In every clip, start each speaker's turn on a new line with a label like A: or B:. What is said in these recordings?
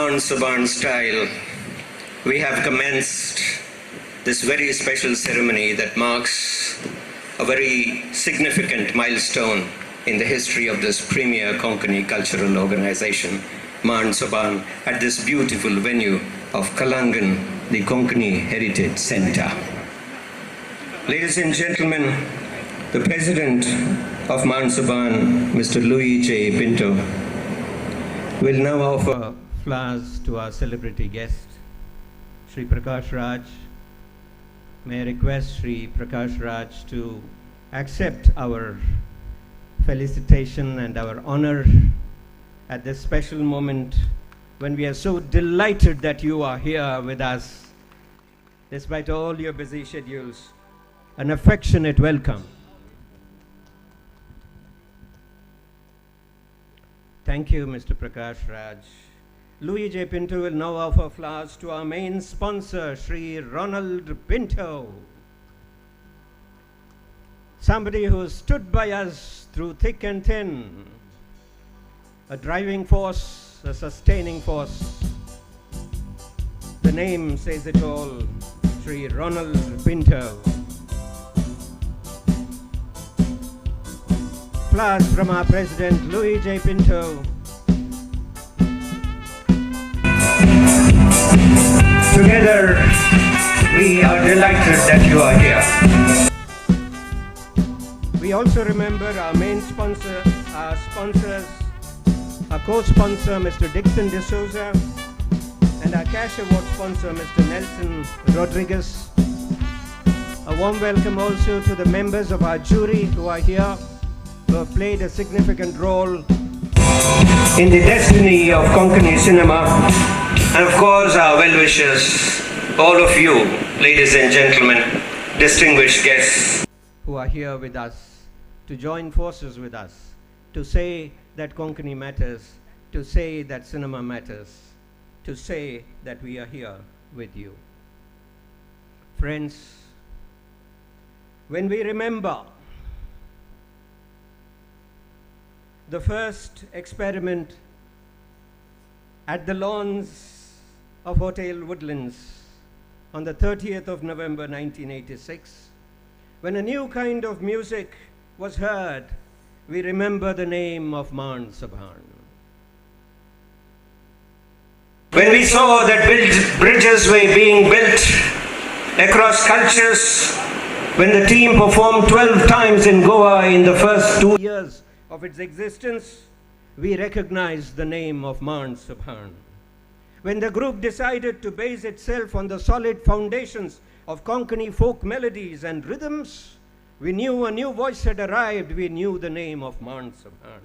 A: Maand Subaan style, we have commenced this very special ceremony that marks a very significant milestone in the history of this premier Konkani cultural organization, Maand Subaan, at this beautiful venue of Kalangan, the Konkani Heritage Center. Ladies and gentlemen, the president of Maand Subaan, Mr. Louis J. Pinto, will now offer flowers to our celebrity guest, Shri Prakash Raj. May I request Shri Prakash Raj to accept our felicitation and our honor at this special moment when we are so delighted that you are here with us, despite all your busy schedules. An affectionate welcome. Thank you, Mr. Prakash Raj. Louis J. Pinto will now offer flowers to our main sponsor, Shri Ronald Pinto. Somebody who stood by us through thick and thin, a driving force, a sustaining force. The name says it all, Shri Ronald Pinto. Flowers from our president, Louis J. Pinto. Together, we are delighted that you are here. We also remember our main sponsor, our sponsors, our co-sponsor, Mr. Dixon D'Souza, and our cash award sponsor, Mr. Nelson Rodriguez. A warm welcome also to the members of our jury who are here, who have played a significant role in the destiny of Konkani cinema, and of course our well-wishers, all of you, ladies and gentlemen, distinguished guests who are here with us, to join forces with us, to say that Konkani matters, to say that cinema matters, to say that we are here with you. Friends, when we remember the first experiment at the lawns of Hotel Woodlands on the 30th of November 1986, when a new kind of music was heard, we remember the name of Maand Subaan. When we saw that bridges were being built across cultures, when the team performed 12 times in Goa in the first 2 years of its existence, we recognized the name of Maand Subaan. When the group decided to base itself on the solid foundations of Konkani folk melodies and rhythms, we knew a new voice had arrived. We knew the name of Maand Subaan.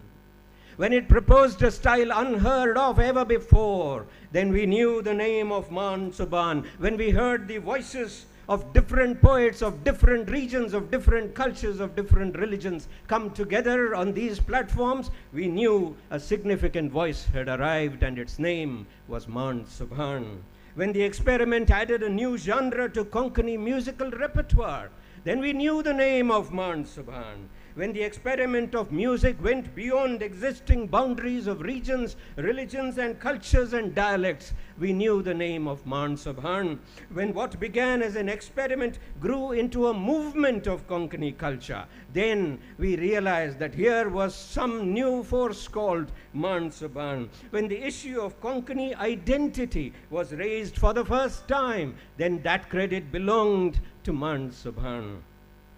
A: When it proposed a style unheard of ever before, then we knew the name of Maand Subaan. When we heard the voices of different poets of different regions, of different cultures, of different religions come together on these platforms, we knew a significant voice had arrived and its name was Maand Subaan. When the experiment added a new genre to Konkani musical repertoire, then we knew the name of Maand Subaan. When the experiment of music went beyond existing boundaries of regions, religions, and cultures and dialects, we knew the name of Maand Subaan. When what began as an experiment grew into a movement of Konkani culture, then we realized that here was some new force called Maand Subaan. When the issue of Konkani identity was raised for the first time, then that credit belonged to Maand Subaan.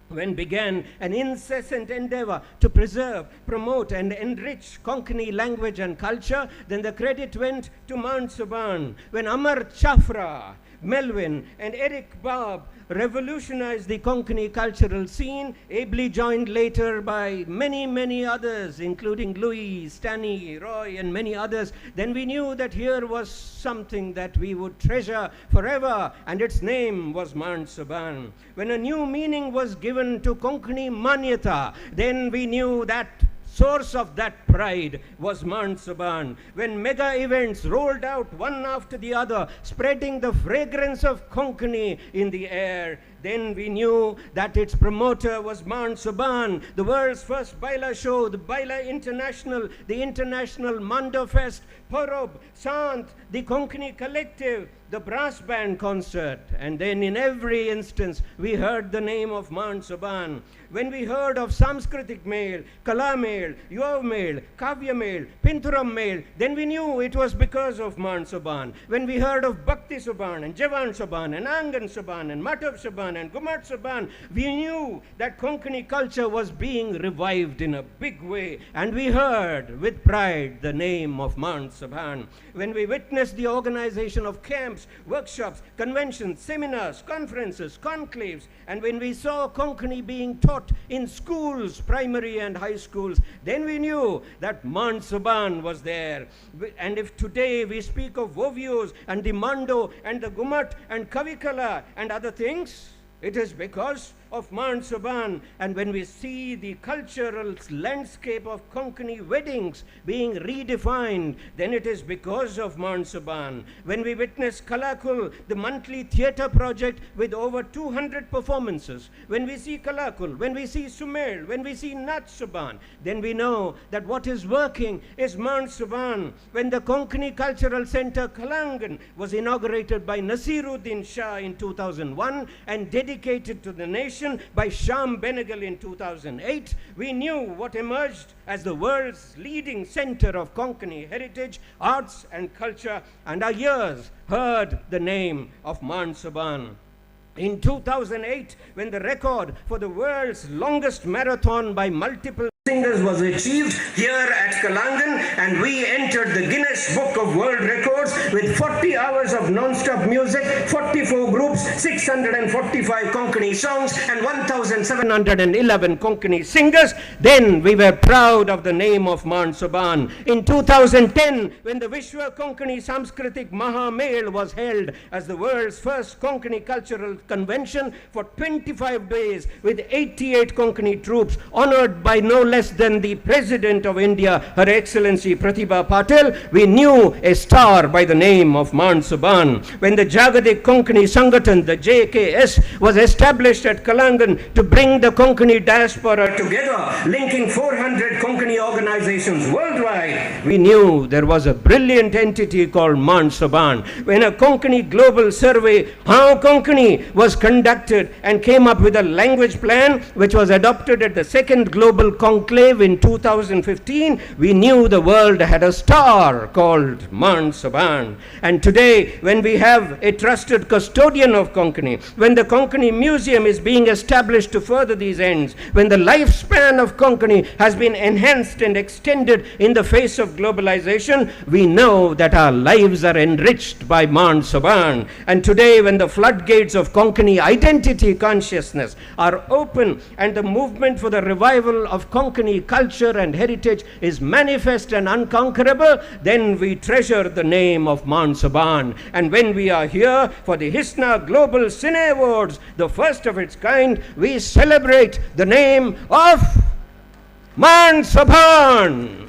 A: When began an incessant endeavor to preserve, promote, and enrich Konkani language and culture, then the credit went to Maand Subaan. When Amar Chafra, Melvin, and Eric Barb revolutionized the Konkani cultural scene, ably joined later by many, many others, including Louis, Stanley, Roy, and many others, then we knew that here was something that we would treasure forever, and its name was Maand Subaan. When a new meaning was given to Konkani Manyata, then we knew that source of that pride was Maand Subaan. When mega events rolled out one after the other, spreading the fragrance of Konkani in the air, then we knew that its promoter was Maand Subaan, the world's first Baila show, the Baila International, the International Mando Fest, Porob, Sant, the Konkani Collective, the brass band concert, and then in every instance we heard the name of Maan Soban. When we heard of Samskritik Mail, Kala Mail, Yuva Mail, Kavya Mail, Pinturam Mail, then we knew it was because of Maan Soban. When we heard of Bhakti Soban and Javan Soban and Angan Soban and Matav Soban and Gumat Soban, we knew that Konkani culture was being revived in a big way, and we heard with pride the name of Maan Soban. When we witnessed the organization of camps, workshops, conventions, seminars, conferences, conclaves, and when we saw Konkani being taught in schools, primary and high schools, then we knew that Maan Soban was there. And if today we speak of Vovios and the Mando and the Gumat and Kavikala and other things, it is because of Maan Soban. And when we see the cultural landscape of Konkani weddings being redefined, then it is because of Maan Soban. When we witness Kalakul, the monthly theatre project with over 200 performances, when we see Kalakul, when we see Sumer, when we see Nat Soban, then we know that what is working is Maan Soban. When the Konkani Cultural Center Kalangan was inaugurated by Nasiruddin Shah in 2001 and dedicated to the nation by Shyam Benegal in 2008, we knew what emerged as the world's leading center of Konkani heritage, arts and culture, and our ears heard the name of Maan Soban. In 2008, when the record for the world's longest marathon by multiple singers was achieved here at Kalangan, and we entered the Guinness Book of World Records with 40 hours of non-stop music, 44 groups, 645 Konkani songs, and 1,711 Konkani singers, then we were proud of the name of Maan Soban. In 2010, when the Vishwa Konkani Samskritik Mahamel was held as the world's first Konkani cultural convention for 25 days with 88 Konkani troops, honored by no less than the President of India, Her Excellency Pratibha Patil, we knew a star by the name of Maan Soban. When the Jagadik Konkani Sangathan, the JKS, was established at Kalangan to bring the Konkani diaspora together, linking 400 Konkani organizations worldwide, we knew there was a brilliant entity called Maan Soban. When a Konkani global survey, how Konkani, was conducted and came up with a language plan which was adopted at the second global conclave in 2015, we knew the world had a star called Maan Soban. And today, when we have a trusted custodian of Konkani, when the Konkani Museum is being established to further these ends, when the lifespan of Konkani has been enhanced and extended in the face of globalization, we know that our lives are enriched by Maan Soban. And today, when the floodgates of Konkani identity consciousness are open and the movement for the revival of Konkani culture and heritage is manifest and unconquerable, then we treasure the name of Maan Soban. And when we are here for the Hisna Global Cine Awards, the first of its kind, we celebrate the name of Maan Soban.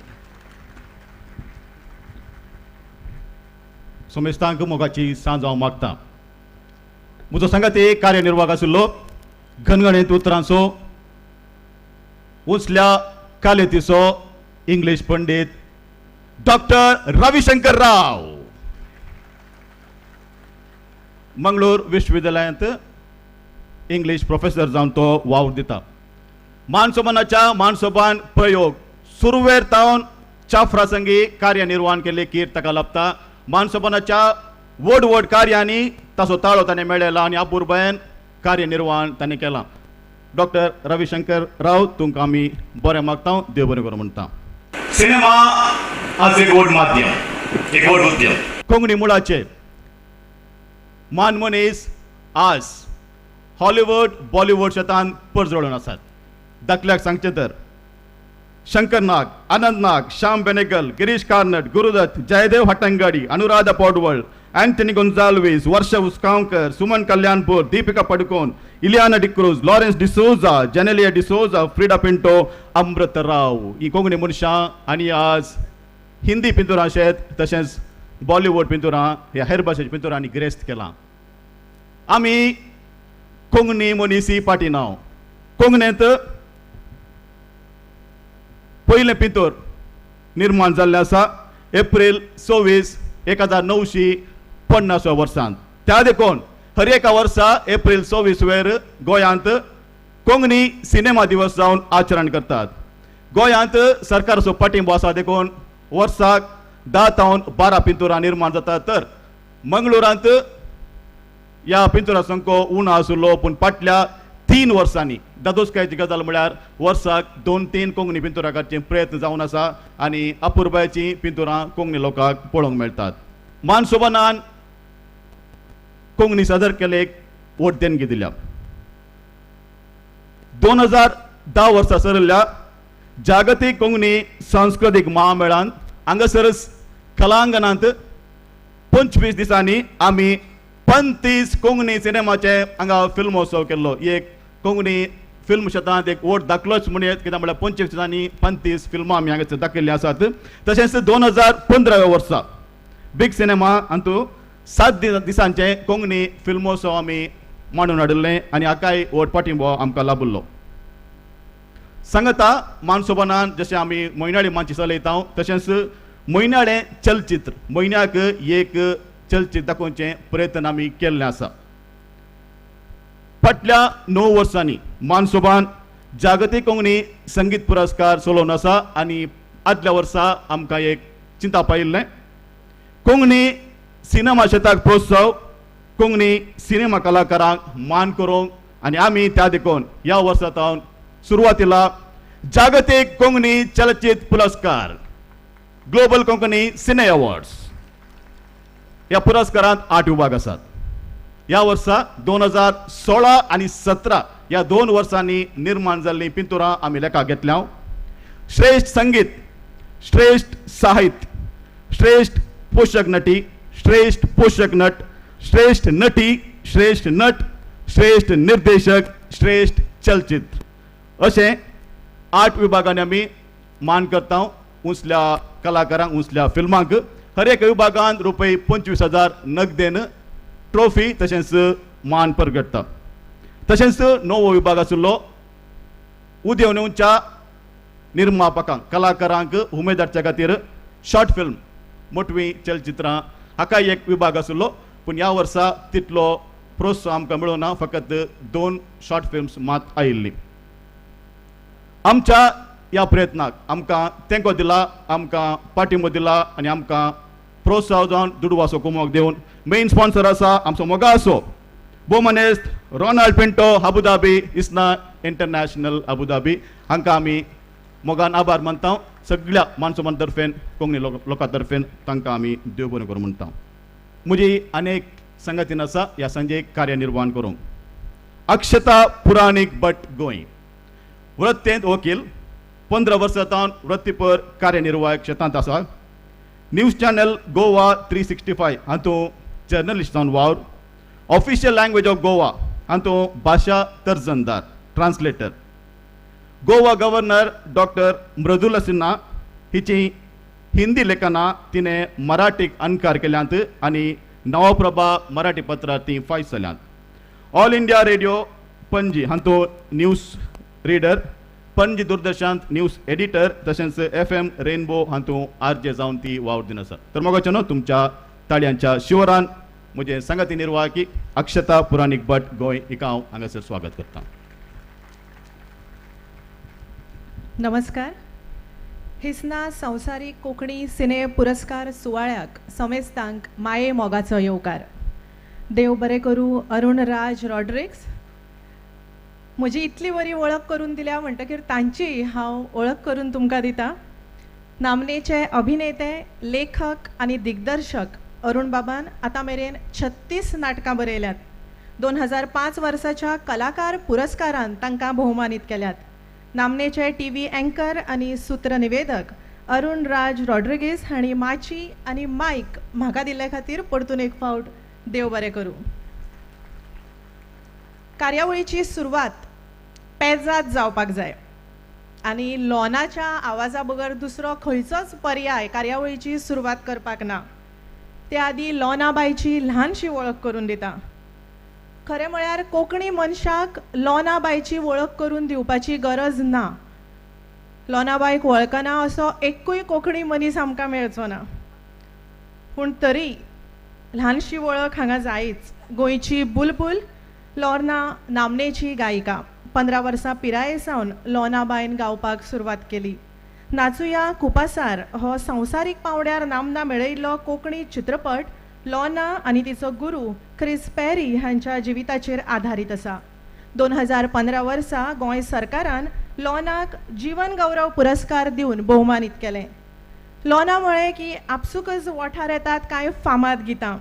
B: सोमेस्तांक मोगाची सांज हांव मागता. म्हजो सांगाती कार्यनिर्वाहक आशिल्लो घनगणीत उतरांचो उंचल्या कालेतीचो English पंडीत doctor Ravishankar राव, Mangalore विश्वविद्यालयांत English professor जावन तो वावर दिता. मान सोबानाच्या मान सोबान प्रयोग सुरवेर तावन चाफ्रा संगी कार्यनिर्वाहन केल्ली कीर्त ताका लाभता. मान सोबानाच्या व्हड व्हड कार्यांनी ताचो ताळो ताणें मेळयला आनी अपुरबायेन कार्यनिर्वाहन ताणें केलां. डॉक्टर रविशंकर राव, तुमकां आमी बरें मागता, देव बरें करूं म्हणटा.
C: सिनेमा आज एक व्हड माध्यम, एक व्हड उद्यम.
B: कोंकणी मुळाचे मान मनीस आज हॉलिवूड बॉलिवूड शेतान परजळून आसात. दाखल्याक सांगचें तर Shankar Nag, Anant Nag, Shyam Benegal, Girish Karnad, Guru Dutt, Jaydev Hattangadi, Anuradha Paudwal, Anthony Gonsalves, Varsha Usgaonkar, Suman Kalyanpur, Deepika Padukone, Ileana D'Cruz, Lawrence D'Souza, Genelia D'Souza, Freida Pinto, Amrita Rao. ही कोंकणी मनशां आनी आज हिंदी पिंतुरां शेत तशेंच बॉलिवूड पिंतुरां ह्या हेर भाशेच्या पिंतुरांनी गिरेस्त केलां. आमी कोंकणी मनीस ही पाटी नांव कोंकणींत पयलें पिंतूर निर्माण जाल्लें आसा एप्रील 26 1950 वर्सांत. त्या देखून हर एका वर्सा एप्रिल 26 वेर गोंयांत कोंकणी सिनेमा दिवस जावन आचरण करतात. गोंयांत सरकाराचो पाठिंबो आसा देखून वर्साक 10 तावन 12 पिंतुरां निर्माण जातात. तर मंगळुरांत ह्या पिंतुरा सामको उणो आशिल्लो, पूण फाटल्या 3 वर्सांनी दादोसकायची गजाल म्हळ्यार वर्साक 2-3 कोंकणी पिंतुरां काडचे प्रयत्न जावन आसा आनी अपुरबायेचीं पिंतुरां कोंकणी लोकांक पळोवंक मेळटात. मानसोबनान कोंकणी सादर केले एक व्हड देणगी दिल्या. 2010 वर्सा सरल्या जागतीक कोंकणी सांस्कृतीक महामेळांत हांगासरच कलांगणांत 25 दिसांनी आमी 35 कोंकणी सिनेमाचे हांगा फिल्मोत्सव केल्लो. एक कोंकणी फिल्म क्षेत्रांत एक व्हड दाखलोच म्हणयत, कित्याक म्हळ्यार 25 दिसांनी 35 फिल्मां आमी हांगासर दाखयल्लीं आसात. तशेंच 2015 वर्सा बिग सिनेमा हातूंत 7 दिसांचे कोंकणी फिल्मोत्सव आमी मांडून हाडिल्लें आनी हाकाय व्हड पाठिंबो आमकां लाबिल्लो. सांगता मानसोबनान जशें आमी म्हयन्याळी मानची चलयता तशेंच म्हयन्याळें चलचित्र म्हयन्याक एक चलचित्र दाखोवचें प्रयत्न आमी केल्लें आसा. फाटल्या 9 वर्सांनी मानसोबान जागतीक कोंकणी संगीत पुरस्कार चलोवन आसा आनी आदल्या वर्सा आमकां एक चिंता पायिल्लें कोंकणी सिनेमा शेताक प्रोत्साहन, कोंकणी सिनेमा कलाकारांक मान करूंक आनी आमी त्या देखून ह्या वर्सा सावन सुरवातीला जागतीक कोंकणी चलचित्र पुरस्कार ग्लोबल कोंकणी सिने अवॉर्ड्स ह्या पुरस्कारांत 8 विभाग आसात. ह्या वर्सा 2016 आनी 17 ह्या 2 वर्सांनी निर्माण जाल्लीं पिंतुरां आमी लेखाक घेतल्या. श्रेष्ठ संगीत, श्रेष्ठ साहित्य, श्रेष्ठ पोशक नटी, श्रेष्ठ पोशक नट, श्रेष्ठ नटी, श्रेष्ठ नट, श्रेष्ठ निर्देशक, श्रेष्ठ चलचित्र अशें 8 विभागांनी आमी मान करता उंचल्या कलाकारांक, उंचल्या फिल्मांक. हर एक विभागांत रुपये 25,000 नगदेन ट्रॉफी तशेंच मान परगटता. तशेंच 9वो विभाग आशिल्लो उदेवन येवच्या निर्मापकांक, कलाकारांक उमेद हाडच्या खातीर शॉर्ट फिल्म मोटवीं चलचित्रां हाका एक विभाग आशिल्लो, पूण ह्या वर्सा तितलो प्रोत्साहन आमकां मेळूंक ना, फकत 2 शॉर्ट फिल्म्स मात आयिल्लीं. आमच्या ह्या प्रयत्नाक आमकां तेंको दिला, आमकां पाठिंबो दिला आनी आमकां प्रोत्साहन जावन दुडवासो कुमोक दिवन मेन स्पॉन्सर आसा आमचो मोगासो भोवमानेस्त Ronald Pinto, Abu Dhabi, ISNA international Abu Dhabi हांकां आमी मोगान आभार मानता. सगळ्या मानसोमान तर्फेन, कोंकणी लोकां तर्फेन तांकां आमी देव बरें करूं म्हणटा. म्हजी अनेक संगतीन आसा ह्या सांजे कार्यनिर्वाहन करूंक. अक्षता पुराणीक भट गोंय, वृत्तेंत वकील, 15 वर्सां सावन वृत्तीपर कार्यनिर्वाहक क्षेत्रांत आसा. न्यूज चॅनल गोवा 365 हातूंत जर्नलिस्ट जावन वावर. ऑफिशियल लँग्वेज ऑफ गोवा हातूंत भाशा तर्जनदार, translator. Goa governor doctor Mridula Sinha हिची हिंदी लेखनां तिणें मराठीक अणकार केल्यांत आनी नवप्रभा मराठी पत्रार ती फायस जाल्यांत. ऑल इंडिया रेडियो पणजी हातूंत न्यूज रिडर, पणजी दूरदर्शनांत न्यूज एडिटर, तशेंच FM rainbow हातूंत RJ जावन ती वावर दिन आसा. तर मोगाचें न्हू तुमच्या ताळयांच्या शिवरान म्हजें संगती निर्वाहकी अक्षता पुराणीक भट गोंय हिका हांव हांगासर स्वागत करता.
D: नमस्कार. हिसना संवसारीक कोंकणी सिने पुरस्कार सुवाळ्याक समेस्तांक माये मोगाचो येवकार. देव बरें करूं अरुण राज रॉड्रिक्स. म्हजी इतली बरी वळख करून दिल्या म्हणटकीर तांची हांव वळख करून तुमकां दिता. नामनेचे अभिनेते, लेखक आनी दिग्दर्शक अरुण बाबान आतां मेरेन 36 नाटकां बरयल्यात. 2005 वर्साच्या कलाकार पुरस्कारान तांकां भोवमानीत केल्यात. नामनेचे TV anchor आनी सूत्रनिवेदक अरुण राज रॉड्रिगीस हांणी माची आनी मायक म्हाका दिल्ले खातीर परतून एक फावट देव बरें करूं. कार्यावळीची सुरवात पेजाद जावपाक जाय आनी लोनाच्या आवाजा बगर दुसरो खंयचोच पर्याय कार्यावळीची सुरवात करपाक ना. त्या आदी लोनाबायची ल्हानशी वळख करून दिता. खरें म्हळ्यार कोंकणी मनशाक लोनाबायची वळख करून दिवपाची गरज ना. लोनाबायक वळखना असो एकूय कोंकणी मनीस आमकां मेळचो ना. पूण तरी ल्हानशी वळख हांगा जायच. गोंयची बुलबुल लोर्ना नामनेची गायिका. 15 वर्सां पिराये सावन लोर्नाबायन गावपाक सुरवात केली. नाचुया कुपासार हो संवसारीक पांवड्यार नामना मेळयल्लो कोंकणी चित्रपट लोर्ना आनी तिचो गुरू क्रिस पेरी हांच्या जिविताचेर आधारीत आसा. 2015 वर्सा गोंय सरकारान लोर्नाक जीवन गौरव पुरस्कार दिवन भोवमानीत केलें. लोर्ना म्हळें की आपसुकच वठार येतात कांय फामाद गितां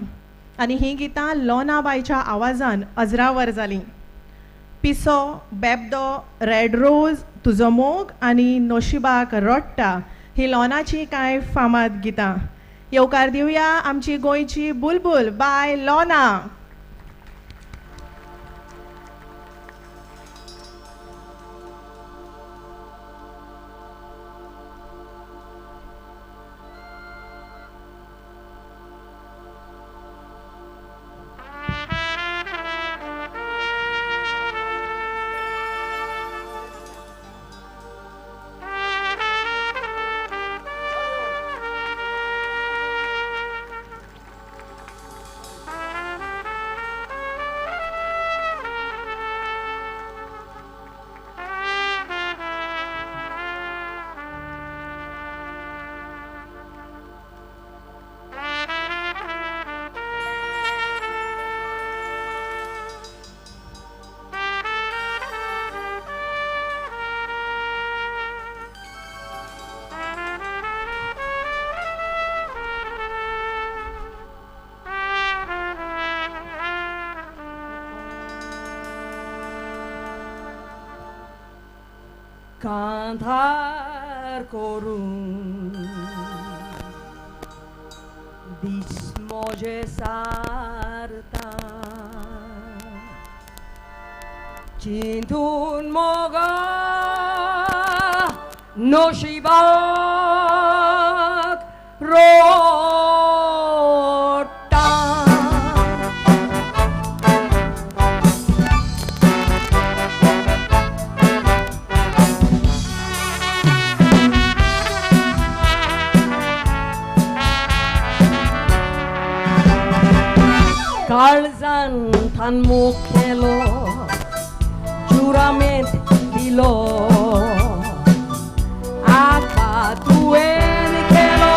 D: आनी हीं गितां लोर्नाबायच्या आवाजान अजरावर जालीं. पिसो, बेबदो, रेड रोज, तुजो मोग आनी नोशिबाक रोडटा ही लोर्नाची कांय फामाद गितां. येवकार दिवया आमची गोंयची बुलबुल बाय लोर्ना.
E: कांधार करून दीस म्हजे सारता चिंतून मोगा नशिबाक रोडटा. काळजान थानमो केलो जुरामेंत दिलो आका तुवें केलो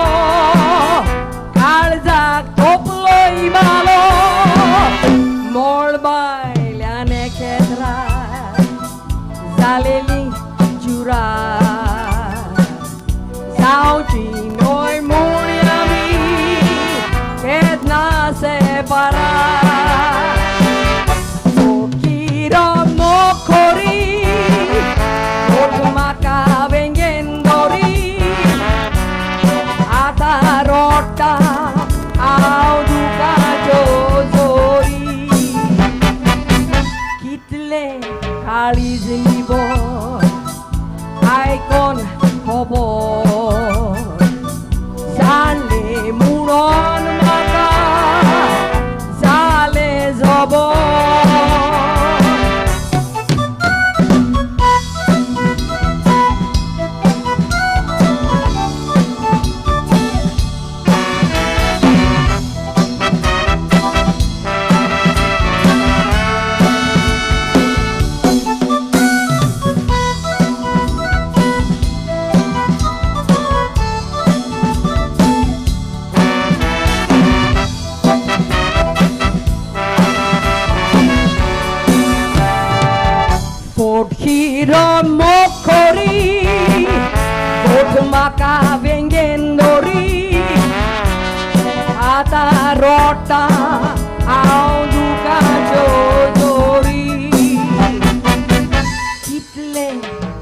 E: काळजाक तोपलो इबालो मोळबायल्यान खेत्रार जालेली जुरा जावची न्हय म्हूण आमी केन्ना सेपारा. काळीज निबो आयकोन खबर जाणले म्हणून म्हाका जालें जबर. Mokori, pot maka vengendori, ata rota हांव दुकाच्यो जोरी. कितलें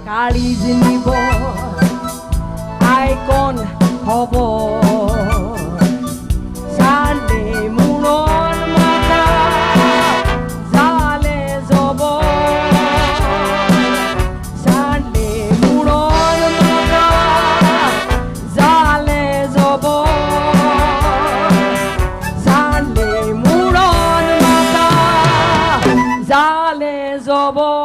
E: काळीज निबो आयकोन खबर जालें म्हणून म्हाका जालें जबर. जालें म्हणून म्हाका जालें जबर. जालें म्हणून म्हाका जालें जबर.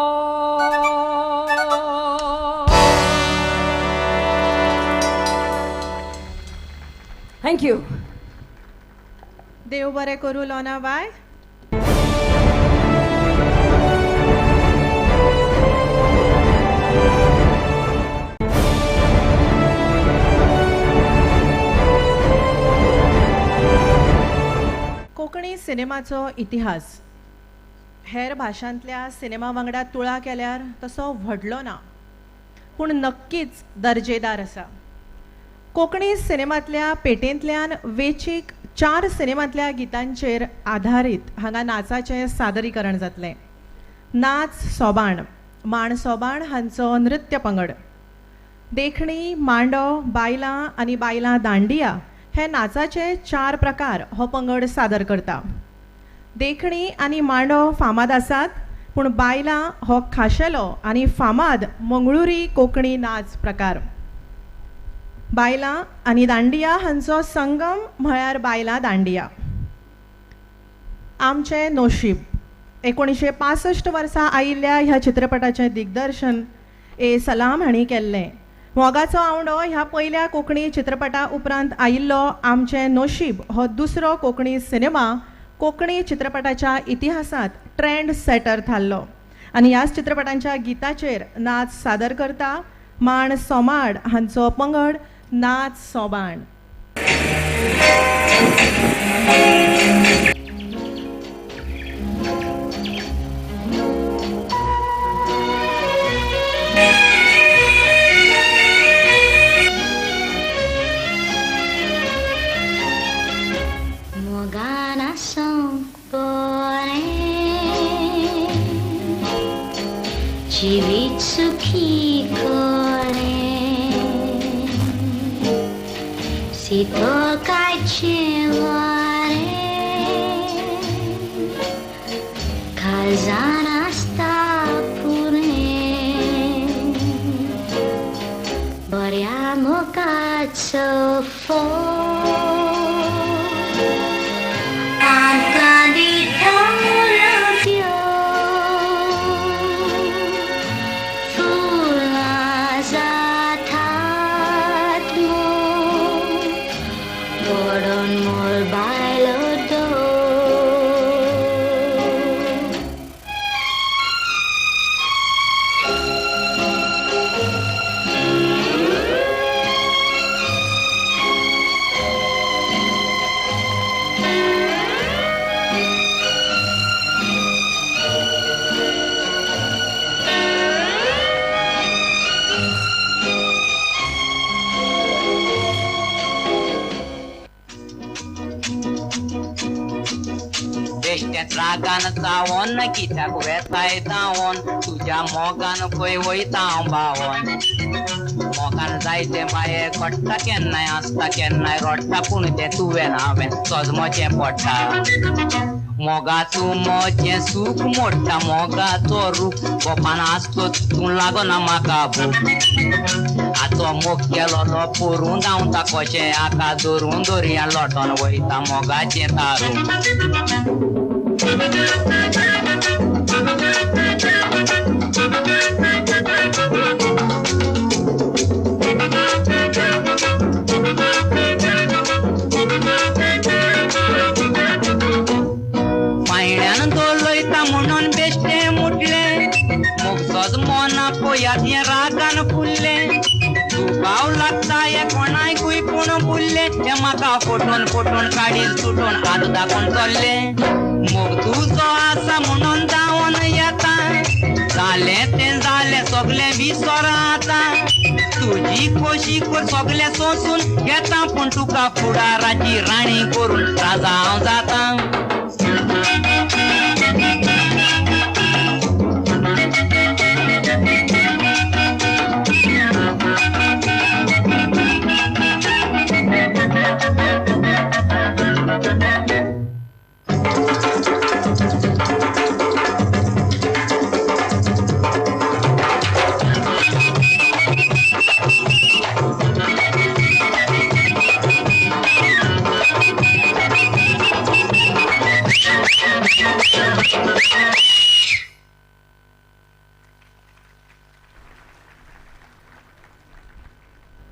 E: Thank you.
D: देव बरें करूं लोना बाय. कोंकणी सिनेमाचो इतिहास हेर भाशांतल्या सिनेमा वांगडा तुळा केल्यार तसो व्हडलो ना, पूण नक्कीच दर्जेदार आसा. कोंकणी सिनेमांतल्या पेटेंतल्यान वेंचीक 4 सिनेमांतल्या गितांचेर आधारीत हांगा नाचाचें सादरीकरण जातलें. नाच सोबाण, माण सोबाण हांचो नृत्य पंगड, देखणी, मांडो, बायलां आनी बायलां दांडिया हे नाचाचे 4 प्रकार हो पंगड सादर करता. देखणी आनी मांडो फामाद आसात, पूण बायलां हो खाशेलो आनी फामाद मंगळुरी कोंकणी नाच प्रकार. बायलां आनी दांडिया हांचो संगम म्हळ्यार बायलां दांडिया. आमचें नोशीब 1965 वर्सा आयिल्ल्या ह्या चित्रपटाचें दिग्दर्शन ए सलाम हांणी केल्लें. मोगाचो आवंडो ह्या पयल्या कोंकणी चित्रपटा उपरांत आयिल्लो आमचें नोशीब हो दुसरो कोंकणी सिनेमा कोंकणी चित्रपटाच्या इतिहासांत ट्रेंड सेटर थारलो आनी ह्याच चित्रपटांच्या गिताचेर नाच सादर करता माण सोमाड हांचो पंगड नाच सोबाण.
F: जीवित सुखी करे शीतल कायचे वारे काळजान आसता पुरें बऱ्या मोगाचो फोग आमकां दिता
G: रागान चावोन कित्याक वेताय धांवोन तुज्या मोगान खंय वयता हांव बावोन. मोगान जायते बाये घडटा केन्नाय आसता केन्नाय रडटा पूण तें तुवें हांवें सजमचें पडटा. मोगाचो म्हजें सूख मोडटा मोगाचो रूख गोपान आसलो तूं लागना म्हाका भूक. आचो मोग केलोलो पोरून धांवता कशें आका धरून दर्या लोटोन वयता मोगाचें तारूं. पायण्यान धोलयता म्हणून बेश्टें मुटलें मोग सजमोना पळयात हें रागान फुल्लें. दुबाव लागता हें कोणाकूय पूण बुल्लें तें म्हाका फोटोन फोटोन काडीत सुटोन हात दाखोवन चल्लें. मोग तुजो आसा म्हणून धांवोन येता जालें तें जालें सगलें विसर आतां. तुजी खोशी कर सगलें सोंसून घेता पूण तुका फुडाराची राणी करून राजा हांव जाता.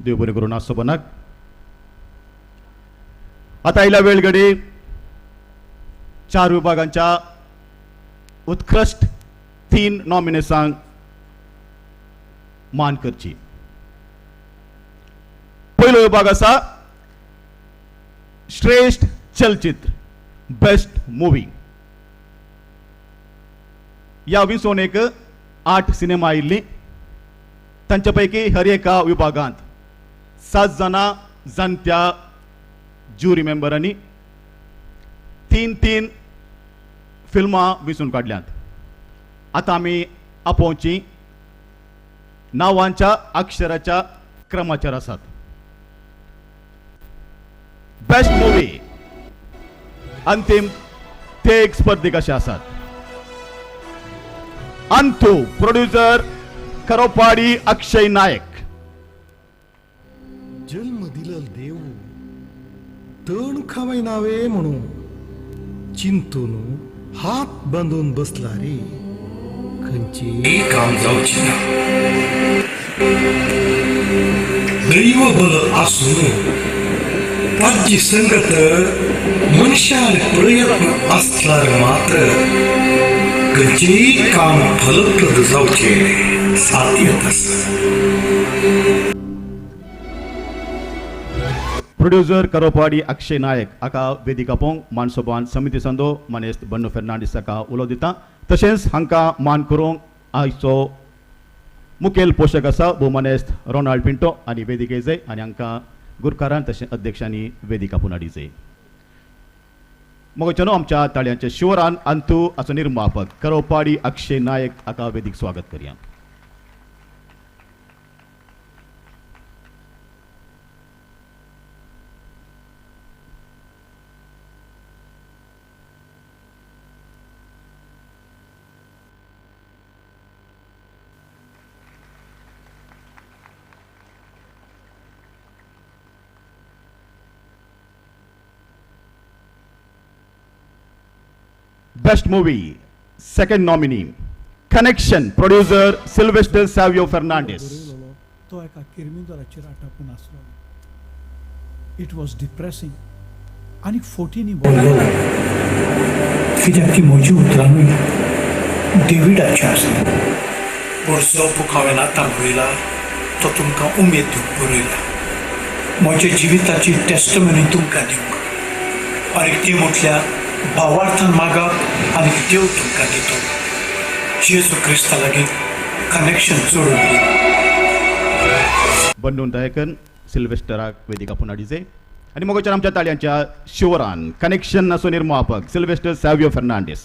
B: देव बरें करूं नाच सोबनाक. आतां आयला वेळ घडी चार विभागांच्या उत्कृश्ट 3 नॉमिनेसांक मान करची. पयलो विभाग आसा श्रेष्ठ चलचित्र, बेस्ट मुवी. ह्या विसवणेक 8 सिनेमा आयिल्ली. तांच्या पैकी हर एका विभागांत 7 जाणां जाणत्या ज्युरी मेंबरांनी 3-3 फिल्मां वेंचून काडल्यांत. आतां आमी आपोवची नांवांच्या अक्षराच्या क्रमाचेर आसात. बेस्ट मुवी अंतिम ते एक स्पर्धेक अशे आसात. अंतू, प्रोड्युसर करोपाडी अक्षय नायक.
H: जन्म दिलल देव तण खावय नावे म्हणून चिंतून हात बांदून बसला रे खंयचे
I: काम जावची ना. दैव बल आसून ताजी संगत मनशान प्रयत्न असल्यार मात्र खंयचेय काम फलप्रद जावचे साध्य आसा.
B: प्रोड्युसर करोपाडी अक्षय नायक हाका वेदिका पोंग मानसोबान समिती संदो मानेस्त बन्नू फेर्नांडीस हाका उलो दिता. तशेंच हांकां मान करूंक आयचो मुखेल पोशक आसा भोवमानेस्त रोनाल्ड पिंटो आनी वेदिके जाय आनी हांकां गुरकारान तशें अध्यक्षांनी वेदिका पुनाडी जाय. मगोचनो आमच्या ताळयांच्या शिवरान अंतू हाचो निर्मापक करोपाडी अक्षय नायक हाका वेदीक स्वागत करया. Best movie, second nominee, Connection, producer Sylvester Savio Fernandez.
J: तो एका किर्मिदोराचेर आटापून आसलो. It was depressing. आनी फोटीनी
I: कित्याक ती म्हजी उतरांनूय डेविडाची आसली. पूण जो बूक हांवें आतां बरयला तो तुमकां उमेद दिवंक बरयला. म्हज्या जिविताची टेस्टमनी तुमकां दिवंक आनी ती म्हटल्यार भावार्थान मागप आनी देव तुमकां दितो. जेजू क्रिस्ता लागीं कनेक्शन जोडून दी.
B: बंडून दयकन सिल्वेस्टराक वेदिका पुनाडीजे आनी मोगोचर आमच्या ताळयांच्या शिवरान कनेक्शन असो निर्मापक सिल्वेस्टर सॅव्हियो फर्नांडीस.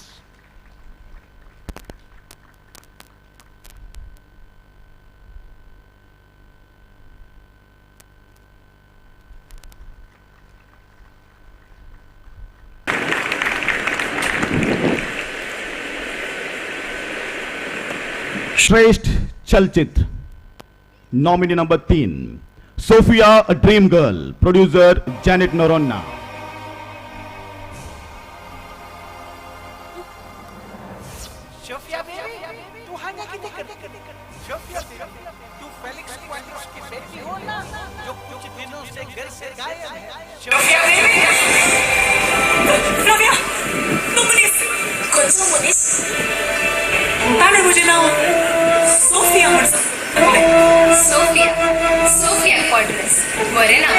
B: श्रेष्ठ चलचित्र nominee number 3, Sophia a dream girl, producer Janet Noronha.
K: Sophia baby, तू हांगा कितें करता? सोफिया बेबी, तू फेलिक्स क्वाड्रोस की बेटी हो ना, जो कुछ दिनों से घर से गायब है. सोफिया बेबी,
L: रव्या, तू मनीस खंयचो मनीस? ताणें म्हजें नांव सोफिया म्हण सांगलें.
M: सोफिया, सोफिया क्वाड्रस, बरें ना?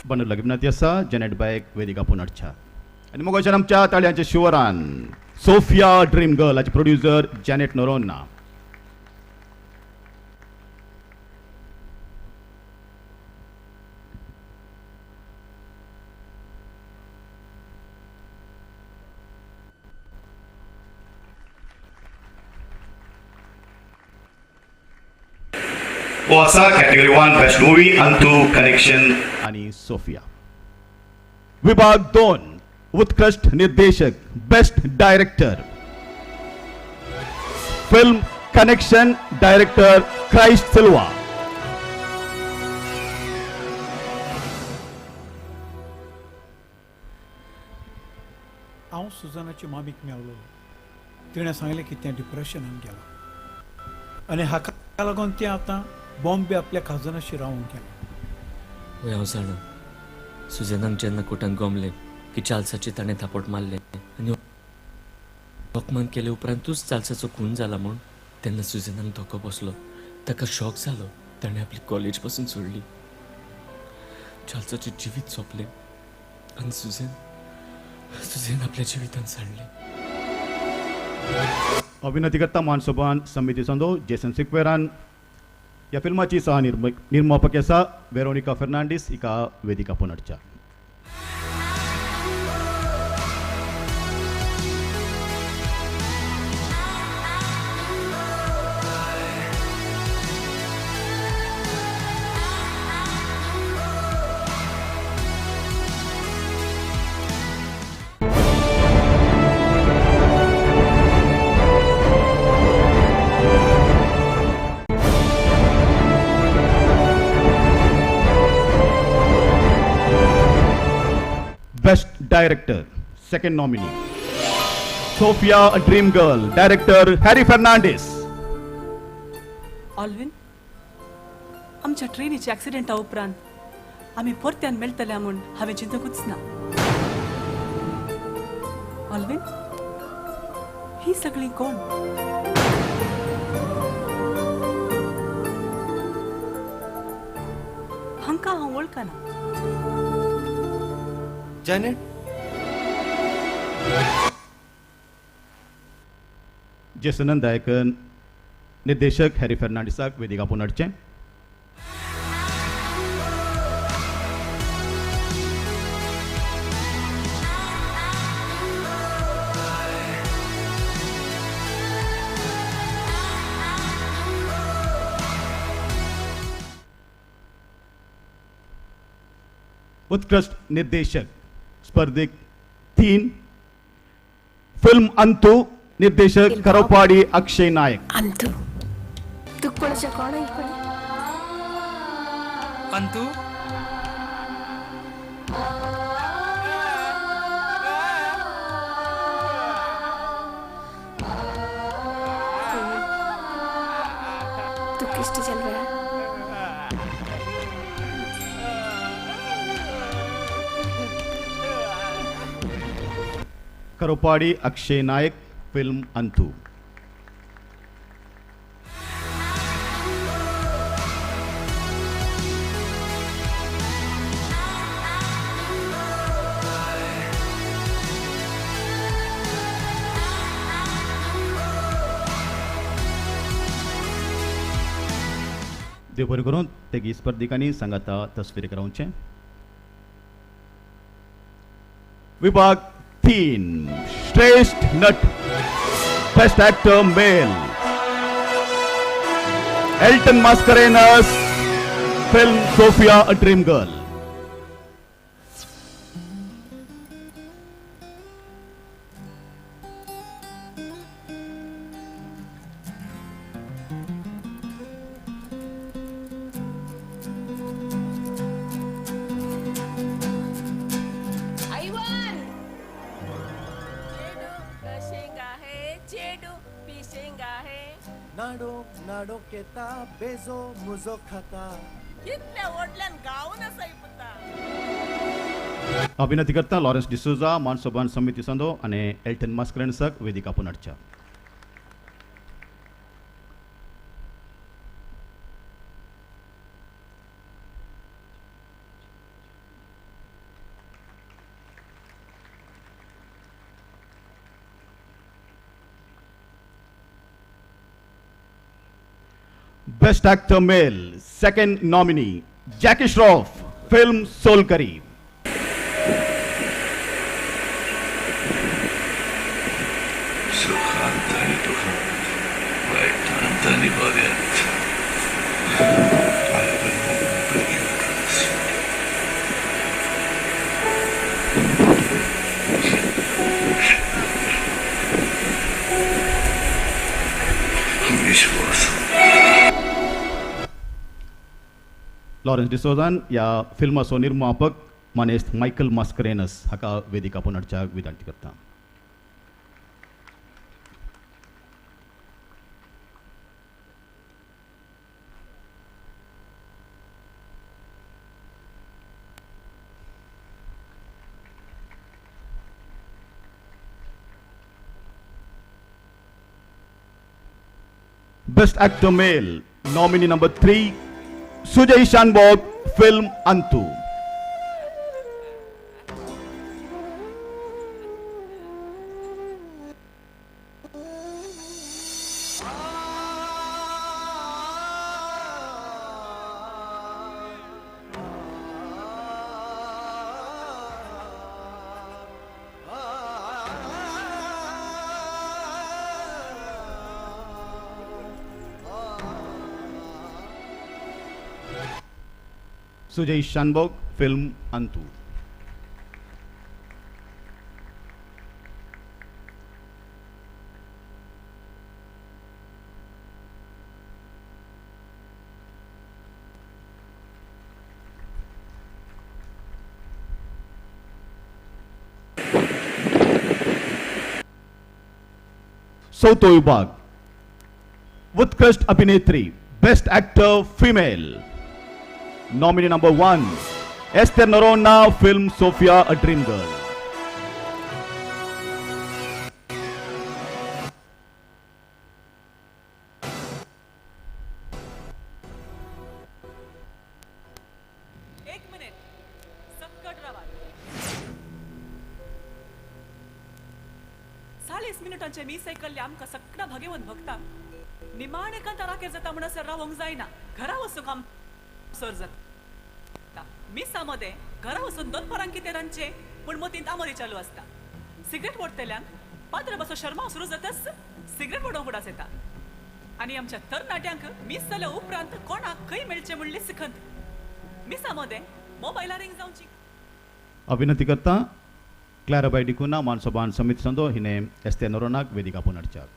B: बनू लग्नाती आसा जेनेट बायक वेदिका पुनर्च्या आनी मोगाच्या आमच्या ताळयांच्या शिवरान सोफिया ड्रीम गर्ल हाची प्रोड्युसर जेनेट नोरोन्हा.
C: हो आसा category 1 best movie Antu, connection
B: आनी सोफिया. विभाग 2, उत्कृष्ट निर्देशक, best director, film Connection, director Christ Silva.
J: हांव सुजनाची मामीक मेवलो. तिणें सांगलें की तें डिप्रेशनान गेलां आनी हाका लागून तें आतां बॉम्बे आपल्या काजनाशी रावूंक गेलां.
N: हय, हांव जाणा. सुजनाक जेन्ना कोर्टान गोमलें की चार्ल्साचे ताणें थापोट मारलें आनी अपमान केले उपरांतूच चार्ल्साचो खून जाला म्हूण, तेन्ना सुजनाक धोको बसलो. ताका शॉक जालो. ताणें आपली कॉलेज पासून सोडली. चार्ल्साचें जिवीत सोंपलें आनी सुजन सुजन आपल्या जिवितान सांडलें.
B: अभिनय करता मानसोबान समिती संदो जेसन सिक्वेरान. ह्या फिल्माची सह निर्मापक आसा वेरोनिका फेर्नांडीस हिका वेदिका पुनर्च्या. Best Director, second nominee, Sophia, a Dream Girl, Director Harry Fernandez.
L: Alvin, आमच्या ट्रेनीच्या ॲक्सिडेंटा उपरांत आमी परत्यान मेळटल्या म्हूण हांवें चिंतकूच ना. ऑल्विन, ही सगळीं कोण? हांकां हांव वळखना.
O: जॅनेट,
B: जेसनन दायकन निर्देशक हॅरी फेर्नांडीसाक वेदिका पुनर्चें. उत्कृष्ट निर्देशक स्पर्धिक 3, फिल्म अंतु, निर्देशक करोपाड़ी अक्षय नायक.
M: अंतु तू कोणाच्या कोण आहे?
K: अंतु
M: तू किस्ट चल रहा है?
B: करोपाड़ी अक्षय नायक, फिल्म अंतु. देव बरें करून तेगी स्पर्धिकांनी सांगाता तस्वीर करावचें. विभाग 3, श्रेष्ठ नट, best actor male, Elton Mascarenhas, film Sophia a dream girl.
O: बेजो मुजो खाता
P: कितल्या व्हडल्यान गावन आसा पुता.
B: अभिनय करता लॉरेन्स डिसोजा, मानसोबान समिती संदो आणि एल्टन मास्करेन्हसाक वेदिका पुनर्च्या. Best Actor Male, second nominee, Jackie Shroff, film Sol Curry.
Q: सुखांत आनी दुखांत, वायटांत आनी बऱ्यांत, I will bring you to this union. विश्वास.
B: लॉरेन्स डिसोजान ह्या फिल्माचो निर्मापक मानेस्त मायकल मास्करेनस हाका वेदिका पुनर्च्या विनंती करता. Best actor male nominee number 3 Sujay Shanbhag, film Antu. Sujay Shanbhag, film Antu. चवथो विभाग, उत्कृष्ट अभिनेत्री, best actor female. Nominee number 1 Esther Noronha, film Sophia a dream girl.
L: एक मिनिट, सक्कट रावात. 40 मिनिटांचे मीस आयकल्ले आमकां सगळा भागेवन भोगता. निमाणे कांताराकेर जाता म्हणसर रावंक जायना, घरा वचूंक आम सर जाता. मिसा मदें घरा वचून दनपारां कितें रांदचें पूण मतींत आमोरी चालू आसता. सिगरेट ओडटल्यांक पाद्र बसो शर्मा सुरू जातच सिगरेट ओडोवंक उडास येता. आनी आमच्या तरणाट्यांक मीस जाल्या उपरांत कोणाक खंय मेळचें म्हणली सिखंत. मिसा मदें मोबायलार रिंग जावची.
B: अभिनती करता क्लाराबाई डिकुना, मानसोबान समित संदो हिने एस्ते नोरोनाक वेदिका पुनर्चार.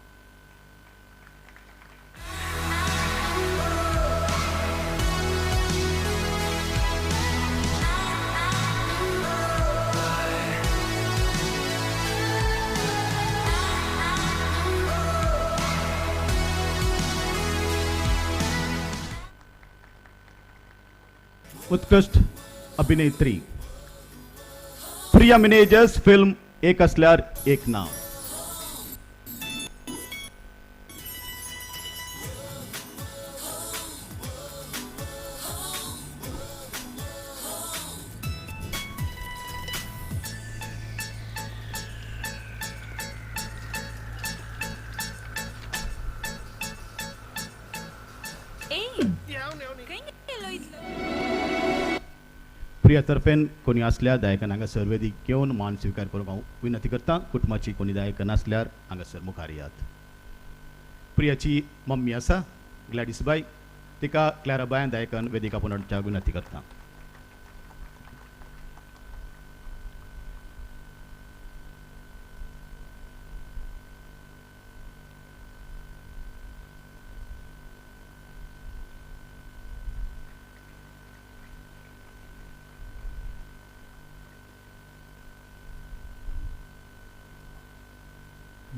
B: उत्कृष्ट अभिनेत्री प्रिया मिनेजस, फिल्म एक असल्यार एक नाव. प्रिया तर्फेन कोणी आसल्यार दायकान हांगासर वेदीक घेवन मान स्विकार करूंक हांव विनंती करता. कुटुंबाची कोणी दायक नासल्यार हांगासर मुखार येयात. प्रियाची मम्मी आसा ग्लॅडीस बाय, तिका क्लाराबायन दायकान वेदीक आपोवन हाडच्याक विनंती करता.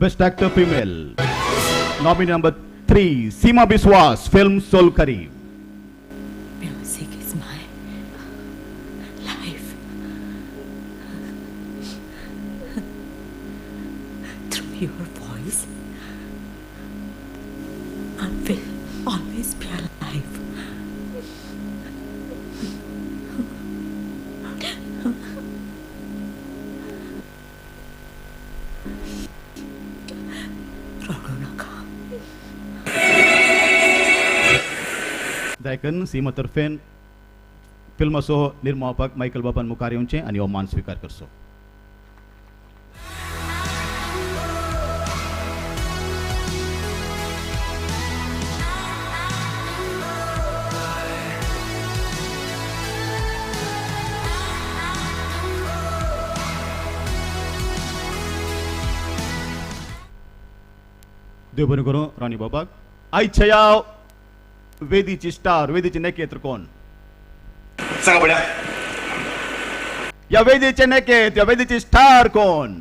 B: Best Actor Female, nominee number 3, Seema Biswas, film Solkari.
L: Music is my life. Through your voice, I will always be alive.
B: दायकन सीमा तर्फेन फिल्माचो निर्मापक मायकल बाबान मुखार येवचें आनी हो मान स्विकार करचो. देव बरें करूं राणी बाबाक. आयच्या ह्या वेदीची स्टार, वेदीचे नेकेत्र कोण
C: सांगा पळया.
B: या वेदीचे नेकेत, या वेदीची स्टार कोण?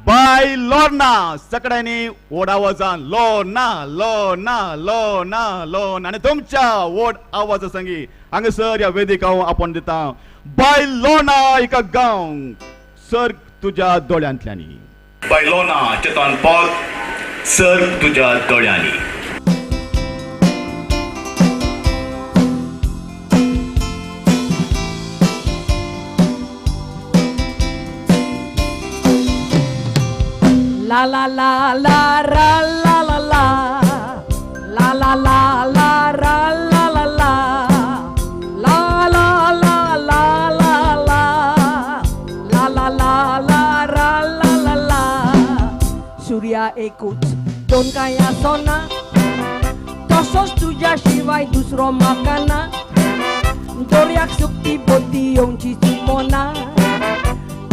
B: बाय लोर्ना. सगळ्यांनी व्हड आवाजान लोर्ना लोर्ना लोर्ना लोर्ना आनी तुमच्या व्हड आवाजा संगी हांगासर ह्या वेदीक हांव आपोवन दिता बाय लोर्ना एका गांव सर तुज्या दोळ्यांतल्यांनी.
C: बाय लोर्ना चेतन पॉल, सर तुज्या दोळ्यांनी.
E: La la la la ra la la la la la la la ra la la la la la la la la la la la la la ra la la la. सूर्या एकूच दोन कांय आसना, तसोच तुज्या शिवाय दुसरो म्हाका ना. दर्याक सुकती बोती येवची चुकोना,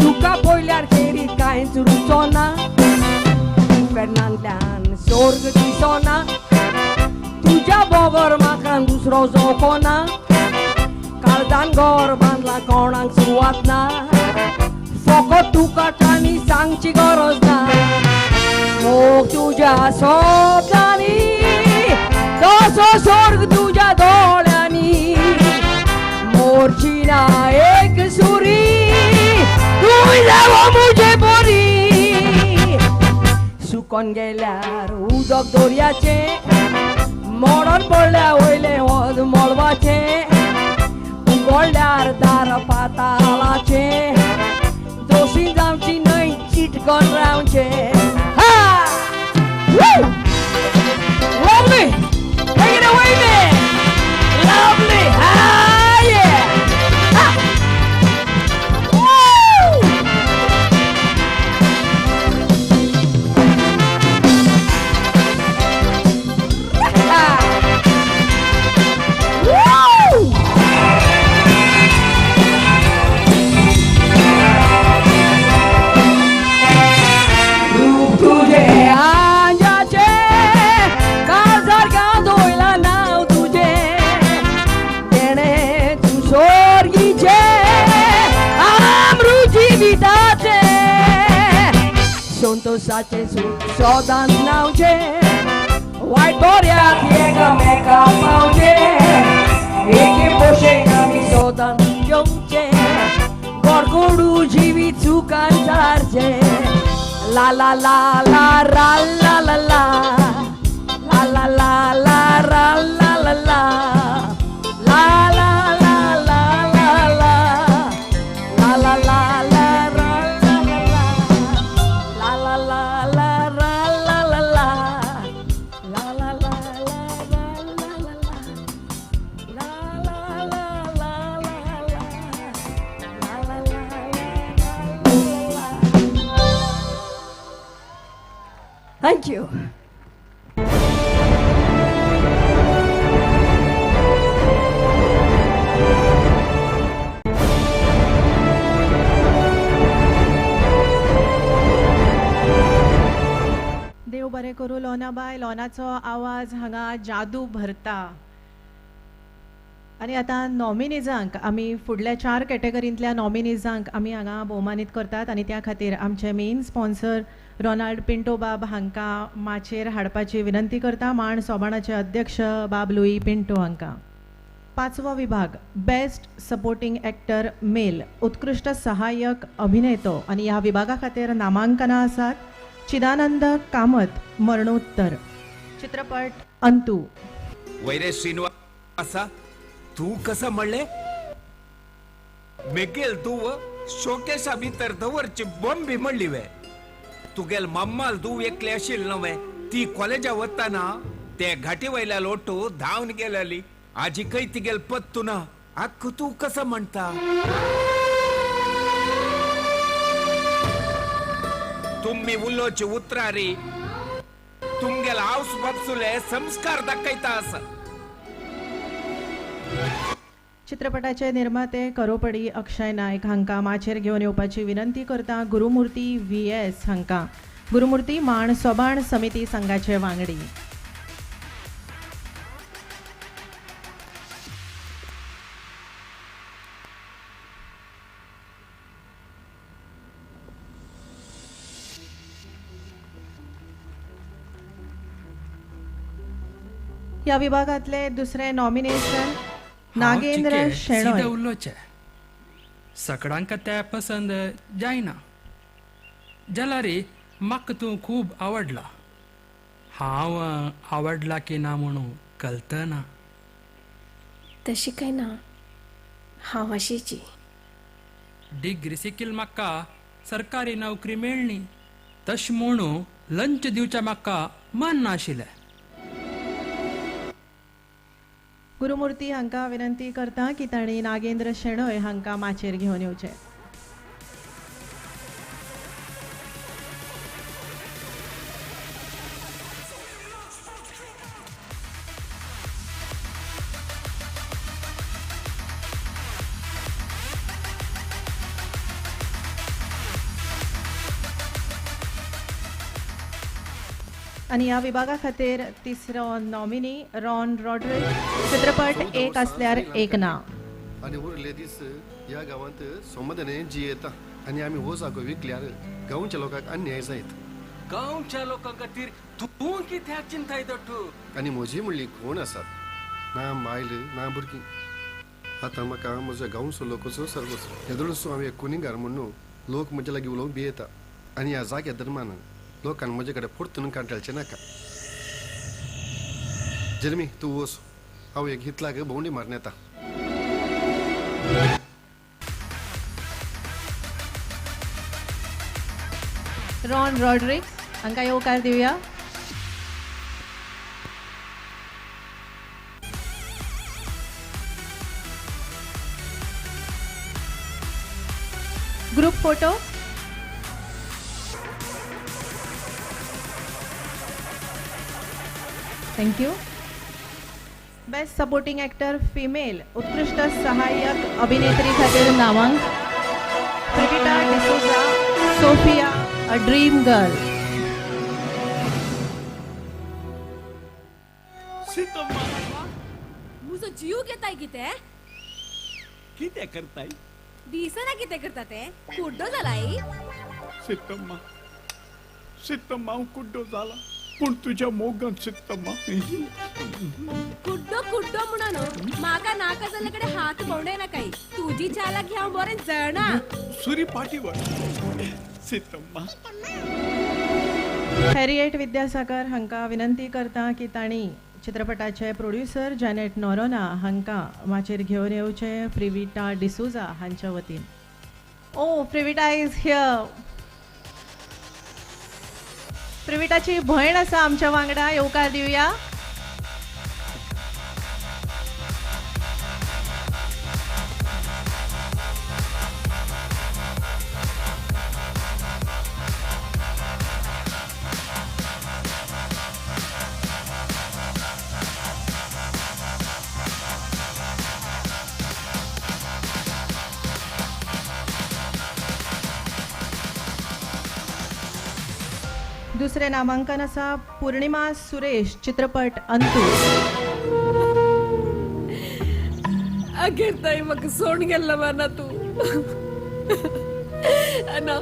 E: तुका पळयल्यार खेरीत कांयच रुचोना. इन्फेर्नांतल्यान स्वर्ग दिसोना, तुज्या बगर म्हाका दुसरो जोकोना. काळजान घर बांदला कोणाक सुवात ना, फकत तुका तांणी सांगची गरज ना. मोग तुज्या शब्दांनी तसो स्वर्ग तुज्या दोळ्यांनी, मोरची ना एक सुरी तूं जावो म्हजे बरी. सुकोन गेल्यार उदक दर्याचें, मोडोन पडल्या वयलें वत मळबाचें, उगडल्यार दार पाताळाचें, दोशी जावची न्हय चिटकोन रावचें. Ha! Woo! Lovely! Take it away, man! Lovely! Ah, yeah! Ha! Woo! Ha! Woo! रूप तुझे आंजाचे, काळजार गांदोयला नांव तुझे, देणे तूं सोर्गीचे आमरू जिविताचे, संतोषाचे सूख सदांच नावचे, वायट बऱ्याक एकामेका पावचे, एके पोशेक आमी सदांच घेवचे, गोडगोडू जिवीत सुखान सारचें. La la la la ra la la la la la la la ra la la la la la la la la la la la la la ra la la la la la la ra la la la la la la la ra la la la la la la la la la la la. Thank you.
D: देव बरें करूं लोनाबाय, लोनाचो आवाज हांगा जादू भरता. आनी आतां नॉमिनीजांक आमी फुडल्या 4 कॅटेगरींतल्या नॉमिनीजांक आमी हांगा भोवमानीत करतात आनी त्या खातीर आमचे मेन स्पॉन्सर रोनाल्ड पिंटो बाब हांकां माचयेर हाडपाची विनंती करता. माण सोबाणाचे अध्यक्ष बाब लुई पिंटो हांकां. 5वो विभाग बेस्ट सपोर्टिंग एक्टर मेल, उत्कृश्ट सहाय्यक अभिनेतो आनी ह्या विभागा खातीर नामांकनां आसात चिदानंद कामत मरणोत्तर, चित्रपट अंतू.
R: वैरे श्रीनिवासा, तूं कसं म्हणले मेगेल तूं शोकेशा भितर दवरची बॉम्बी म्हणली वे. तुगेल मम्माल तूं एकले आशिल्ल नवे, ती कॉलेजा वताना ते घाटी वयल्या लोटू धांवन गेलेली, आजी खंय तिगेल पत्तू ना. आक्क तूं कसं म्हणता? तुम्ही उलोवची उतरारी तुमगेल हावस बापसुले संस्कार दाखयता आसा.
D: चित्रपटाचे निर्माते करोपडी अक्षय नायक हांकां माचयेर घेवन येवपाची विनंती करता. गुरुमूर्ती व्ही.एस. हांकां, गुरुमूर्ती माण सोबाण समिती संघाचे वांगडी. ह्या विभागांतले दुसरे नॉमिनेशन नागेंद्र शेणोय.
S: उलोवचें सकडांक तें पसंद जायना जाल्यार म्हाका तूं खूब आवडला. हांव आवडला की ना म्हणून कळतना.
M: तशी काय ना, हांव अशीची.
S: डिग्री सिकील म्हाका सरकारी नोकरी मेळ्ळी, तशें म्हणून लंच दिवच्या म्हाका मन नाशिल्लें.
D: गुरुमूर्ती हांकां विनंती करता की तांणी नागेंद्र शेणोय हांकां माचयेर घेवन येवचें. आनी ह्या विभागा खातीर तिसरो नॉमिनी रॉन रॉड्रिग्ज, चित्रपट एक असल्यार एक ना.
T: आनी उरले दीस ह्या गांवांत सोमदने जियेता आनी आमी हो जागो विकल्यार गांवच्या लोकांक अन्याय जायत.
N: गांवच्या लोकां खातीर तूं कित्याक चिंताय दट्टू?
T: आनी म्हजी म्हणली कोण आसात ना बायल ना भुरगीं. आतां म्हाका म्हज्या गांवचो लोकचो सर्वस्व. येदोळसो हांव एक कुनिगार म्हणून लोक म्हज्या लागीं उलोवंक भियेता आनी ह्या जाग्या दरम्यान लोकांक म्हजे कडेन परतून कांटाळचें नाका. जेरमी तूं वच, हांव एक हितलाक भोंवडी मारून येता.
D: रॉन रॉड्रिग्ज हांकां येवकार दिवया. Group photo. Thank you. Best supporting actor female उत्कृष्ट सहाय्यक अभिनेत्री खातीर नामांक Privita D'Souza, Sophia a dream girl.
P: मुजो जीव घेताय कितें?
J: कितें करताय?
P: दिसना कितें करता तें? कुड्डो जालाय?
J: सीतम्मा, सीतम्मा हांव कुड्डो जाला पूण तुज्या मोगान सीतम्मा.
P: कुड्डो कुड्डो म्हणून म्हाका नाका जाल्ले कडेन हात भोंवडे नाकाय. तुजी चालाक हांव बरें जाणा.
J: सुरी पाटी वर सीतम्मा.
D: हॅरिएट विद्यासागर हांकां विनंती करता की तांणी चित्रपटाचे प्रोड्युसर जॅनेट नोरोना हांकां माचयेर घेवन येवचें प्रिविटा डिसोजा हांच्या वतीन. Oh, Privita is here. प्रिविटाची भयण आसा आमच्या वांगडा, येवकार दिवया. दुसरे नामांकन आसा पूर्णिमा सुरेश, चित्रपट अंतू.
E: अखेर ताई म्हाका सोडून गेल्ला माना तूं. अना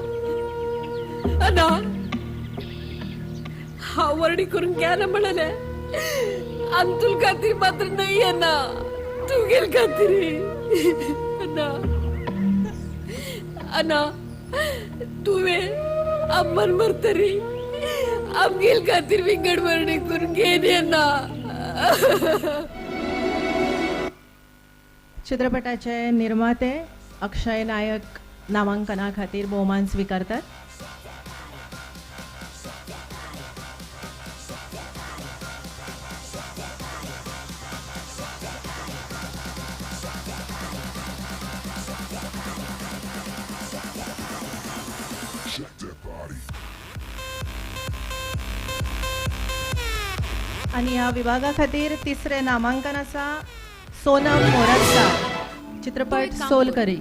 E: अना हांव वर्णी करून केन्ना म्हणलें अंतुल खातीर मात्र न्हय अना, तुगेल खातीर. अना अना तुवें अम्मन मरतरी आमगेल खातीर विंगड वर्णी करून घेन ना.
D: चित्रपटाचे निर्माते अक्षय नायक नामांकना खातीर भोवमान स्वीकारतात. आनी ह्या विभागा खातीर तिसरे नामांकन आसा सोनम मोरजकार, चित्रपट सोलकरी.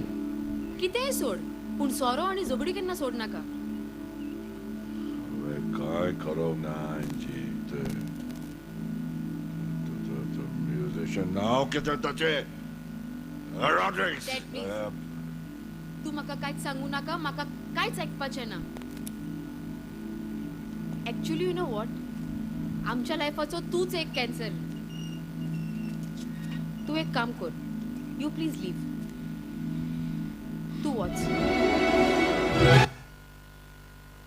P: कितेंय सोड पूण सोरो आनी झगडी केन्ना सोड नाका.
Q: काय करो ना म्युझिशियन नाव कितें ताचें? रॉड्रिग्स.
P: तूं म्हाका कांयच सांगू नाका, म्हाका कांयच आयकपाचें ना. एक्चुअली you know what, आमच्या लायफाचो तूच एक कॅन्सर. तूं एक काम कर, you please leave, तूं वच.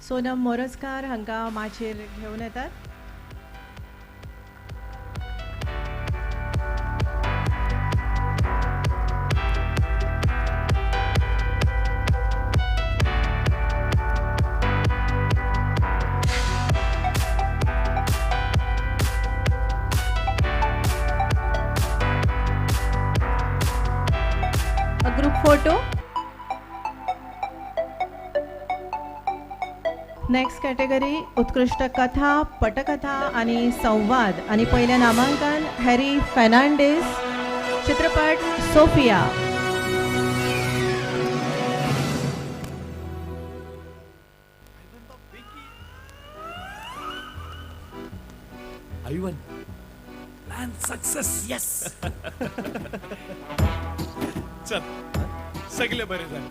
D: सोनम मोरजकार हांकां माचयेर घेवन येतात. फोटो. नेक्स्ट कॅटेगरी उत्कृष्ट कथा, पटकथा आणि संवाद आणि पयलें नामांकन हॅरी फर्नांडीस, चित्रपट Sophia.
Q: Ivan, plan success.
K: Yes.
J: चल सगळे बरे जाले.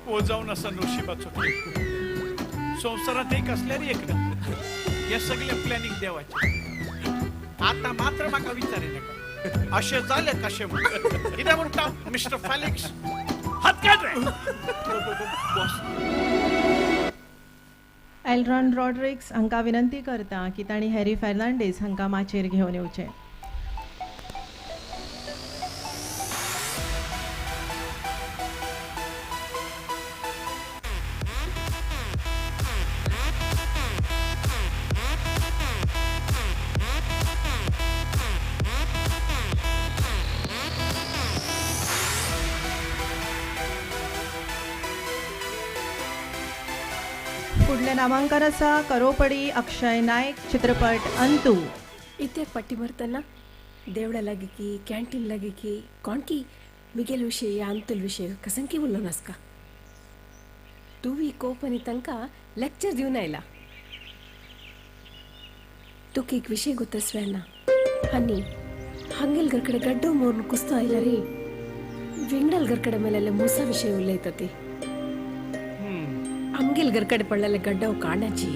J: हो जावन आसा नशिबाचो खेळ. संवसारात एक असल्यार एक ना. हे सगळे प्लॅनिंग देवाचे. आता मात्र म्हाका विचारी नाका अशें जालें कशें म्हूण. कितें म्हणटा मिस्टर फेलिक्स? हात काड रे. बॉस.
D: एलरॉन रॉड्रिक्स हांकां विनंती करता की तांणी हॅरी फर्नांडीस हांकां माचयेर घेवन येवचें. फुडलें नामांकन आसा करोपडी अक्षय नायक, चित्रपट अंतू.
M: इत्याक पट्टी मरतना देवळा लागी की कॅन्टीन लागी की कोणकी मिगेल विशय या अंतुल विशय कसंकी उलोवन आसका. तुवी कोपनी तांकां लेक्चर दिवन आयला. तुका एक विशय गोतसवेना आनी हांगेल घरकडे गड्डो मोरून कुस्तो आयला रे. विंगडल घरकडे मेलेले मुसा विशय उलयता ती. आमगेल घरकडे पडलेले गड्डव काणाची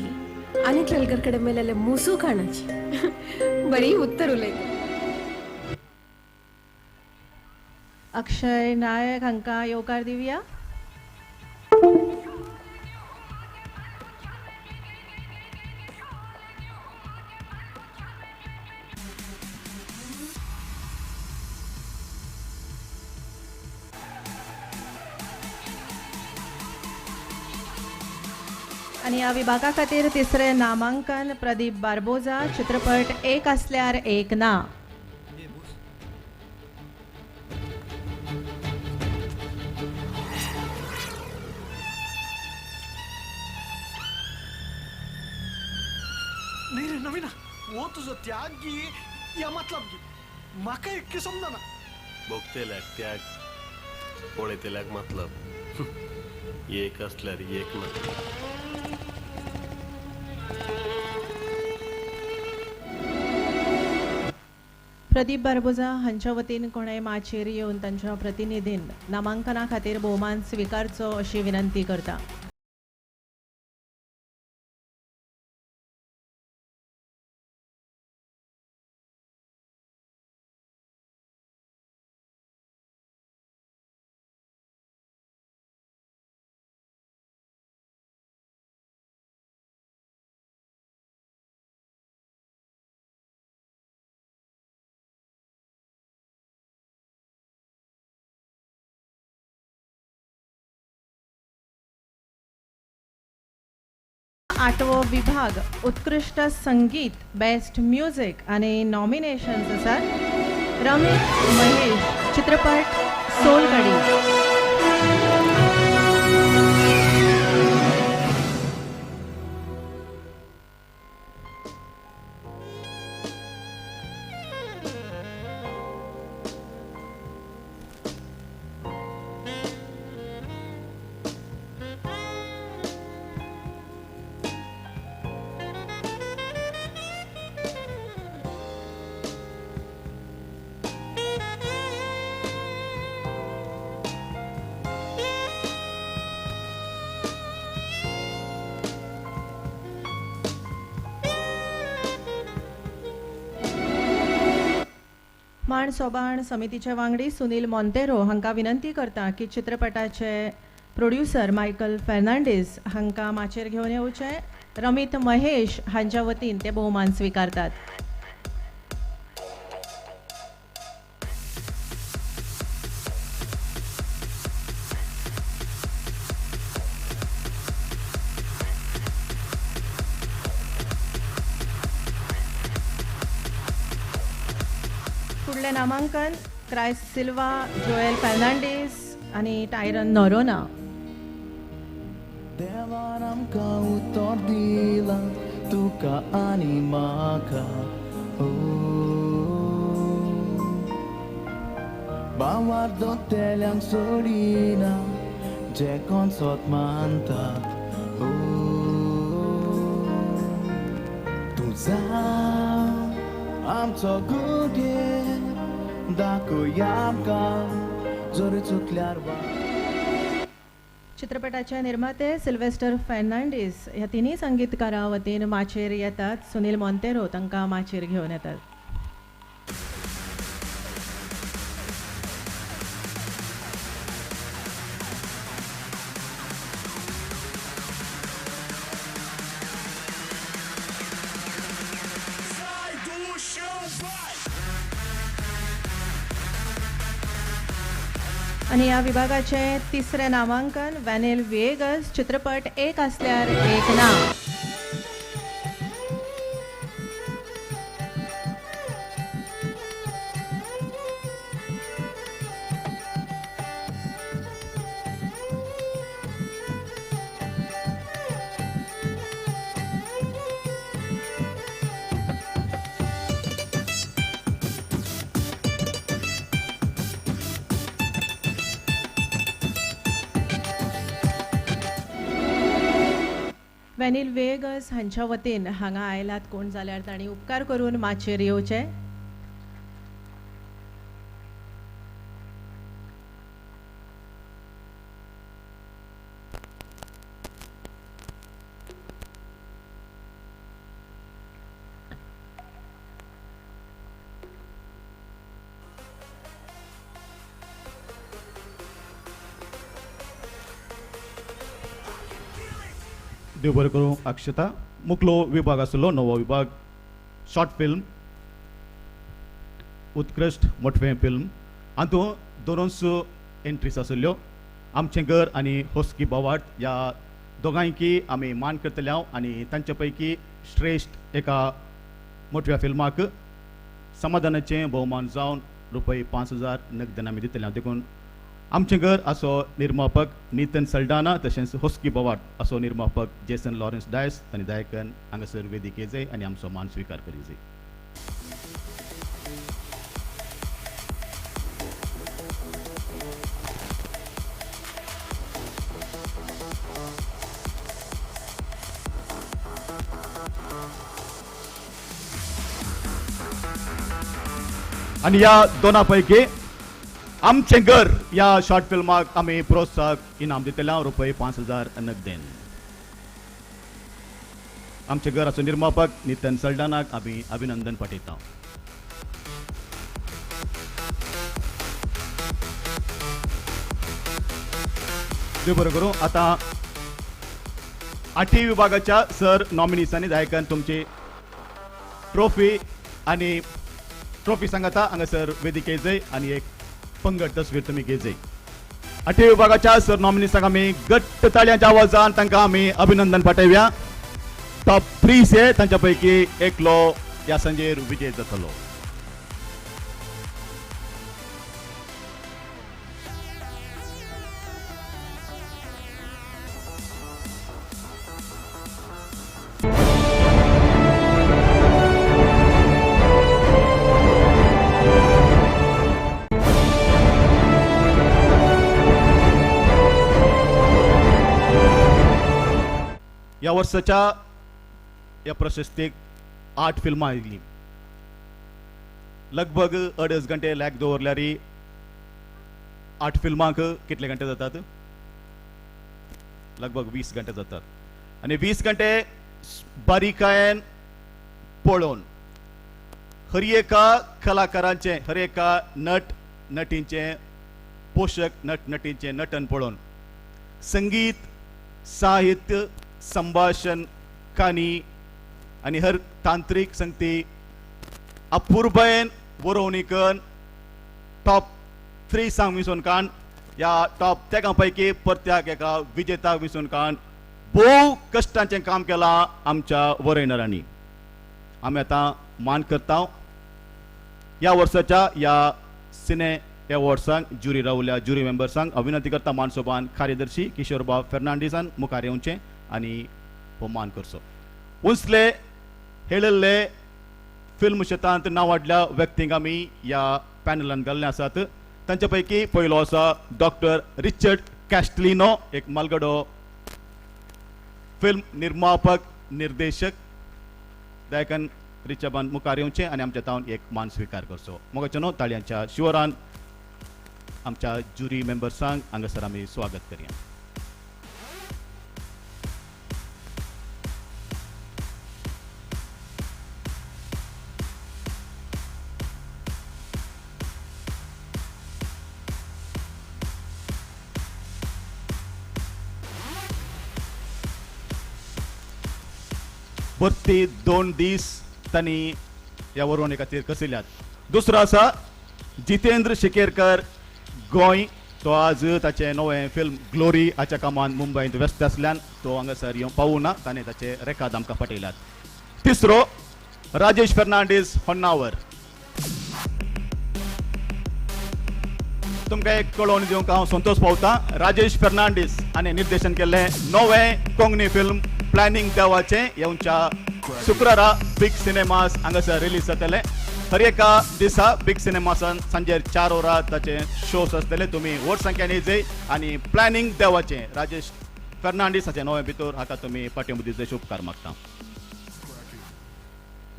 M: आनी घरकडे मेलेले मुसू काणाची. बरी उत्तर उलयता.
D: अक्षय नायक हांकां येवकार दिवया. आनी ह्या विभागा खातीर तिसरें नामांकन प्रदीप बार्बोजा, चित्रपट एक असल्यार एक ना.
I: नाही रे नवीना, वो तुझो त्याग गी या मतलब गी म्हाका एक समजना.
T: भोगतेल्याक त्याग, पळयतेल्याक मतलब. एक असल्यार एक ना.
D: प्रदीप बार्बोजा हांच्या वतीन कोणें माचयेर येवन तांच्या प्रतिनिधीन नामांकना खातीर भोवमान स्विकारचो अशी विनंती करता. आठवो विभाग उत्कृष्ट संगीत बेस्ट म्युझिक आणि नॉमिनेशन्स आसात रमेश महेश, चित्रपट सोलकडी. माण सोबाण समितीचे वांगडी सुनील मोंतेरो हांकां विनंती करता की चित्रपटाचे प्रोड्युसर मायकल फर्नांडीस हांकां माचयेर घेवन येवचे. रमित महेश हांच्या वतीन ते भोवमान स्विकारतात. फुडलें नामांकन क्रायस्ट सिल्वा, जोएल फर्नांडीस आनी टायरन नोरोना.
U: देवान आमकां उतर दिलां तुका आनी म्हाका ओ बावार दोतेल्यांक सोडिना जे कोण सोत मानतात ओ तूं जाव आमचो गुगे दाखय आमकां जोर चुकल्यार वा.
D: चित्रपटाचे निर्माते सिल्वेस्टर फर्नांडीस ह्या तिनूय संगीतकारां वतीन माचयेर येतात. सुनील मोंतेरो तांकां माचयेर घेवन येतात. आनी ह्या विभागाचें तिसरें नामांकन वॅनिल व्हिएगस, चित्रपट एक आसल्यार एक ना. वॅनिल व्हिएगस हांच्या वतीन हांगा आयलात कोण जाल्यार तांणी उपकार करून माचयेर येवचें.
B: देव बरें करूं अक्षता. मुखलो विभाग आसलो नवो विभाग शॉर्ट फिल्म, उत्कृश्ट मोटवें फिल्म. हातूंत दोनूच एंट्रीज आशिल्ल्यो. आमचें घर आनी होस्की बावाट ह्या दोगांयकी आमी मान करतले हांव आनी तांचे पैकी श्रेश्ठ एका मोटव्या फिल्माक समाधानाचें भोवमान जावन रुपये 5,000 नगदान आमी दितले हांव. देखून आमचें घर असो निर्मापक नितन सल्डाना तशेंच होस्की बोवाट असो निर्मापक जेसन लॉरन्स डायस आनी दायकन हांगासर वेदिके जाय आनी आमचो मान स्विकार करी जाय. आनी ह्या दोना पैकी आमचें घर ह्या शॉर्ट फिल्माक आमी प्रोत्साहक इनाम दितले रुपये 5,000 नगदेन. आमचें घर असो निर्मापक नितन सल्डानाक आमी अभिनंदन पाठयता. देव बरें करूं. आतां आठवी विभागाच्या सर नॉमिनीसांनी दायकान तुमची ट्रॉफी आनी ट्रॉफी सांगता हांगासर वेदिके जाय आनी एक पंगड तस्वीर तुमी घेत. आठवी विभागाच्या सर नॉमिनीसांक आमी घट्ट ताळयांच्या आवाजान तांकां आमी अभिनंदन पाठोवया. टॉप 3 से तांच्या पैकी एकलो ह्या सांजेर विजय जातलो. ह्या वर्साच्या ह्या प्रशस्तीक 8 फिल्मां आयिल्लीं. लगभग 2.5 घंटे लॅक दवरल्यार 8 फिल्मांक कितले घंटे जातात? लगभग 20 घंटे जातात. आनी 20 घंटे बारीकायेन पळोवन हर एका कलाकारांचें, हर एका नट नटींचें, पोशक नट नटींचें नटन पळोवन, संगीत, साहित्य, संभाषण, काणी आनी हर तांत्रीक संगती अपुरबायेन बरोवणी करून टॉप 3 सांग विसून काण ह्या टॉप 3 पैकी प्रत्येक एका विजेताक विसून काण भोव कश्टांचें काम केलां आमच्या वरयणारांनी. आमी आतां मान करता ह्या वर्साच्या ह्या सिने अवॉर्ड्सांक ज्युरी रावल्या ज्युरी मेंबर्सांक हांव विनंती करता मानसोबान कार्यदर्शी किशोरबाब फेर्नांडीसान मुखार येवचें आनी भोवमान करचो. उंचले हेळिल्ले फिल्म शेतांत नांवाडल्या व्यक्तींक आमी ह्या पॅनलान घाल्ले आसात. तांचे पैकी पयलो आसा डॉक्टर रिचर्ड कॅस्टलिनो, एक मालगडो फिल्म निर्मापक निर्देशक. दयाकन रिचर्डान मुखार येवचें आनी आमच्या तावन एक मान स्विकार करचो. मोगाचें न्हू ताळयांच्या शिवरान आमच्या ज्युरी मेंबर्सांक हांगासर आमी स्वागत करया. भरती 2 दीस तांणी ह्या वरोवणे खातीर कसल्यात. दुसरो आसा जितेंद्र शिकेरकर गोंय, तो आज ताचें नवें फिल्म ग्लोरी हाच्या कामान मुंबयंत व्यस्त आसल्यान तो हांगासर येवंक पावूना, ताणें ताचे रेकाद आमकां पाठयल्यात. तिसरो राजेश फेर्नांडीस होन्नावर. तुमकां एक कळोवन दिवंक हांव संतोश पावता, राजेश फेर्नांडीस हाणें निर्देशन केल्लें नवें कोंकणी फिल्म प्लॅनिंग देवाचें येवच्या शुक्रारा बिग सिनेमास हांगासर रिलीज जातलें. हर एका दिसा बिग सिनेमासान सांजेर 4 वरां ताचे शोज आसतले. तुमी व्हड संख्येन येयजय आनी प्लॅनिंग देवाचें राजेश फेर्नांडीस हाचें नवें भितर हाका तुमी पाठिंबो दिवचे उपकार मागता.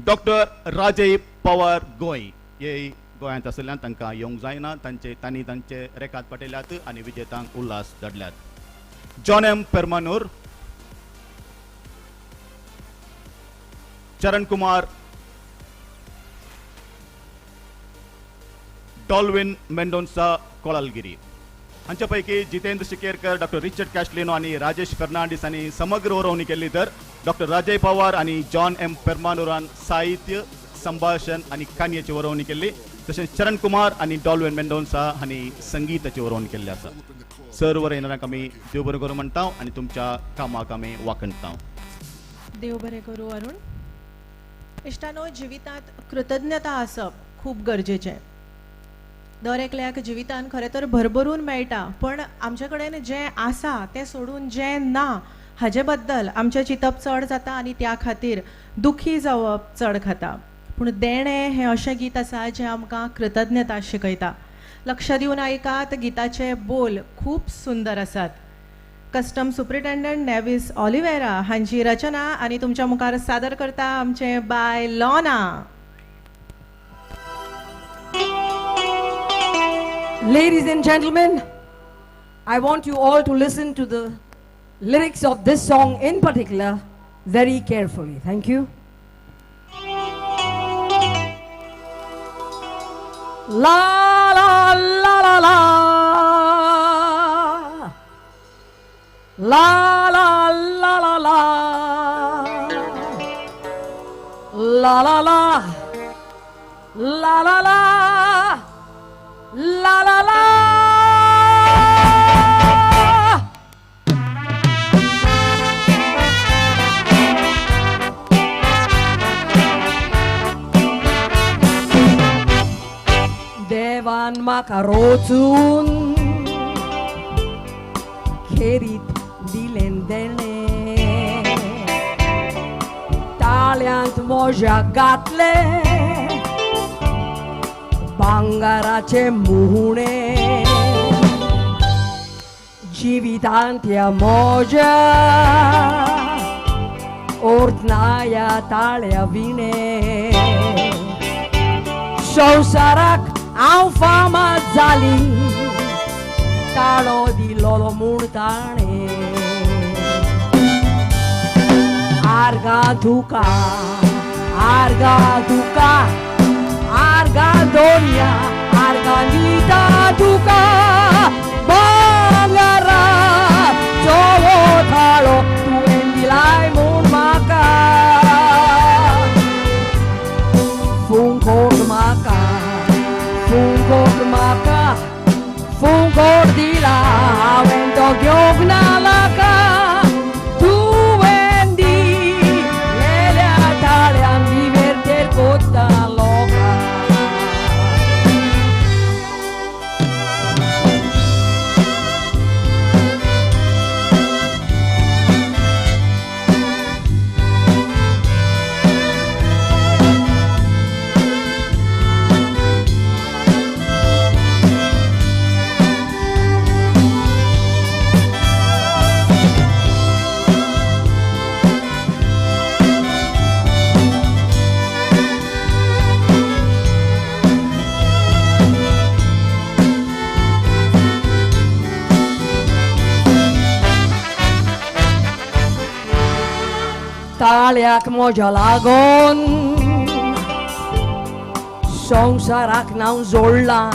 B: डॉक्टर राजय पवार गोंय हे गोंयांत आशिल्ल्यान तांकां येवंक जायना, तांणी तांचे रेकाद पाठयल्यात आनी विजेतांक Ulhas धाडल्यात. John M Permanur, Charan Kumar, Dolvin Mendonca Kolalgiri हांचे पैकी जितेंद्र शिकेरकर, डॉक्टर रिचर्ड कॅस्टलिनो आनी राजेश फेर्नांडीस हांणी समग्र वरोवणी केल्ली, तर डॉक्टर राजय पवार आनी जॉन एम पेरमानूरान साहित्य, संभाशण आनी काणयेची वरोवणी केल्ली. तशेंच चरण कुमार आनी डॉल्विन मेंडोन्सा हांणी संगीताची वरोवणी केल्ली आसा. सर वरयणारांक आमी देव बरें करूं म्हणटा आनी तुमच्या कामाक आमी वाखणटा.
D: देव बरें करूं अरुण. इश्टानो, जिवितांत कृतज्ञता आसप खूब गरजेचें. दर एकल्याक जिवितांत खरें तर भरभरून मेळटा, पण आमचे कडेन जें आसा तें सोडून जें ना हाजे बद्दल आमचें चिंतप चड जाता आनी त्या खातीर दुखी जावप चड खाता. पूण देणें हें अशें गीत आसा जें आमकां कृतज्ञता शिकयता. लक्ष दिवन आयकात, गिताचे बोल खूब सुंदर आसात. कस्टम सुप्रिटेंडंट नेवीस ऑलिवेरा हांची रचना आनी तुमच्या मुखार सादर करता आमचें बाय लोना.
E: Ladies and gentlemen, I want you all to listen to the lyrics of this song in particular very carefully. Thank you. La la la la la, la la la la la, la la la, la la la, la la la. देवान म्हाका रोचून खेरीत दिलें देणें, ताळ्यांत म्हज्या घातलें भांगराचे मुणे, जिवितांत ह्या म्हज्या अर्थ ना ह्या ताळ्या विणें, संवसाराक हांव फामाद जाली ताळो दिलोलो म्हूण ताणें. आर्गां तुका, आर्गां तुका, आर्गां दोनया, आर्गां दिता तुका, भांगरा चोवो थाळो तुवें दिलाय म्हूण म्हाका. फुंकोट म्हाका, फुंकोट म्हाका, फुंकोट दिला हांवें तो घेवंक ना नाका. तुवें दिलेल्या ताळ्यान दिवेर तेर कोत्ता लोकां. ताळ्याक म्हज्या लागून संवसाराक नांव जोडलां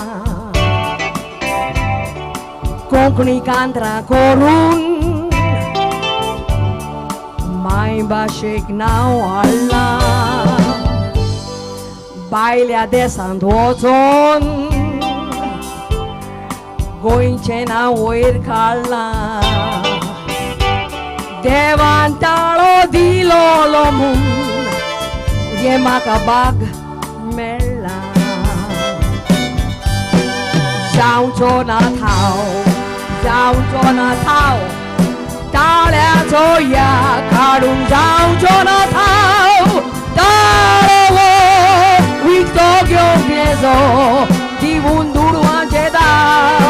E: कोंकणी कांतरां करून मायभाशेक नांव हाडलां भायल्या देशांत वचोन गोंयचें नांव वयर काडलां देवान ताळो दिलोलो म्हूण हें म्हाका बाग मेळ्ळा जावचो ना थाव जावचो ना थाव ताळ्याचो या काडून जावचो ना थाव ताळो विकतो घेवंक येजो दिवून दुडवांचे दाव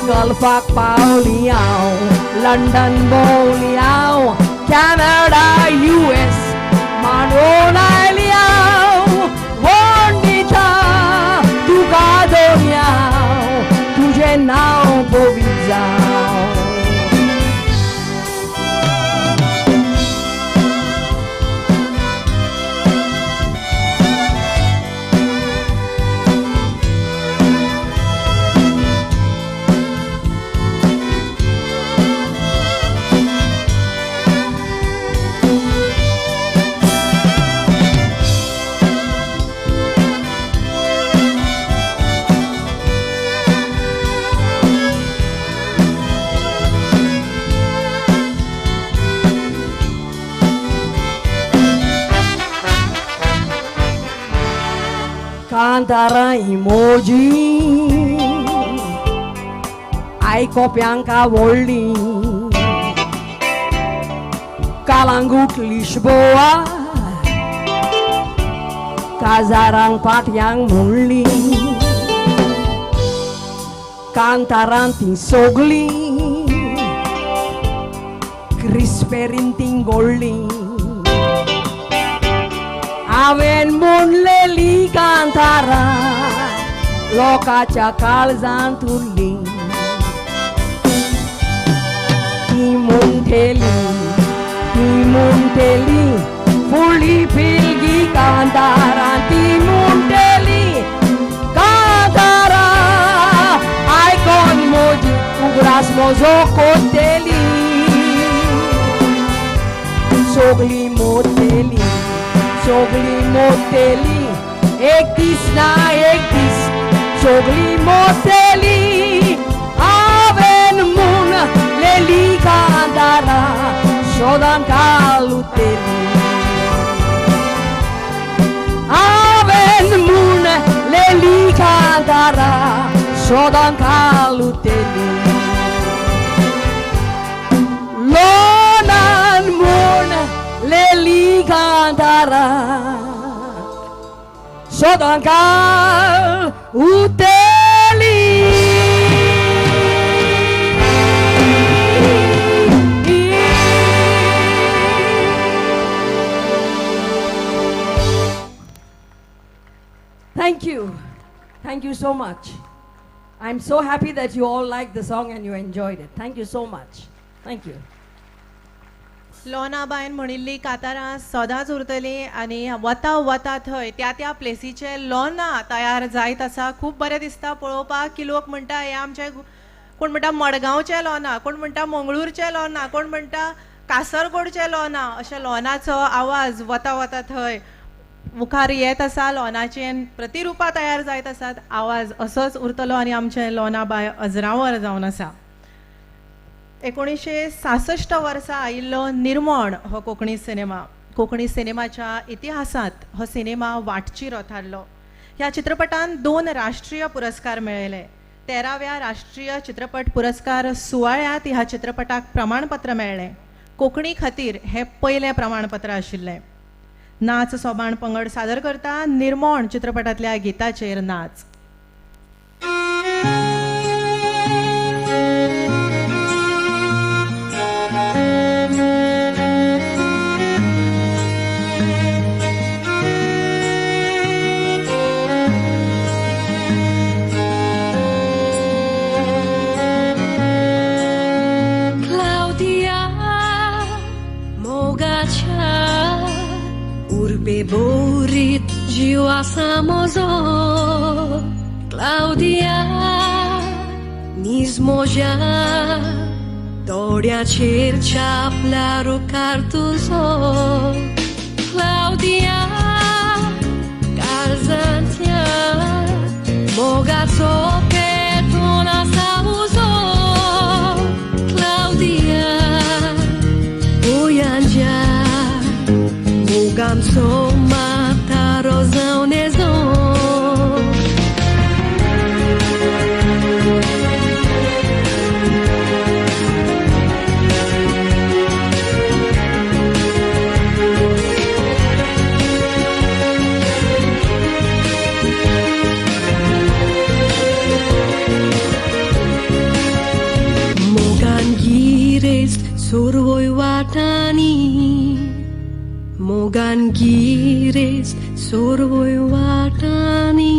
E: गल्फाक पावली हांव लंडन भोंवली हांव कॅनडा US मांडोन आयली हांव वंडिता तुका दोन्या तुजें नांव पवित्र जावं. कांतारां इमोजी आयकोप्यांक आवडली कालांगूट लिश्बोआ काजारांक पाटयांक म्हणली कांतारां तीं सोगलीं क्रिस्पेरीन तीं गोडलीं हांवें म्हणलेली कांतारां लोकांच्या काळजांत उरली ती म्हणटेली ती म्हणटेली फुडली पिळगी कांतारां ती म्हणटेली कांतारां आयकोन म्हजी उगडास म्हजो कोत्तेली सोगली मोतेली सोगली मोतेली एक दीस ना एक दीस सोगली मोतेली हांवें म्हूण लेली कांतारां सोदां कालुतेली हांवें म्हूण लेली कांतारां सोदां कालुतेली लोनान म्हूण लेली कांतारां सोदां काल उतेली. Thank you. Thank you so much. I'm so happy that you all liked the song and you enjoyed it. Thank you so much. Thank you.
D: लोनाबायन म्हणिल्ली कातारां सदांच उरतलीं आनी वता वता थंय त्या त्या प्लेसीचे लोना तयार जायत आसा. खूब बरें दिसता पळोवपाक की लोक म्हणटा हे आमचे, कोण म्हणटा मडगांवचे लोना, कोण म्हणटा मंगळूरचे लोना, कोण म्हणटा कासरगोडचे लोना, अशें लोनाचो आवाज वता वता थंय मुखार येत आसा. लोनाचे प्रतिरुपां तयार जायत आसात. आवाज असोच उरतलो आनी आमचें लोनाबाय अजरावर जावन आसा. 1966 वर्सा आयिल्लो निर्मोण हो कोंकणी सिनेमा कोंकणी सिनेमाच्या इतिहासांत हो सिनेमा वाटचिरो थारलो. ह्या चित्रपटान 2 राष्ट्रीय पुरस्कार मेळयले. 13व्या राष्ट्रीय चित्रपट पुरस्कार सुवाळ्यांत ह्या चित्रपटाक प्रमाणपत्र मेळ्ळें. कोंकणी खातीर हें पयलें प्रमाणपत्र आशिल्लें. नाच सोबाण पंगड सादर करता निर्मोण चित्रपटांतल्या गीताचेर नाच.
A: Claudia,
E: उर्बे बोरीत जीव आसा म्हजो क्लावदिया नीज म्हज्या दोळ्याचेर छापला रुखार तुजो क्लावदिया काळजांतल्या मोगाचो पेटून आसा उजो क्लावदिया उयांच्या मोगांचो म्हातारो जावन येजो. मोगान गिरेस्त सोरवय वाटांनी मोगान गिरेस्त सोरवय वाटांनी.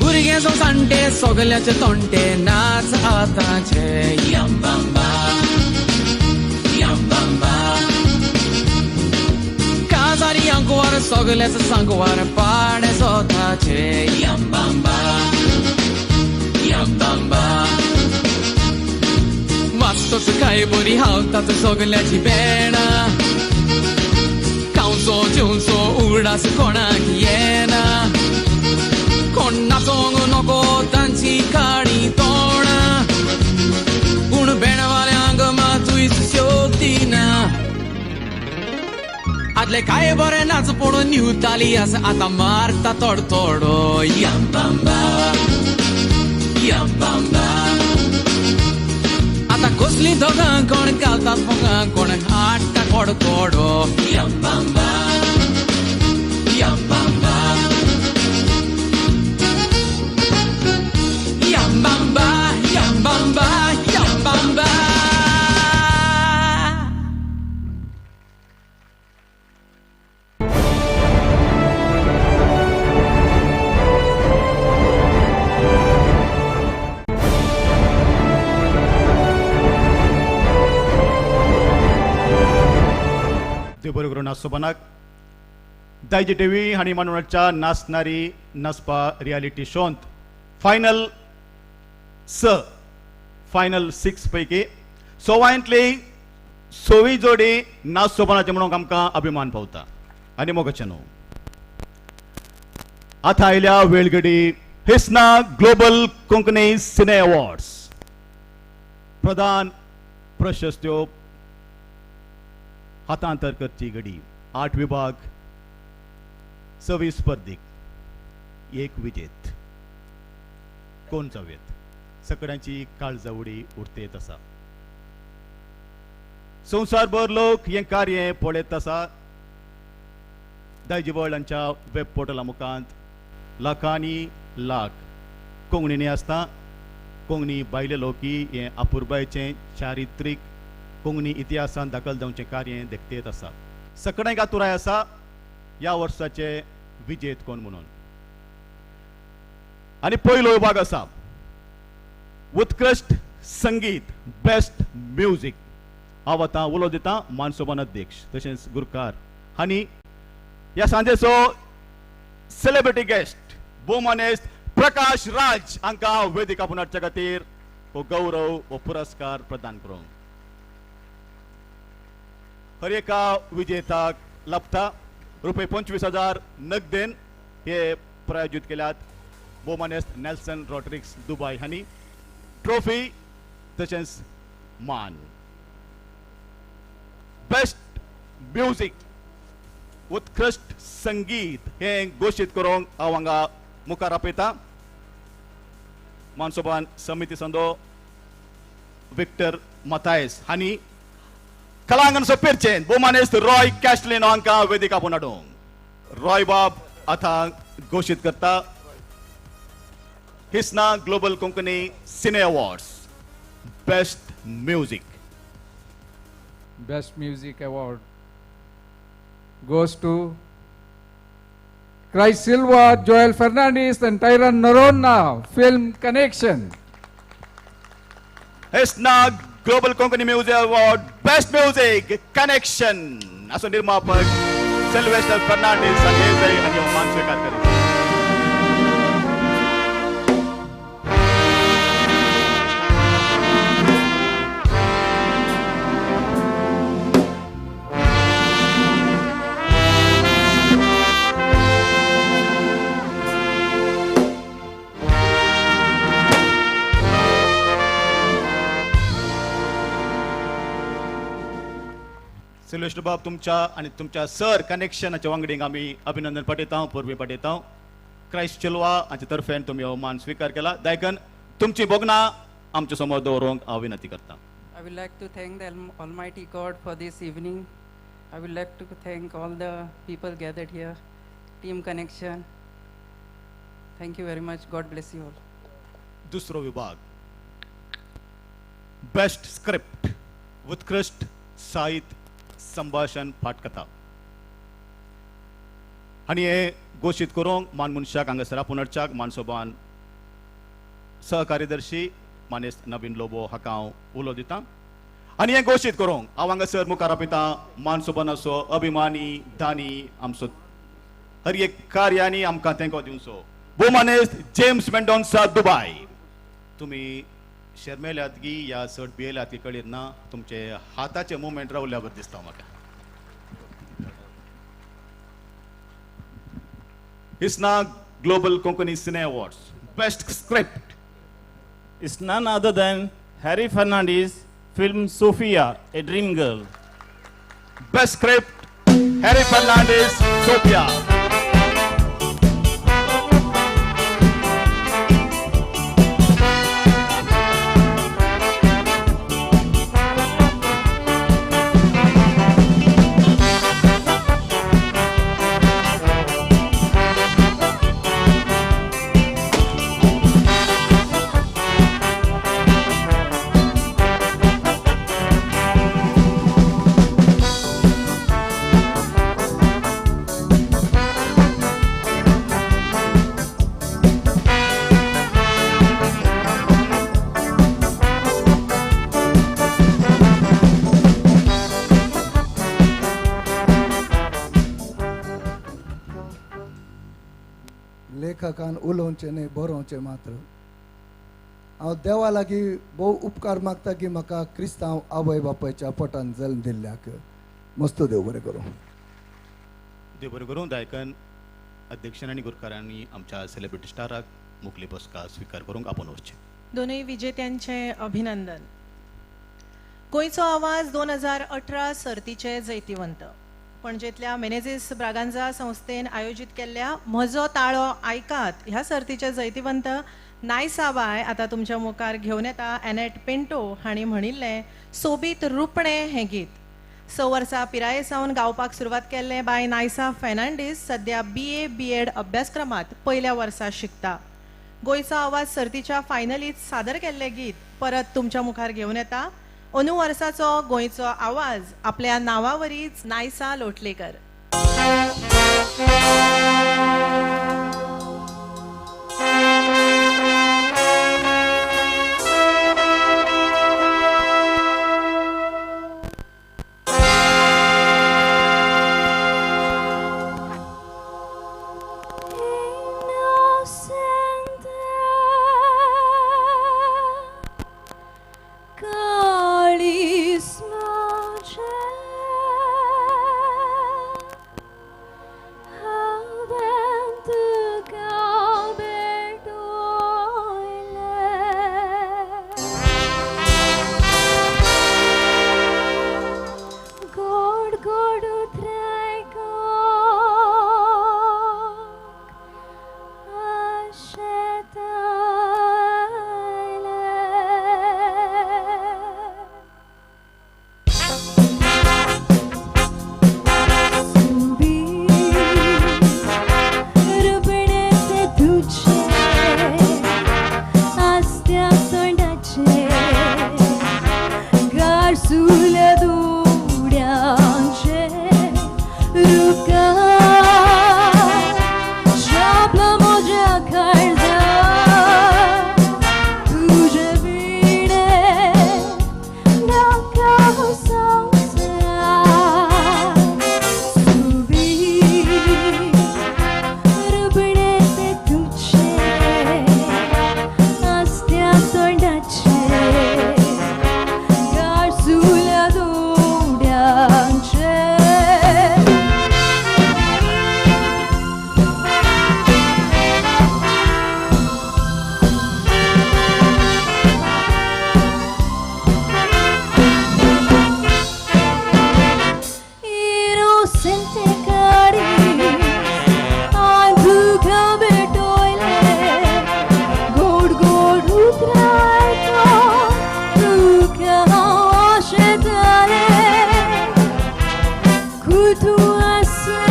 S: भुरगे जावं जाणटे सगल्याचे तोंडे नाच आतांचे यमबांबा यमबांबा काजारी अंकवार सगल्याचे सांगवार पाडे जोताचे यमबांबा यमबांबा वाचतोच काय बरी हावतात सगल्याची बेणां खावचो जेवचो उगडास कोणाक येना कोण नाचोंक नको तांची काळी तोंडां पूण बेणवाल्यांक मातूय शोती ना आदले काय बरें नाच पडून न्हिवताली आसा आतां मारता तोडतोडो यमबांबा यमबांबा आतां कसलीं दोगां कोण घालतात फोगां कोण हाडटा कोडकोडो यमबांबा यमबांबा Yambamba, yambamba, yambamba.
B: देव बरें करून नाचसोबानाक दायजी टीव्ही हांणी मांडून नाचणारी नाचपा रियालिटी शोंत फायनल स फायनल 6 पैकी सवायंतली सवी जोडी नाच सोबनाचे म्हणून आमकां अभिमान पावता आनी मोगाचें न्हू. आतां आयल्या वेळगडी हेसना ग्लोबल कोंकणी सिने अवॉर्ड्स प्रधान प्रशस्त्यो हातांतर करची घडी. 8 विभाग 26 स्पर्धीक 1 विजेत कोण जावयेत सगळ्यांची काळजावडी उरतेत आसा. संवसारभर लोक हें कार्य पळयत आसा. दायजी वर्ल्ड हांच्या वेब पोर्टला मुखांत लाखांनी लाख कोंकणीनी आसता. कोंकणी भायले लोकी हें अपुरबायचें चारित्रीक कोंकणी इतिहासान दाखल जावचें कार्य देखतेत आसा. सगळ्यांक आतुराय आसा ह्या वर्साचे विजेत कोण म्हणून. आनी पयलो विभाग आसा उत्कृष्ट संगीत बेस्ट म्युझिक. हांव आतां उलो दिता मानसोबान अध्यक्ष तशेंच गुरकार आनी ह्या सांजेचो सेलिब्रिटी गेस्ट भोवमानेस्त प्रकाश राज हांकां वेदिका आपोवन हाडच्या खातीर हो गौरव हो पुरस्कार प्रदान करूंक. हर एका विजेताक लाभता रुपये 25,000 नगदेन हे प्रायोजीत केल्यात भोवमानेस्त नेल्सन रॉड्रिक्स दुबय हांणी. ट्रॉफी तशेंच मान. बेस्ट म्युझिक उत्कृष्ट संगीत हें घोशीत करूंक हांव हांगा मुखार आपयता मानसोबान समिती संदो विक्टर मथायस हांणी कलांगण सोपेरचें भोवमानेस्त रॉय कॅस्टलिन हांकां वेदिका आपोवन हाडूंक. रॉय बाब आतां घोशीत करता हिस्ना global Konkani cine awards best music.
A: Best Music Award goes to Christ Silva, Joel Fernandez and Tyron Noronha, Film Connection.
B: हिस्ना global Konkani music award best music connection असो निर्मापक सिल्वेस्टर फर्नांडीस हांणी हांचे मान स्विकार करीत. सिल्वेस्टर बाब, तुमच्या आनी तुमच्या सर कनेक्शनाच्या वांगडींक आमी अभिनंदन पाठयता, परबी पाठयता. क्रायस्ट चिलवा हांचे तर्फेन तुमी हो मान स्विकार केला. दायकन तुमची भोगणां आमच्या समोर दवरूंक हांव विनंती करता.
V: I would like to thank the Almighty God for this evening. I would like to thank all the people gathered here, Team Connection. Thank you very much. God bless you all.
B: दुसरो विभाग best script, उत्कृष्ट साहित्य संभाषण पाठकथा. आनी हे घोशीत करूंक मान मनशाक हांगासर आपोवण्याच्याक मानसोबान सहकार्यदर्शी मानेस्त नवीन लोबो हाका हांव उलो दिता. आनी हें घोशीत करूंक हांव हांगासर मुखार आपयता मानसोबानाचो अभिमानी दानी आमचो हर एक कार्यांनी आमकां तेंको दिवचो भोवमानेस्त जेम्स मेंडोन्सा दुबाय. तुमी शर्मेल्यात गी या चड भियेल्यात की कळीत ना, तुमचे हाताचे मुवमेंट रावल्यावर दिसता म्हाका. हिस्ना global Konkani cine awards best script
W: is none other than Harry Fernandez, film Sophia, a Dream Girl.
B: Best script Harry Fernandez, Sophia.
X: लेखकान उलोवचें न्हय, बरोवचें मात्र. हांव देवा लागीं भोव उपकार मागता की म्हाका क्रिस्तांव आवय बापायच्या पोटान जल्म दिल्ल्याक. मस्त देव बरें करूं.
B: देव बरें करूं. दायकन अध्यक्षांनी आनी गुरकारांनी आमच्या सेलिब्रिटी स्टाराक मुखली बसका स्विकार करूंक आपोवन वचचें.
D: दोनूय विजेत्यांचें अभिनंदन. गोंयचो आवाज 2018 सर्तीचे जैतिवंत पणजेंतल्या मेनेझीस ब्रागांझा संस्थेन आयोजीत केल्ल्या म्हजो ताळो आयकात ह्या सर्तीचे जैतिवंत नायसाबाय आतां तुमच्या मुखार घेवन येता एनेट पिंटो हांणी म्हणिल्लें सोबीत रुपणें हें गीत. 6 वर्सां पिराये सावन गावपाक सुरवात केल्लें बाय नायसा फेर्नांडीस सद्या BA B.Ed अभ्यासक्रमांत पयल्या वर्सा शिकता. गोंयचो आवाज सर्तीच्या फायनलीत सादर केल्लें गीत परत तुमच्या मुखार घेवन येता अंदू वर्साचो गोंयचो आवाज आपल्या नांवावरीच नायसा लोटलेकर.
E: Kalis तोंडाचे गाळसुल्या दोड्यांचे. Inocente cariz, anduga betoile, god god utraito, tuka ashetale, kutu asa,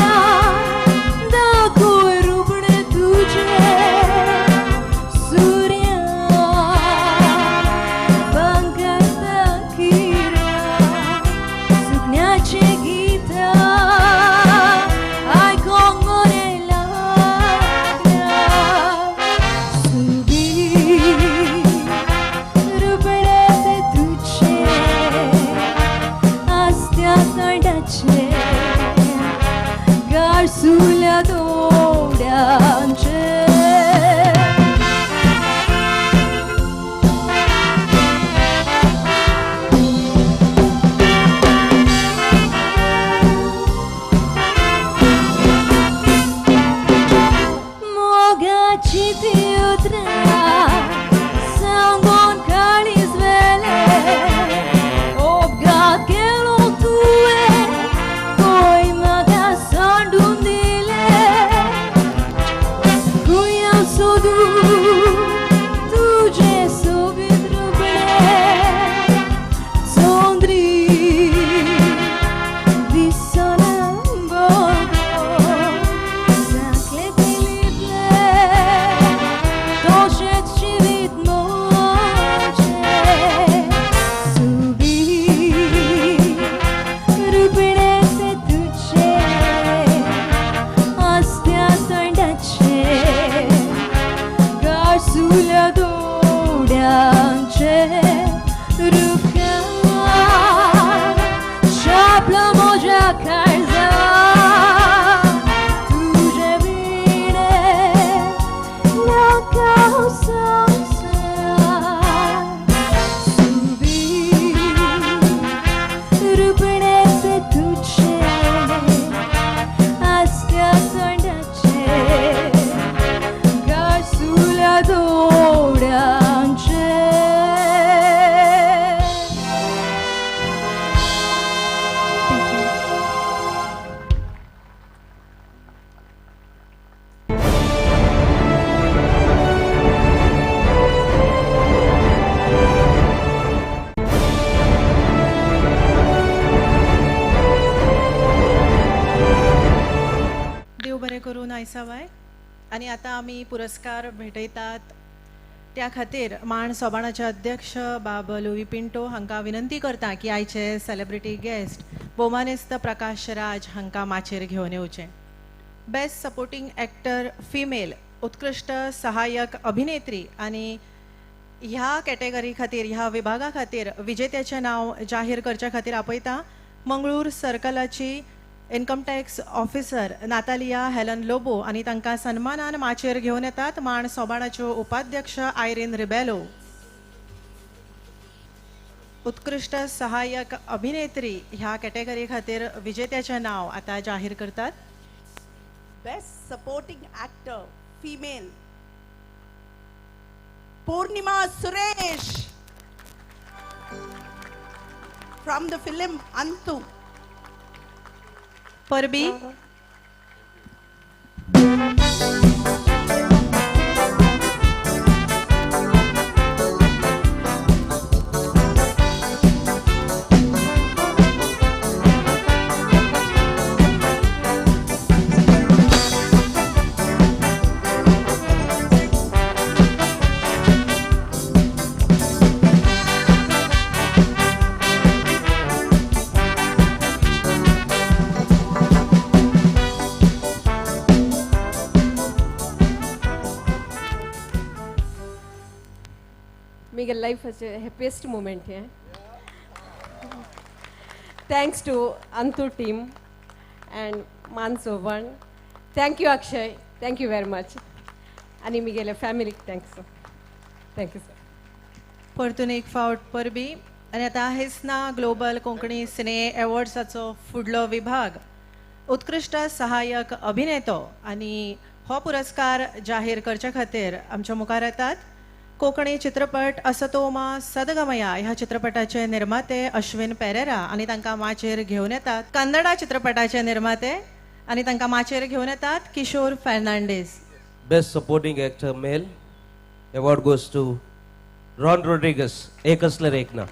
E: da koi rupne tujhe, surya, bangata kira, सुकण्याचे गीत आयकोंक बरें लागता. सुबीर रुपडें तें तुजें आसत्या तोंडाचें गाळसुल्या दोड्यांचें. मोगाची ती उतरां सांगून काळीज वेलें, अपघात केलो तुवें खंय म्हाका सांडून दिलें. खंय हांव सोदूं तुजें सोबीत रुपडें, चंद्री दिसना बरो, सांगलें तें लिपलें तशेंच जिवीत म्हजें. सुबीर रुपडें तें तुजें आसत्या तोंडाचें गाळसुल्या दोड्यांचें. रुखार छापलां म्हज्या काळजार, तुजें विणें नाका हो संवसार. सुबीर रुपडें तें तुजें आसत्या तोंडाचें गाळसुल्या दोड्यांचें.
D: देव बरें करून आयसावाय. आनी आतां आमी पुरस्कार भेटयतात त्या खातीर माण सोबाणाचे अध्यक्ष बाब लुवी पिंटो हांकां विनंती करता की आयचे सेलिब्रिटी गेस्ट भोवमानेस्त प्रकाश राज हांकां माचयेर घेवन येवचें. बेस्ट सपोर्टींग एक्टर फिमेल, उत्कृश्ट सहाय्यक अभिनेत्री आनी ह्या कॅटेगरी खातीर, ह्या विभागा खातीर विजेत्याचें नांव जाहीर करच्या खातीर आपयता Mangalore सर्कलाची income tax officer Natalia Helen Lobo आनी तांकां सन्मानान माचयेर घेवन येतात माण सोबाणाच्यो उपाध्यक्ष आयरीन रिबेलो. उत्कृश्ट सहाय्यक अभिनेत्री ह्या कॅटेगरी खातीर विजेत्याचें नांव आतां जाहीर करतात.
F: Best Supporting Actor, Female, Purnima Suresh from the film Antu.
D: Parbi.
M: मेरे लाइफ हैप्पीएस्ट मोमेंट है. Thanks to Antu team and Maan Soban. Thank you Akshay, thank you very much. आणि मी गेले family thanks. Thank you sir.
D: परतून एक फावट परबी. आनी आतां हेसना ग्लोबल कोंकणी सिने एवॉर्ड्साचो फुडलो विभाग उत्कृश्ट सहाय्यक अभिनेतो आनी हो पुरस्कार जाहीर करचे खातीर आमच्या मुखार येतात कोंकणी चित्रपट असतोमा सदगमया ह्या चित्रपटाचे निर्माते अश्विन पेरेरा आनी तांकां माचयेर घेवन येतात कन्नडा चित्रपटाचे निर्माते आनी तांकां माचयेर घेवन येतात Kishore Fernandes.
G: Best Supporting Actor Male award goes to Ron Rodrigues, Ek Asler Ek Na.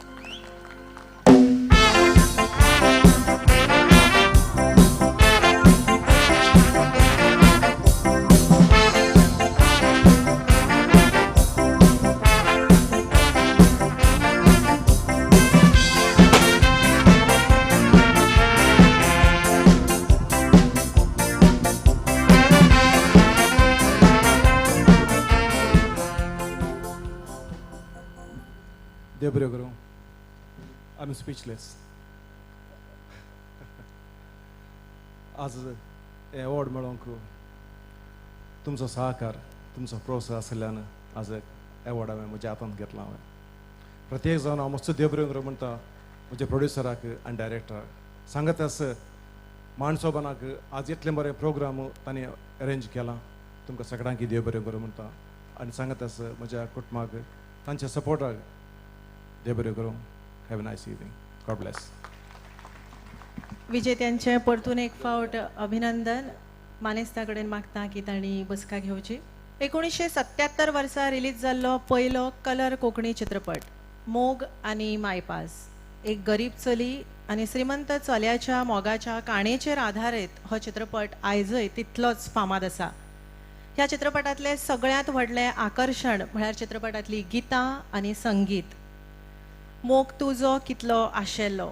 H: देव करूं. I am speechless. आज हे अवॉर्ड मेळोंक तुमचो सहकार, तुमचो प्रोत्साहन आशिल्ल्यान आज अवॉर्ड हांवें म्हज्या हातांत घेतला. हांवें प्रत्येक जावन हांव मस्त देव बरें करूं म्हणटा म्हज्या प्रोड्युसराक आनी डायरेक्टराक. सांगत आस माणसोबानाक आज इतलें बरें प्रोग्राम तांणी अरेंज केला, तुमकां सगळ्यांक देव बरें करूं म्हणटा. आनी सांगत आस म्हज्या कुटुंबाक, तांच्या सपोर्टाक देव बरें करूं. Have a nice evening. God bless.
D: विजेत्यांचें परतून एक फावट अभिनंदन. मानेस्ता कडेन मागता की तांणी बसका घेवची. 1977 वर्सा रिलीज जाल्लो पयलो कलर कोंकणी चित्रपट मोग आनी मायपास. एक गरीब चली आनी श्रीमंत चल्याच्या मोगाच्या काणयेचेर आधारीत हो चित्रपट आयजय तितलोच फामाद आसा. ह्या चित्रपटांतलें सगळ्यांत व्हडलें आकर्शण म्हळ्यार चित्रपटांतली गितां आनी संगीत. मोग तुजो कितलो आशेल्लो,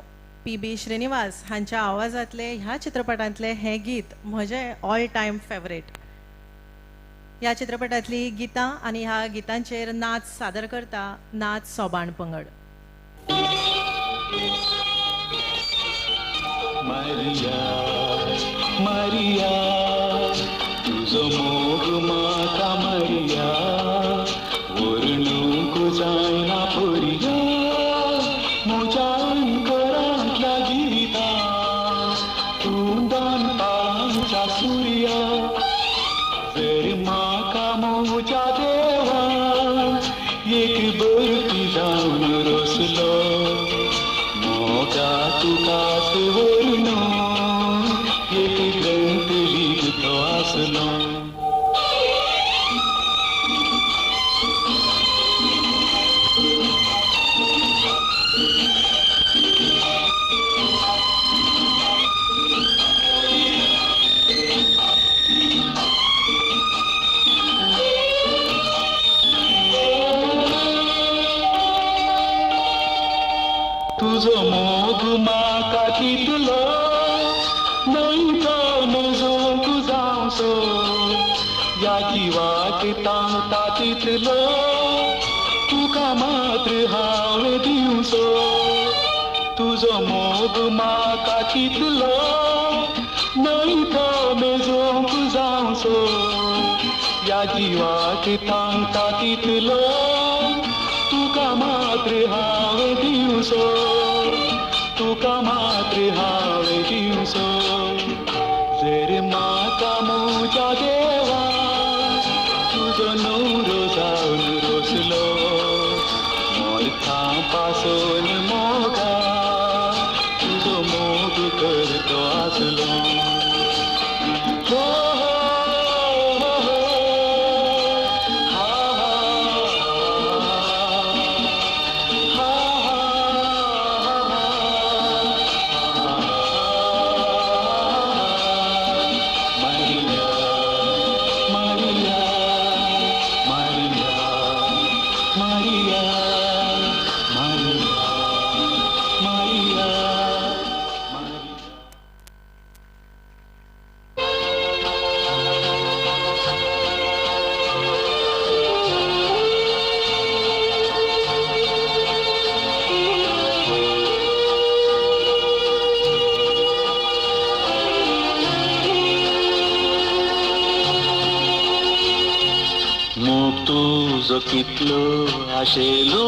D: पी बी श्रीनिवास हांच्या आवाजांतले ह्या चित्रपटांतले हें गीत म्हजें ऑल टायम फेवरेट. ह्या चित्रपटांतली गितां आनी ह्या गितांचेर नाच सादर करता नाच सोबाण पंगड.
U: मारिया मारिया तुजो मोग म्हाका मारिया, व्हरणूंक जायना पोरिया, म्हज्या अंतरांतल्या गितां तूं दनपारांच्या सुर्या, जर म्हाका म्हज्या देवा एक बरपी जावन रसलो, मोगा तुकाच व्हरून एक ग्रंथ लिखतो आसलो. तुजो मोग म्हाका कितलो न्हय तो मेजूंक जावचो, ह्या जिवाक तांकता तितलो तुका मात्र हांवें दिवचो. तुजो मोग म्हाका कितलो न्हय तो मेजूंक जावचो, ह्या जिवाक तांकता तितलो तुका मात्र हांवें दिवचो, तुका मात्र हांवें दिवचो. जर म्हाका म्हज्या देवा तुजो न्हवरो जावन रोसलो, मोरथा पासून मोगा तुजो मोग करतो आसलो. हो हो हो हा हा हा हा Maria Maria Maria Maria Maria कितलो आशेलो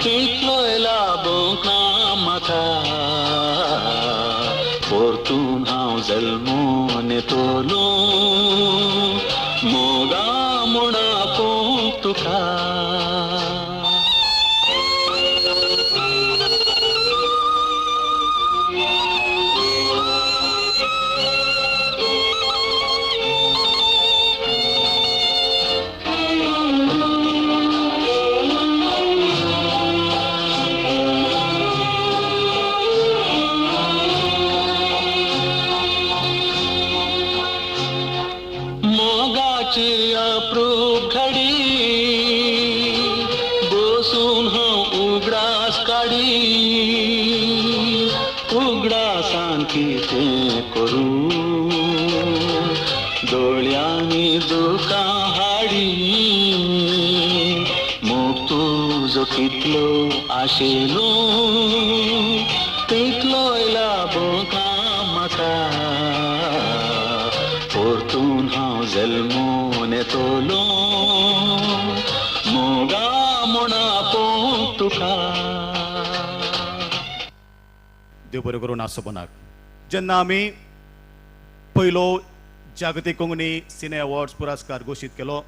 U: तितलोय लाबोंक ना म्हाका परतून हांव जल्मून येतलो मोगा म्हूण आपोवंक तुका. दोळ्यांनी दुकां हाडी मोग तुजो कितलो आशेलो तितलोय लाबोंक ना म्हाका परतून हांव जल्मून येतलो मोगा म्हूण आपोवंक तुका.
B: देव बरें करूं नासोबनाक. जेन्ना आमी पयलो जागतीक कोंकणी सिने अवॉर्ड्स पुरस्कार घोशीत केलो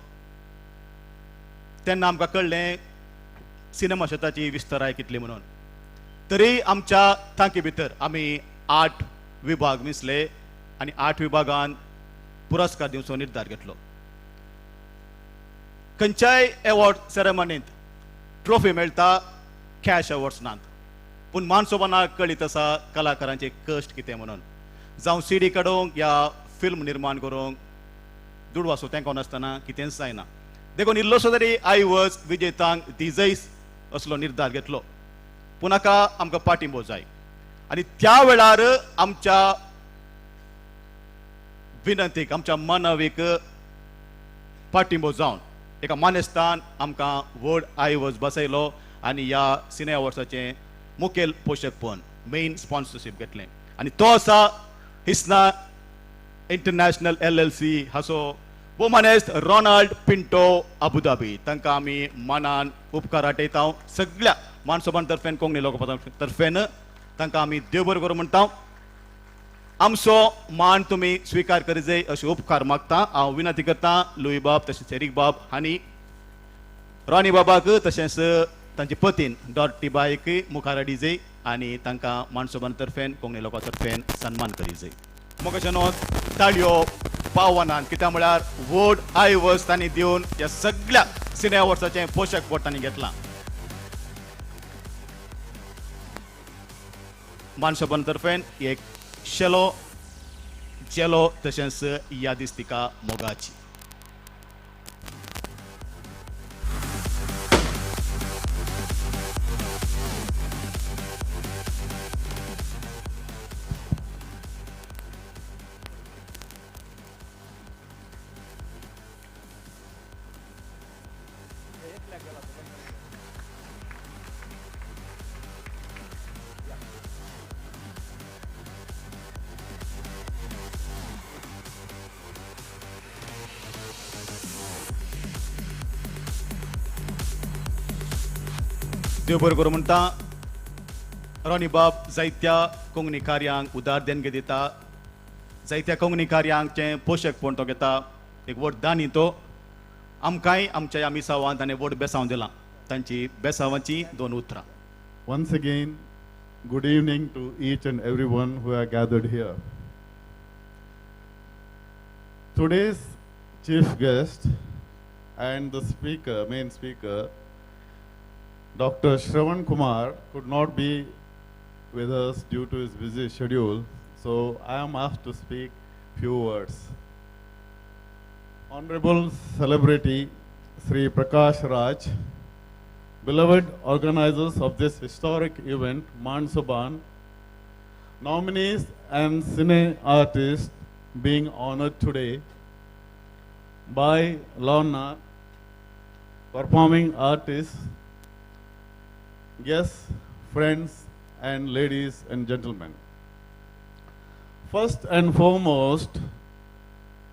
B: तेन्ना आमकां कळ्ळें सिनेमा शेताची विस्ताराय कितली म्हणून. तरी आमच्या तांकी भितर आमी 8 विभाग मिसले आनी 8 विभागान पुरस्कार दिवचो निर्धार घेतलो. खंयच्याय अवॉर्ड सेरेमनींत ट्रॉफी मेळटा, कॅश अवॉर्ड्स नात, पूण मानसोबानाक कळीत आसा कलाकारांचे कश्ट कितें म्हणून. जावं सीडी काडूंक या फिल्म निर्माण करूंक दुडवासो तेंको नासतना कितेंच जायना. देखून इल्लोसो तरी आयवज विजेतांक दिजयस असलो निर्धार घेतलो. पूण हाका आमकां पाठिंबो जाय आनी त्या वेळार आमच्या विनंतीक, आमच्या मानवीक पाठिंबो जावन एका मानेस्तान आमकां व्हड आयवज बसयलो आनी ह्या सिने अवॉर्ड्साचें मुखेल पोशकपण, मेन स्पॉन्सरशीप घेतलें. आनी तो आसा हिस्ना इंटरनॅशनल LLC हाचो भोवमानेस्त रोनाल्ड पिंटो अबुधाबी. तांकां आमी मानान उपकार आटयता. सगळ्या मानसोबान तर्फेन, कोंकणी लोकां तर्फेन तांकां आमी देव बरें करूं म्हणटा. आमचो मान तुमी स्विकार करी अशे उपकार मागता. हांव विनंती करता लुई बाब तशेंच एरीक बाब आनी रॉनी बाबाक तशेंच तांचे पतीन डॉटी बायक मुखार हाडीजय आनी तांकां मानसोबान तर्फेन, कोंकणी लोकां तर्फेन सन्मान करीजय. मोगाच्यानो ताळयो पावनान, कित्याक म्हळ्यार व्हड आयवज तांणी दिवन ह्या सगळ्या सिने अवॉर्ड्साचें पोशक पोट तांणी घेतलां. मानसोबान तर्फेन एक शेलो जेलो तशेंच यादिस्तिका मोगाची. देव बरें करूं म्हणटा. रॉनी बाब जायत्या कोंकणी कार्यांक उदार देणगी दिता, जायत्या कोंकणी कार्यांचें पोशकपण तो घेता. एक व्हड दानी तो. आमकांय आमच्या ह्या मिसावान ताणें व्हड बेसांव दिलां. तांची बेसांवाची दोन उतरां.
C: Once again, good evening to each and everyone who are gathered here. Today's chief guest and the speaker, main speaker, Dr. Shravan Kumar could not be with us due to his busy schedule, so I am asked to speak few words. Honorable celebrity Sri Prakash Raj, beloved organizers of this historic event, Mansoban, nominees and cine artists being honored today by Lorna, performing artists, guests, friends, and ladies and gentlemen. First and foremost,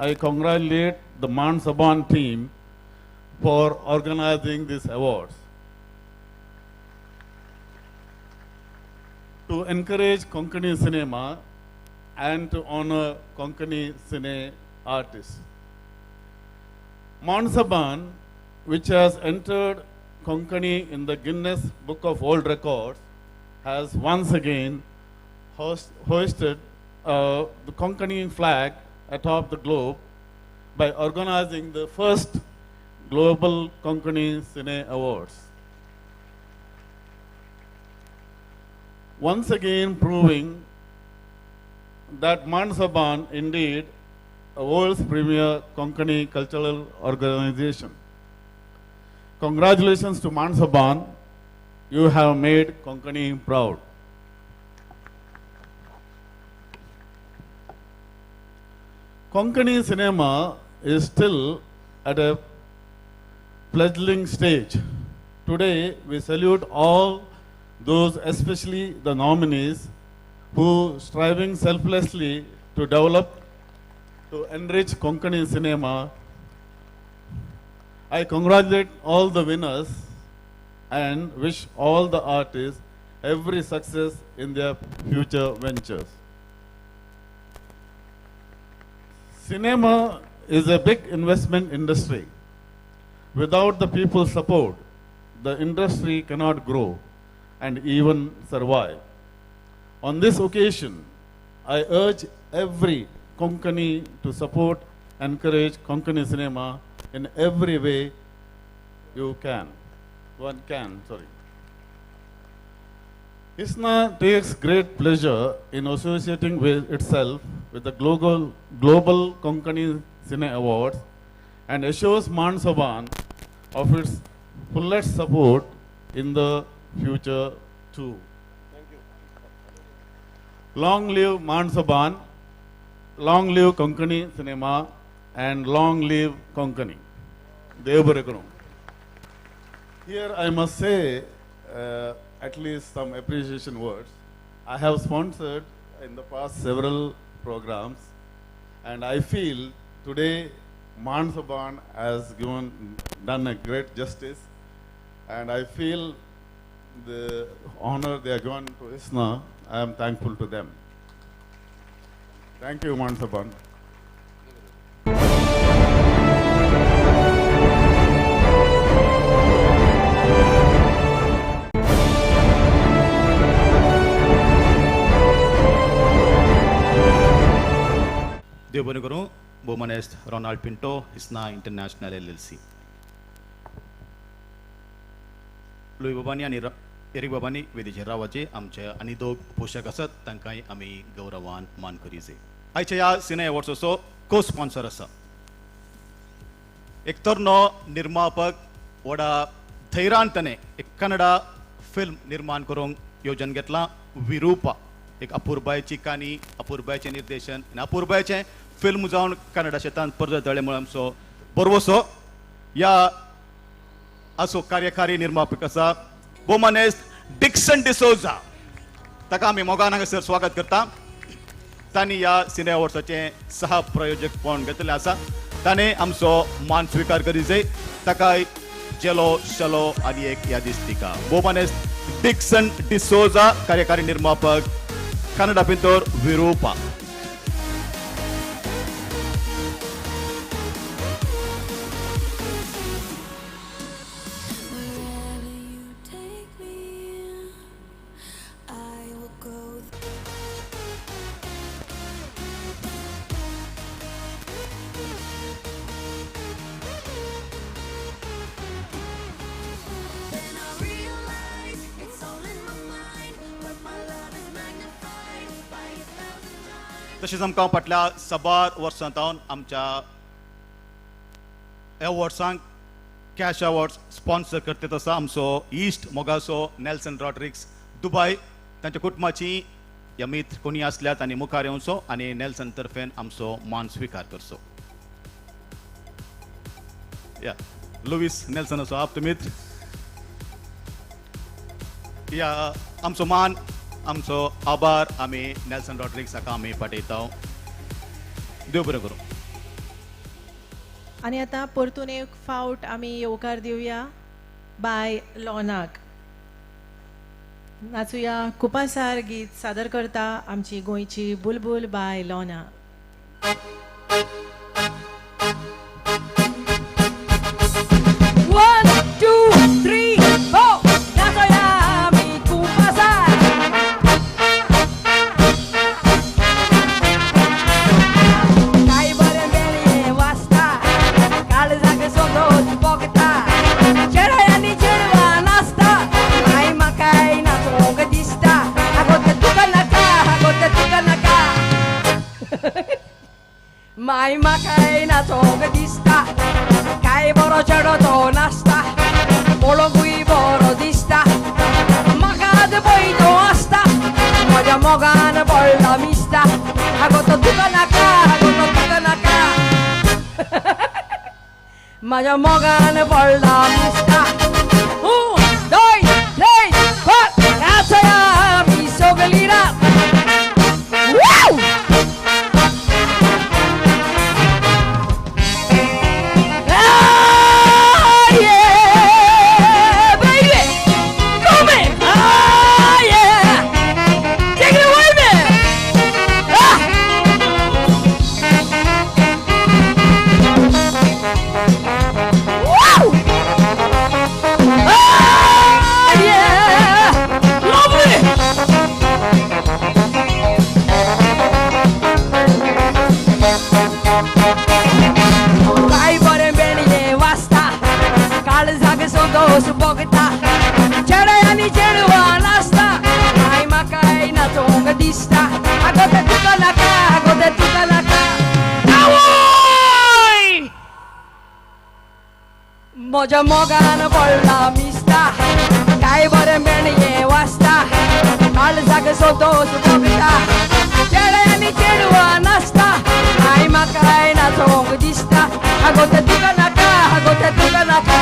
C: I congratulate the Mansoban team for organizing these awards. To encourage Konkani cinema and to honor Konkani cine artists. Mansaban, which has entered Konkani in the Guinness Book of World Records, has once again hoisted the Konkani flag atop the globe by organizing the first Global Konkani Cine Awards. Once again proving that Mansaban indeed a world's premier Konkani cultural organization. Congratulations to Mansaban, you have made Konkani proud. Konkani cinema is still at a fledgling stage. Today, we salute all those, especially the nominees, who striving selflessly to develop, to enrich Konkani cinema. I congratulate all the winners and wish all the artists every success in their future ventures. Cinema is a big investment industry. Without the people's support, the industry cannot grow and even survive. On this occasion, I urge every Konkani to support, encourage Konkani cinema in every way you can. One can, sorry. ISNA takes great pleasure in associating with itself with the Global Konkani Cine Awards and assures Mansaban of its fullest support in the future too. Thank you. Long live Mansaban, long live Konkani cinema, and long live Konkani. Dev bare karu. Here I must say at least some appreciation words. I have sponsored in the past several programs, and I feel today Mansaban has done a great justice, and I feel the honor they are given to ISNA, I am thankful to them. Thank you, Mansaban.
B: देव बरें करूं. भोवमानेस्त Ronald Pinto, ISNA international LLC. Louis बाबांनी आनी Eric बाबांनी वेदीचेर रावाचे आमचे आनी दोग पोशक आसात तांकांय आमी गौरवान मान करीजे. आयच्या ह्या सिने अवॉर्ड्साचो को स्पॉन्सर आसा एक तरनो निर्मापक व्हडा धैर्यान ताणें एक कन्नडा फिल्म निर्माण करूंक योजन घेतलां, विरूपा. एक अपुरबायची काणी, अपुरबायचें निर्देशन आनी अपुरबायचें फिल्म जावन कन्नडा शेतान परजळ्ळे म्हळ्यार आमचो बरवसो ह्या असो कार्यकारी निर्मापक आसा भोवमानेस्त डिक्सन डिसोजा. ताका आमी मोगान हांगासर स्वागत करता. तांणी ह्या सिने अवॉर्ड्साचें सह प्रयोजकपण घेतलें आसा. ताणें आमचो मान स्विकार करी जाय. ताका जेलो शलो आनी एक यादिस्तिका. भोवमानेस्त डिक्सन डिसोजा, कार्यकारी निर्मापक, कन्नडा पिंतोर विरूपा. तशेंच आमकां फाटल्या साबार वर्सां सावन आमच्या अवॉर्ड्सांक कॅश अवॉर्ड्स स्पॉन्सर करतात आसा आमचो इश्ट मोगाचो नेल्सन रॉड्रिक्स दुबय. तांच्या कुटुंबाची ह्या मित्र कोणी आसल्यार तांणी मुखार येवचो आनी नेल्सन तर्फेन आमचो मान स्विकार करचो. या लुईस नेल्सन असो आप्त मित्र. या आमचो मान आमचो आभार आमी नेल्सन रॉड्रिक्स हाका आमी पाठयता. देव बरें करूं.
D: आनी आतां परतून एक फावट आमी येवकार दिवया बाय लोनाक. नाचुया कुपासार गीत सादर करता आमची गोंयची बुलबुल बाय लोना.
E: 1 2 3 4 नाचोया आमी कुपासार. काय बरें बेळयें वाजता, काळजाक संतोश भोगता, चेडयांनी चेडवां नाचता, माय म्हाकाय नाचोंक दिसता. आगो तें तुका नाका, आगो तें तुका नाका, माय म्हाकाय नाचोंक दिसता. काय बरो चेडो तो नाचता, पळोवंकूय बरो दिसता, म्हाका आज पळय तो आसता, म्हज्या मोगान पडला मिसता. आगो तो तुका नाका, आगो तो तुका नाका, म्हज्या मोगान पडला मिसता. 1 2 3 4 नाचोया आमी सगळी रात. Wow! Yeah, baby! Come in! Ah, yeah! Take it away, man! Ah! Wow! Ah, yeah! Lovely! काय बरें बेणयें वाजता, काळजाक संतोश भोगता, चेड्यांनी चेडवां नाचता, माय म्हाकाय नाचोंक दिसता. आगो तें तुका नाका, आगो तें तुका नाका. आवय! म्हज्या मोगान पडला मिसता, काय बरें बेणयें वाजता, काळजाक संतोश भोगता, चेड्यांनी चेडवां नाचता, माय म्हाकाय नाचोंक दिसता. आगो तें तुका नाका, आगो तें तुका नाका,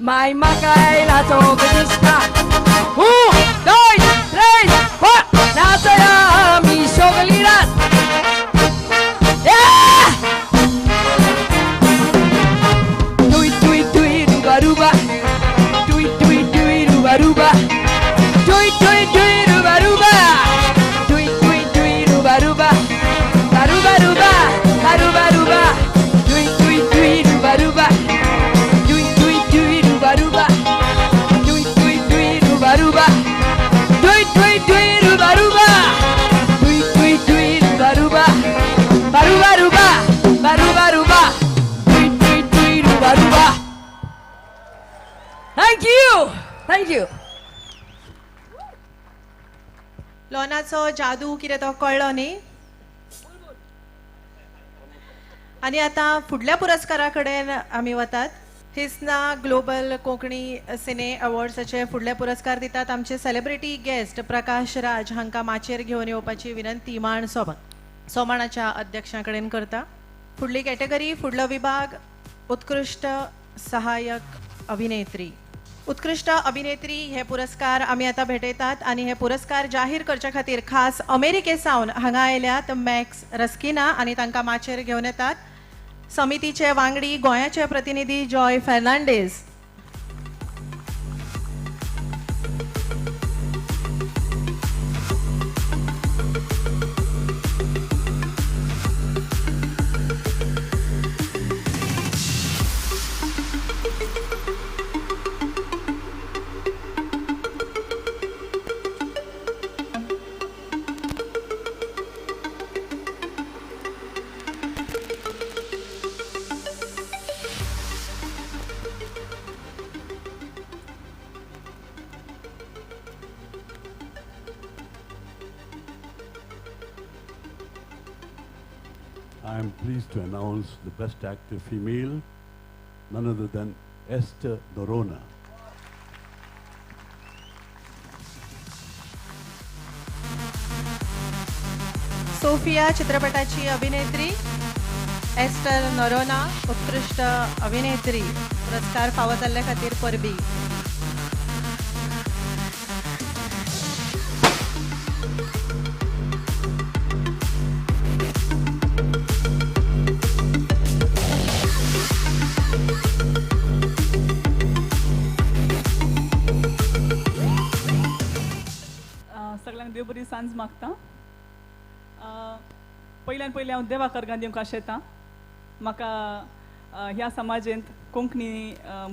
E: माय म्हाकाय नाचोंक दिसता. 1 2 3 4 नाचोया आमी सगळी रात. Yeah! Tui tui tui ruba ruba, tui tui tui ruba ruba, tui tui tui ruba ruba, tui tui tui ruba ruba, ruba ruba ruba ruba, tui tui tui ruba ruba, tui tui tui ruba ruba, tui tui tui ruba ruba, tui tui tui ruba ruba, tui tui tui ruba ruba, ruba ruba ruba ruba, tui tui tui ruba ruba. Thank you, thank you.
D: लोनाचो जादू कितें तो कळ्ळो न्ही. आनी आतां फुडल्या पुरस्कारा कडेन आमी वतात. हिस्ना ग्लोबल कोंकणी सिने अवॉर्ड्साचे फुडले पुरस्कार दितात आमचे सेलिब्रिटी गेस्ट प्रकाश राज हांकां माचयेर घेवन येवपाची विनंती माण सोमाणाच्या अध्यक्षां कडेन करता. फुडली कॅटेगरी, फुडलो विभाग उत्कृश्ट सहाय्यक अभिनेत्री. उत्कृश्ट अभिनेत्री हे पुरस्कार आमी आतां भेटयतात आनी हे पुरस्कार जाहीर करच्या खातीर खास अमेरिके सावन हांगा आयल्यात मॅक्स रस्किना आनी तांकां माचयेर घेवन येतात समितीचे वांगडी गोंयाचे प्रतिनिधी Joy Fernandes.
L: I am pleased to announce the best actor female, none other than Esther Noronha.
D: Sophia चित्रपटाची अभिनेत्री एस्टर नोरोना उत्कृश्ट अभिनेत्री पुरस्कार फावो जाल्ले खातीर परबी.
N: देव बरी सांज मागता. पयल्यान पयलीं हांव देवा करगां दिवंक आशेतां. म्हाका ह्या समाजेंत कोंकणी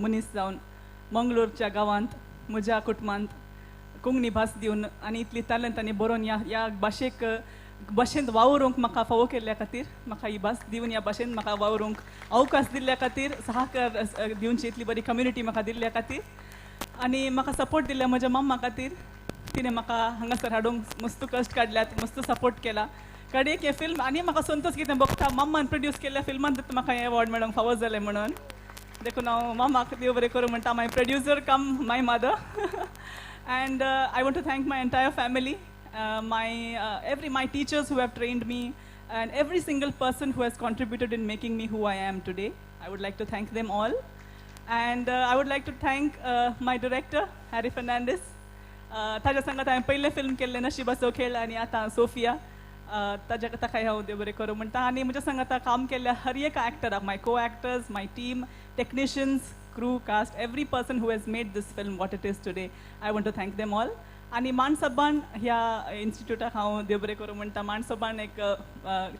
N: मनीस जावन मंगलोरच्या गांवांत म्हज्या कुटुंबांत कोंकणी भास दिवन आनी इतली टॅलंट आनी बरोवन ह्या भाशेक भाशेंत वावरूंक म्हाका फावो केल्ल्या खातीर, म्हाका ही भास दिवन ह्या भाशेंत म्हाका वावरूंक अवकाश दिल्ल्या खातीर, सहकार दिवची इतली बरी कम्युनिटी म्हाका दिल्ल्या खातीर आनी म्हाका सपोर्ट दिल्ल्या म्हज्या मम्मा खातीर. तिणें म्हाका हांगासर हाडूंक मस्त कश्ट काडल्यात, मस्त सपोर्ट केला. कारण एक हें फिल्म आनी म्हाका संतोष कितें भोगता, मम्मान प्रोड्यूस केल्ल्या फिल्मान म्हाका हें अवॉर्ड मेळोंक फावो जालें म्हणून. देखून हांव मम्माक देव बरें करूं म्हणटा. My producer cum my mother. And I want to thank my entire family, my teachers who have trained me, and every single person who has contributed in making me who I am today. I would like to thank them all. And I would like to thank my director, Harry Fernandez. ताज्या संगात हांवें पयलें film केल्लें नशिबाचो खेळ आनी आतां Sophia. ताज्या ताकाय हांव देव बरें करूं म्हणटा. आनी म्हज्या संगात काम केल्ल्या हर एका एक्टराक, my co actors, my team, technicians, crew, cast, every person who has made this film what it is today, I want to thank them all. आनी माणसबान ह्या इन्स्टिट्यूटाक हांव देव बरें करूं म्हणटा. माणसबान एक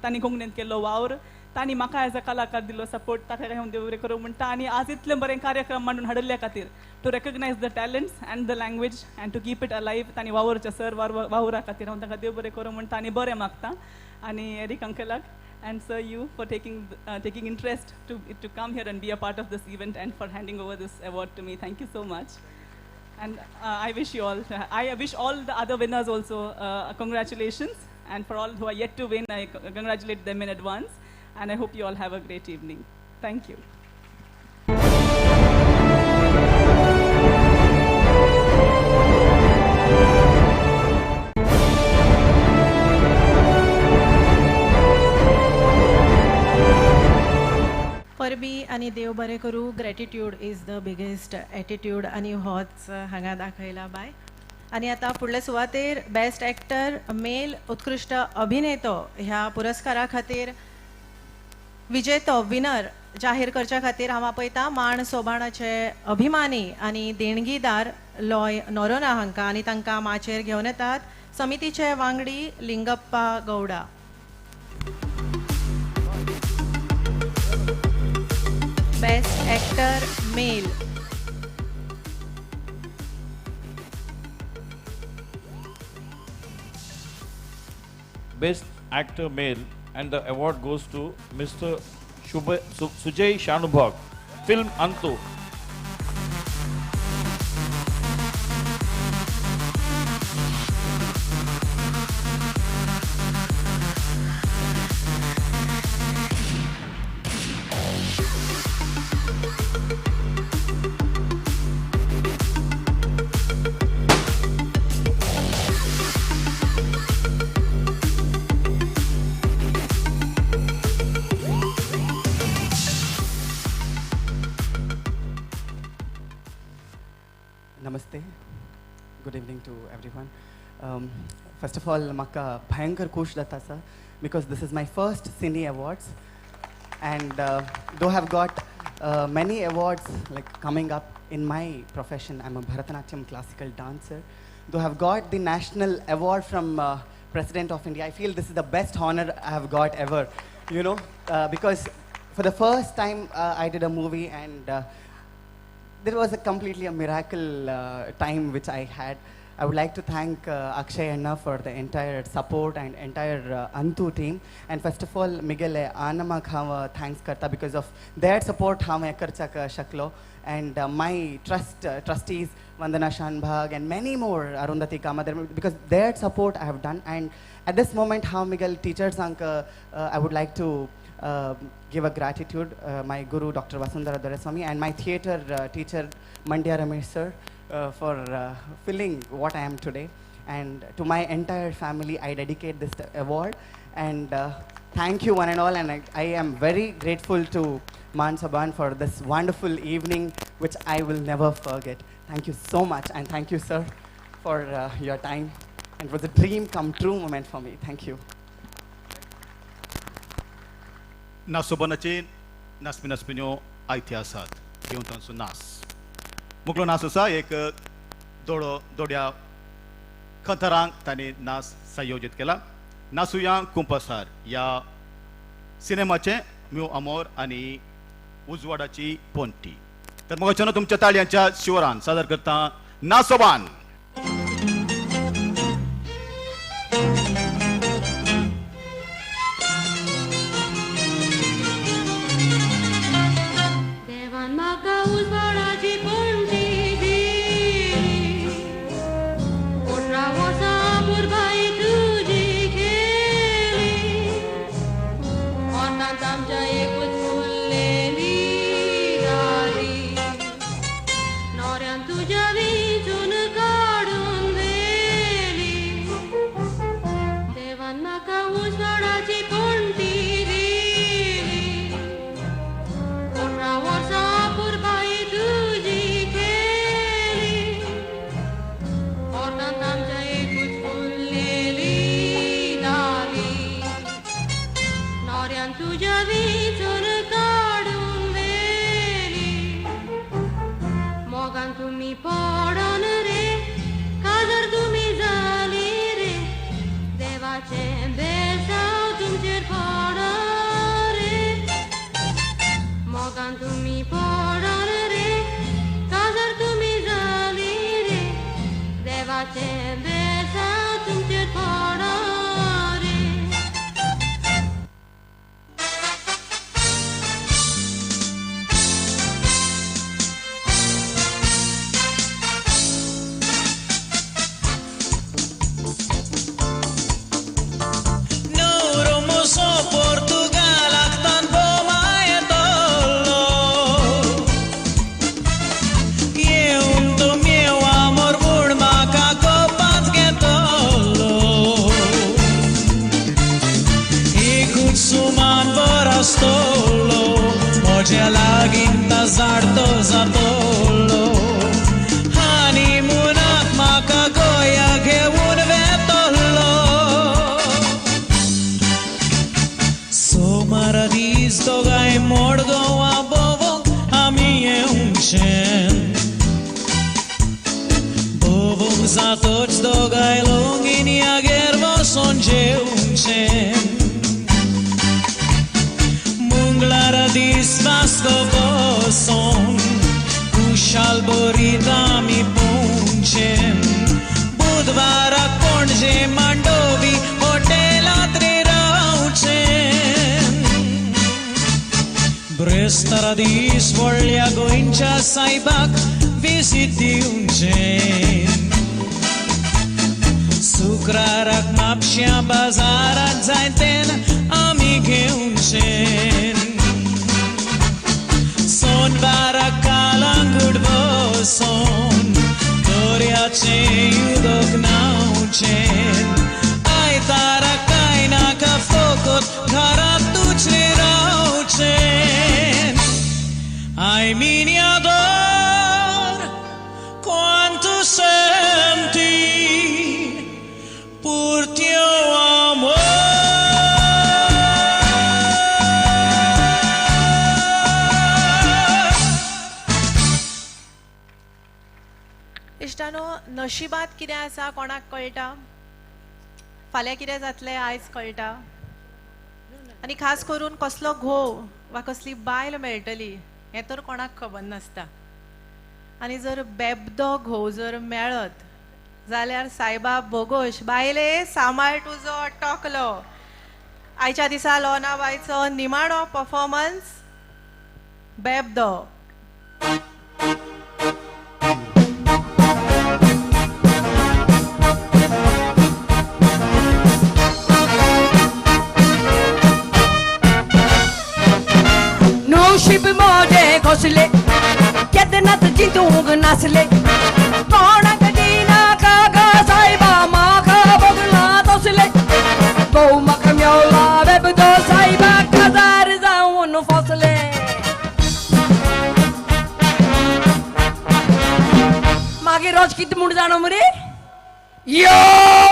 N: तांणी कोंकणींत केल्लो वावर, तांणी म्हाका एज अ कलाकार दिल्लो सपोर्ट, ताका हांव देव बरें करूं म्हणटा. आनी आज इतलें बरें कार्यक्रम मांडून हाडिल्ल्या खातीर, to recognise the talents and the language and to keep it alive, तांणी वावरच्या सर वावरा खातीर हांव तांकां देव बरें करूं म्हणटा आनी बरें मागता. आनी Eric अंकलाक and sir you for taking interest to come here and be a part of this event and for handing over this award to me. Thank you so much. And I wish you all, I wish all the other winners also congratulations, and for all who are yet to win, I congratulate them in advance, and I hope you all have a great evening. Thank you.
D: परबी आनी देव बरें करूं. Gratitude is the biggest attitude आनी होच हांगा दाखयला बाय. आनी आतां फुडले सुवातेर बेस्ट एक्टर मेल उत्कृश्ट अभिनेतो ह्या पुरस्कारा खातीर विजेतो विनर जाहीर करच्या खातीर हांव आपयता माण सोबाणाचे अभिमानी आनी देणगीदार लॉय नोरोना हांकां, आनी तांकां माचयेर घेवन येतात समितीचे वांगडी Lingappa Gowda. Best actor male.
O: Best actor male, and the award goes to Mr. Sujay Shanubhag, film Antu.
P: Namaste. Good evening to everyone. First of all, maka bhayankar khush jata sir, because this is my first Cine Awards, and though I have got many awards like coming up in my profession. I'm a Bharatanatyam classical dancer. Though I have got the national award from President of India, I feel this is the best honor I have got ever, you know, because for the first time I did a movie, and there was a completely a miracle time which I had. I would like to thank Akshay Anna for the entire support and entire Antu team. And first of all, Miguel Anama हांव thanks karta because of their support हांव हें करच्याक शकलो. And my trustees Vandana Shanbhag and many more, Arundhati Kamath, because their support I have done. And at this moment, हांव Miguel teachers I would like to give a gratitude, my guru Dr. Vasundhara Doraswamy and my theatre teacher Mandya Ramesh sir for filling what I am today. And to my entire family, I dedicate this award. And thank you one and all, and I am very grateful to Maan Sobhan for this wonderful evening, which I will never forget. Thank you so much, and thank you sir for your time. And it was a dream come true moment for me. Thank you.
B: नासोबनाचे नासपी नासपिन्यो आयते आसात घेवन तांचो नास मुकलो नास आसा एक दोडो दोड्या खंतरांक तांणी नाच संयोजीत केला. नासुया कुंपसार ह्या सिनेमाचें म्यू अमोर आनी उजवाडाची पोंटी. तर मग तुमच्या ताळयांच्या शिवरान सादर करता नासोबान.
J: देवान म्हाका उजवाडाची पणटी दिली, 18 वर्सां पुरबाई तुजी केली, पोटांत आमच्या एकूच फुल्लेली जाली, न्हवऱ्यान तुज्या विंचून काडून व्हेली. देवान म्हाका उजवाडाची पणटी दिली, 18 वर्सां पुरबाई तुजी केली, पोटांत आमच्या एकूच फुल्लेली जाली, न्हवऱ्यान तुज्या विंचून काडून व्हेली. मोगान तुमी पडोन रे, काजार तुमी जाली रे, देवाचें बेसांव तुमचेर पडोन रे. मोगान तुमी पडोन रे, काजार तुमी जाली रे, देवाचें बेसांव तुमचेर पडोन रे.
K: न्हवरो म्हजो पोर्तुगालाक तान भोमायतलो, येवन तो मेव आमोर म्हूण म्हाका कोपांत घेतलो. एकूच सुमान बर आसतलो, म्हज्या लागीं तो जाणटो जातलो, हनीमुनाक म्हाका गोंया घेवन वेतलो. सोमारा दीस दोगांय मडगांवां भोंवंक आमी येवचें, भोंवंक जातच दोगांय लोंगिन्यागेर वचोन जेवचें. मंगळारा दीस वास्को बसोन कुशाल बरीत आमी पोवचें, बुधवाराक पणजे मांडोवी हॉटेलांत रे रावचें. ब्रेस्तारा दीस व्हडल्या गोंयच्या सायबाक विजीट दिवचें, शुक्राराक म्हापश्यां बाजारांत जायतेन आमी घेवचें, सोनवाराक कालांगूट बसोन दर्याचें उदक न्हांवचें, आयताराक कांय नाका फकत घरांतूच रे रावचें. Ai minha dor, quanto senti por teu amor.
D: इश्टानो, नशिबात कितें आसा कोणाक कळटा, फाल्यां कितें जातलें आयज कळटा, आनी खास करून कसलो घोव वा कसली बायल मेळटली हें तर कोणाक खबर नासता. आनी जर बेबदो घोव जर मेळत जाल्यार सायबा भोगोश, बायले सांबाळ तुजो टोकलो. आयच्या दिसा लोनाबायचो निमाणो परफॉर्मन्स बेबदो.
E: नशीब मोजे घोसले केदनात चिंतूंक नासले, कोणाक दिनाका गा सायबा म्हाका बगला तसले, भोव म्हाका मेवला बेबदो सायबा काजार जावन फसले. मागीर रोज कितें म्हूण जाणो मरे, यो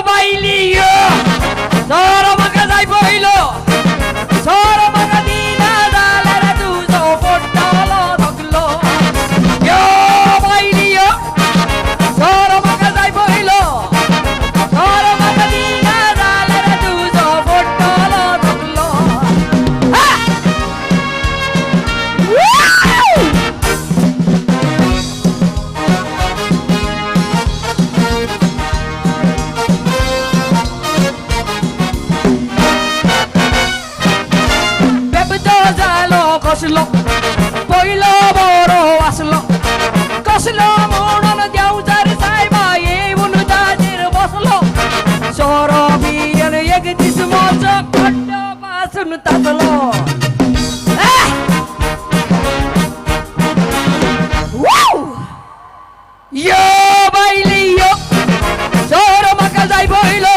E: बायली यो, सोरो म्हाका जाय पयलो, सोरो म्हाका दिना जाल्यार तुजो फोडटलो सगलो. यो बायली यो, सोरो म्हाका जाय पयलो, बसलो पयलो बरो आसलो कसलो म्हणून देंवचार सायबा येवन ताजेर बसलो सोरो पियन एक दीस म्हजो खड्डो पासून तातलो. यो बायली यो सोरो म्हाका जाय पयलो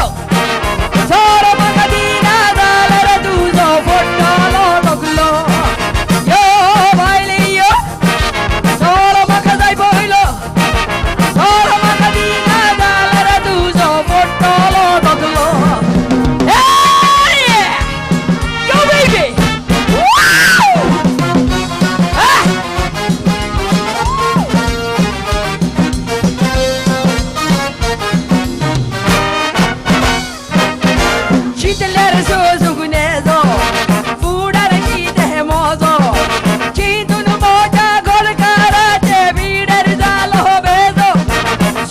E: सोरो म्हाका दिना जाल्यार तुजो फोडटलो तकलो. यो बायली यो सोरो म्हाका जाय पयलो सोरो म्हाका दिना जाल्यार तुजो फोडटलो तकलो. Hey! Go baby! Wow! Ah! चिंतल्यार सोसूंक नेजो फुडार कितें मोजो चिंतून म्हज्या गोलकाराचे बिडर जालो बेजो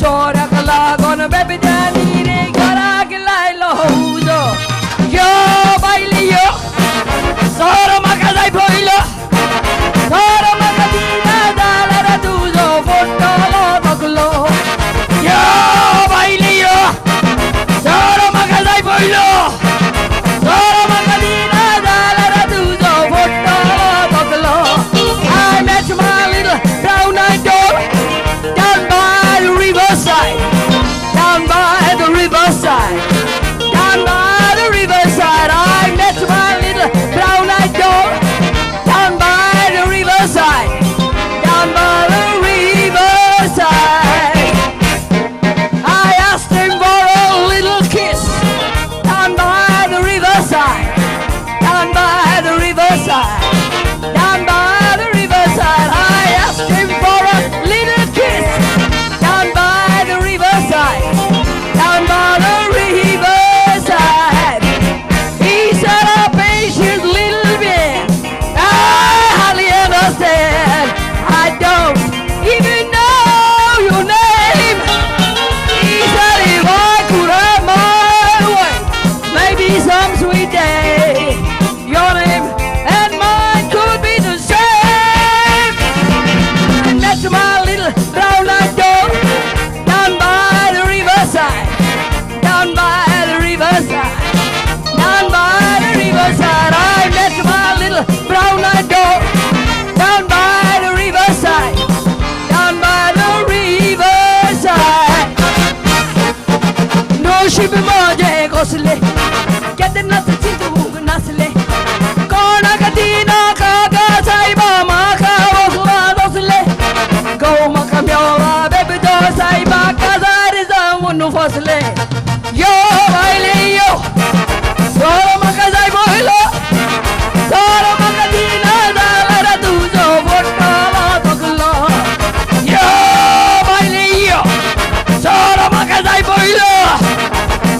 E: सोऱ्याक लागून बेबद्यांनी रे घराक लायलो उजो. यो बायली यो सोरो म्हाका जाय पयलो सोरो म्हाका दिना जाल्यार तुजो फोडटलो तकलो. यो बायली यो सोरो म्हाका जाय पयलो सोरो म्हाका दिना जाल्यार तुजो फोडटलो तकलो. I met my little brown-eyed dog down by the riverside, down by the riverside, down by the riverside. I met my little brown-eyed dog down by the riverside, down by the riverside. I asked him for a little kiss down by the riverside, down by the riverside, down by the riverside. I asked him for a little kiss down by the riverside, down by the riverside. He said, a patient little bit. I hardly understand. I don't even know your name. He said, if I could have my way, maybe some sweet day, your name and mine could be the same. And that's my little brown-eyed dog down by the riverside, down by the riverside, down by the riverside. I met my little brown-eyed dog down by the riverside, down by the riverside. नशीब म्हजें कसलें केन्नाच चिंतूंक नासलें कोणाक दिनाका गा सायबा म्हाका वखला दसलें गो म्हाका मेवला बेबदो सायबा काजार जावन फसलें. यो बायले यो सोरो म्हाका जाय पयलो सोरो म्हाका दिना जाल्यार तुजो फोडटलो तकलो. यो बायले यो सोरो म्हाका जाय पयलो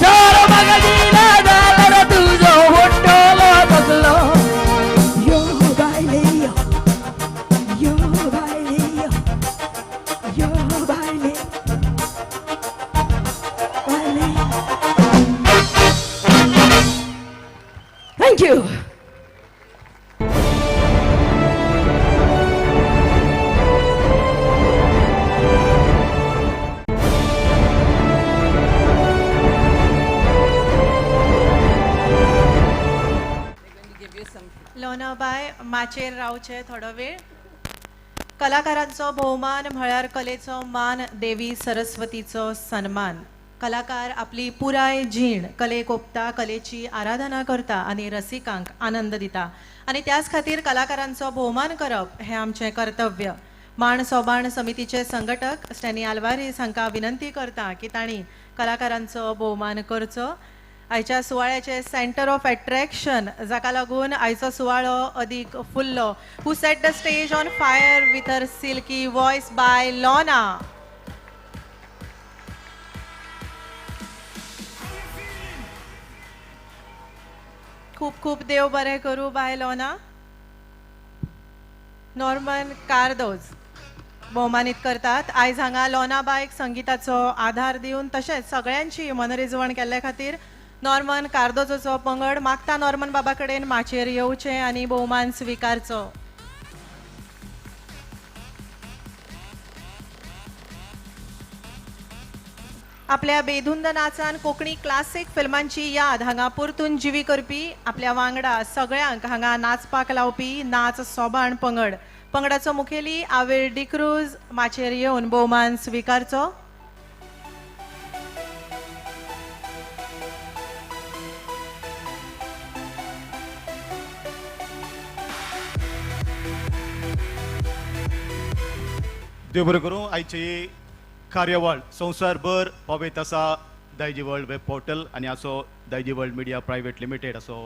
E: सोरो म्हाका दिना जाल्यार तुजो फोडटलो तकलो. यो बायले यो यो बायले यो यो बायले बायले. Thank you.
D: लोनाबाय माचयेर रावचे थोडो वेळ. कलाकारांचो भोवमान म्हळ्यार कलेचो मान, देवी सरस्वतीचो सन्मान. कलाकार आपली पुराय जीण कलेक ओंपता, कलेची आराधना करता आनी रसिकांक आनंद दिता आनी त्याच खातीर कलाकारांचो भोवमान करप हें आमचें कर्तव्य. माण सोबाण समितीचे संघटक स्टॅनी आल्वारीस हांकां विनंती करता की तांणी कलाकारांचो भोवमान करचो. आयच्या सुवाळ्याचे सेंटर ऑफ एट्रॅक्शन जाका लागून आयचो सुवाळो अदीक फुल्लो, who set the stage on fire with her silky voice by Lona. खूब खूब देव बरें करूं बाय लोना. नॉर्मन कार्दोज भोवमानीत करतात. आयज हांगा लोनाबायक संगिताचो आधार दिवन तशेंच सगळ्यांची मनरिजवण केल्ले खातीर नॉर्मन कार्दोजोचो पंगड मागता नॉर्मन बाबा कडेन माचयेर येवचें आनी भोवमान स्विकारचो. आपल्या बेधुंद नाचान कोंकणी क्लासीक फिल्मांची याद हांगा परतून जिवी करपी, आपल्या वांगडा सगळ्यांक हांगा नाचपाक लावपी नाच सोबाण पंगड. पंगडाचो मुखेली आवेर डिक्रूज माचयेर येवन भोवमान स्विकारचो.
B: देव बरें करूं. आयची कार्यावळ संवसारभर पावयत आसा दायजी वर्ल्ड वेब पोर्टल आनी आसो Daiji world media private limited असो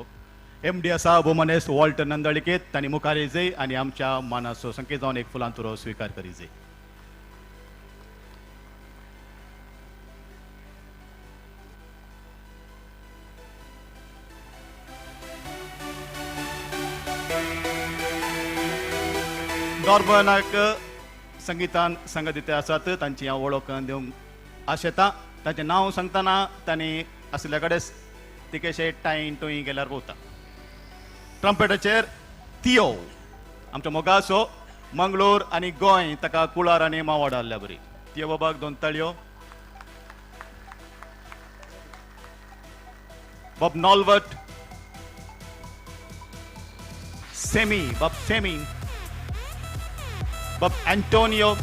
B: एम डी आसा भोवमानेस्त वॉल्टर नंदळिकेत. तांणी मुखार येयजय आनी आमच्या मानाचो संकेत जावन एक फुलां तुरो स्विकार करीजय. नॉर्मनाक संगितान संगत दिते आसात तांची हांव वळख दिवंक आशेता. तांचें नांव सांगतना तांणी आशिल्ल्या कडेन तिकेशे टायन टुंय गेल्यार भोवता. ट्रम्पेटाचेर तियो आमच्या मोगासो मंगळूर आनी गोंय ताका कुळार आनी मावाड आहल्या बरी. तियो बाबाक दोन ताळयो. बाब नॉलवट सेमी, बाब सेमी, बाब एंटोनियो,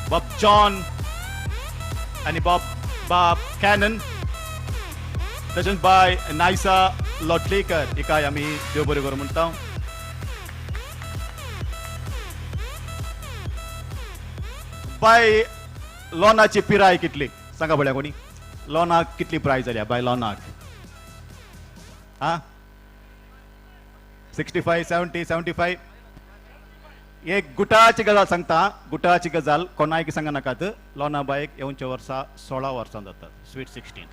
B: बाब जॉन आनी बाब कॅनन. तशेंच बाय नायसा लोटलेकर हिकाय आमी देव बरें करूं म्हणटा. बाय लोनाची पिराय कितली सांगा पळया कोणी? लोनाक कितली प्राय जाल्या बाय लोनाक? आं 65 70 75. एक गुटाची गजाल सांगता, गुटाची गजाल कोणायक सांगा नाकात. लोना बायक येवच्या वर्सा 16 वर्सां जातात, स्वीट 16.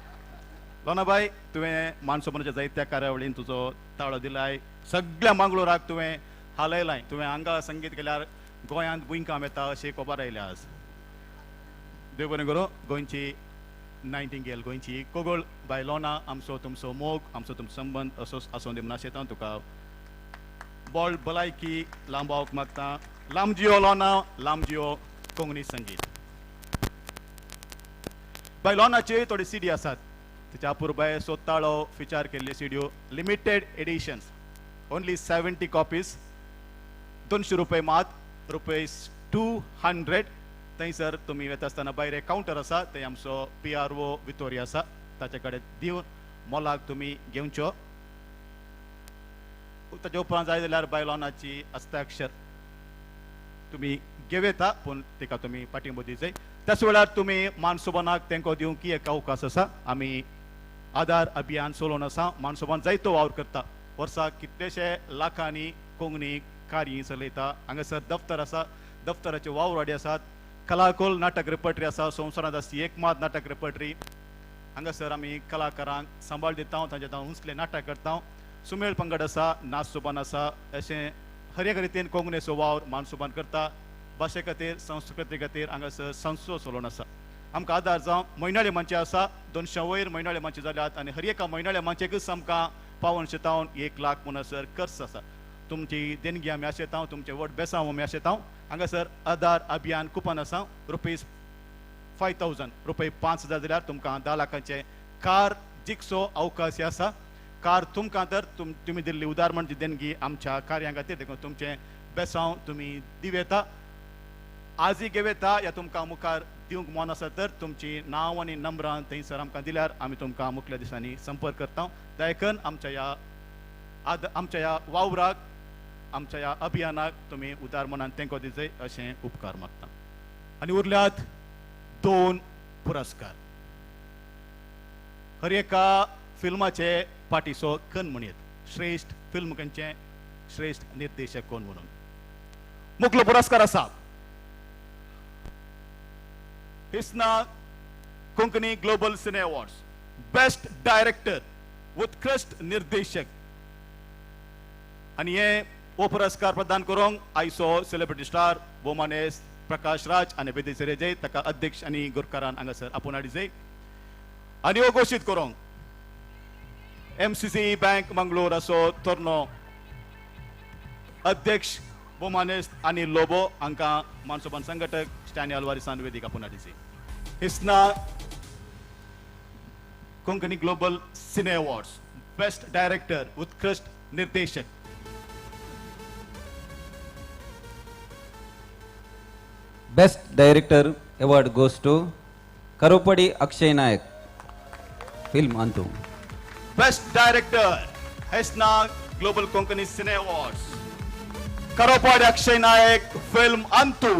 B: लोना बाय तुवें मानसोपनाच्या जायत्या कार्यावळीन तुजो ताळो दिलाय, सगळ्या मंगळूराक तुवें हालयलाय. तुवें हांगा संगीत केल्यार गोंयांत भुंयकांप येता अशी खबर आयल्या आज. देव बरें करूं. गोंयची नायटिंगेल, गोंयची कोगोळ बाय लोना, आमचो तुमचो मोग, आमचो तुमचो संबंद असोच आसूं दी म्हूण आशेता. तुका बोल भलायकी लांबावक मागता. लांबजियो लोना, लांबजियो कोंकणी संगीत. बाय लोनाचे थोडे सीडी आसात, तिच्या अपुरबाय सोताळो फिचार केल्ले सिडियो, लिमिटेड एडिशन्स, ओन्ली 70 कॉपीज, 200 रुपये मात, रुपीज 200. थंयसर तुमी वता आसतना भायर एक कावंटर आसा, थंय आमचो PRO Vitori आसा, ताचे कडेन दिवन मोलाक तुमी घेवच्यो. ताच्या उपरांत जाय जाल्यार बाय लोनाची हस्ताक्षर तुमी घेवं येता, पूण तिका तुमी पाठिंबो दिवचो. त्याच वेळार तुमी मानसोबानाक तेंको दिवंक एक अवकाश आसा. आमी आधार अभियान चलोवन आसा, मानसोबान जायतो वावर करता, वर्साक कितलेशे लाखांनी कोंकणी कार्य चलयता. हांगासर दफ्तर आसा, दफ्तराचे वावराडी आसात, कलाकोल नाटक रेपर्टरी आसा, संवसारांत आसची एकमात नाटक रेपर्टरी. हांगासर आमी कलाकारांक सांबाळ दिता, तांचे उंचले नाटक करता. सुमेळ पंगड आसा, नाच सोबान आसा, अशें हर एक रितीन कोंकणीचो वावर मानसोबान करता. भाशे खातीर, संस्कृती खातीर हांगासर संस्थो चलोवन आसा. आमकां आदार जावं म्हयनाळे मांचे आसा, 200 वयर म्हयनाळे मांचे जाल्यात आनी हर एका म्हयनाळे मांचेकच आमकां पावन शेतावन 1 लाख म्हणसर खर्च आसा. तुमची देणगी आमी आशेता, तुमचें व्हड बेसांव आमी आशेता. हांगासर आधार अभियान कुपन आसा, रुपीज 5000, रुपये 5000 दिल्यार तुमकां 10 लाखांचे कार जिखचो अवकाश आसा. कार तुमकां तर तुमी दिल्ली उदार म्हणजे देणगी आमच्या कार्यां खातीर, देखून तुमचें बेसांव तुमी दिवं येता, आजय घेवं येता, या तुमकां मुखार दिवंक मन आसा तर तुमची नांव आनी नंबरां थंयसर आमकां दिल्यार आमी तुमकां मुखल्या दिसांनी संपर्क करता. देखून आमच्या ह्या वावराक, आमच्या ह्या अभियानाक तुमी उदार मनान तेंको दिवचो अशें उपकार मागता. आनी उरल्यात 2 पुरस्कार. हर एका फिल्माचे पाटीचो कन म्हणयत, श्रेश्ठ फिल्म खंयचें, श्रेश्ठ निर्देशक कोण म्हणून मुखलो पुरस्कार आसा हिस्ना Konkani global cine awards best director, उत्कृष्ट निर्देशक. आनी हे हो पुरस्कार प्रदान करूंक आयचो सेलिब्रिटी स्टार भोवमानेस्त प्रकाश राज आनी बेदी जय ताका अध्यक्ष आनी गुरकारान हांगासर आपोवन हाडिजय. आनी हो घोशीत करूंक MCC bank Mangalore असो तरनो अध्यक्ष भोवमानेस्त आनी लोबो हांकां मानसोबान संघटक स्टॅनी अल्वारिसान वेदीक आपोवन हाडिजय. HISNA Konkani global cine awards best director उत्कृष्ट निर्देशक.
I: Best director award goes to Karopadi Akshay Nayak, film Antu.
B: Best director HISNA global Konkani cine awards Karopadi Akshay Naik, film Antu.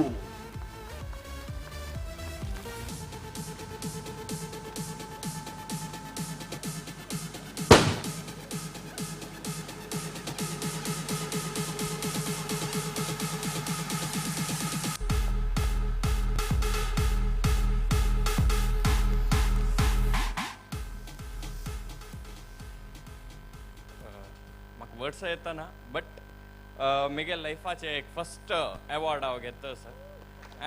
Q: म्हाका वर्ड्स येतना बट मिगेल लायफाचे एक first award हांव घेतलो sir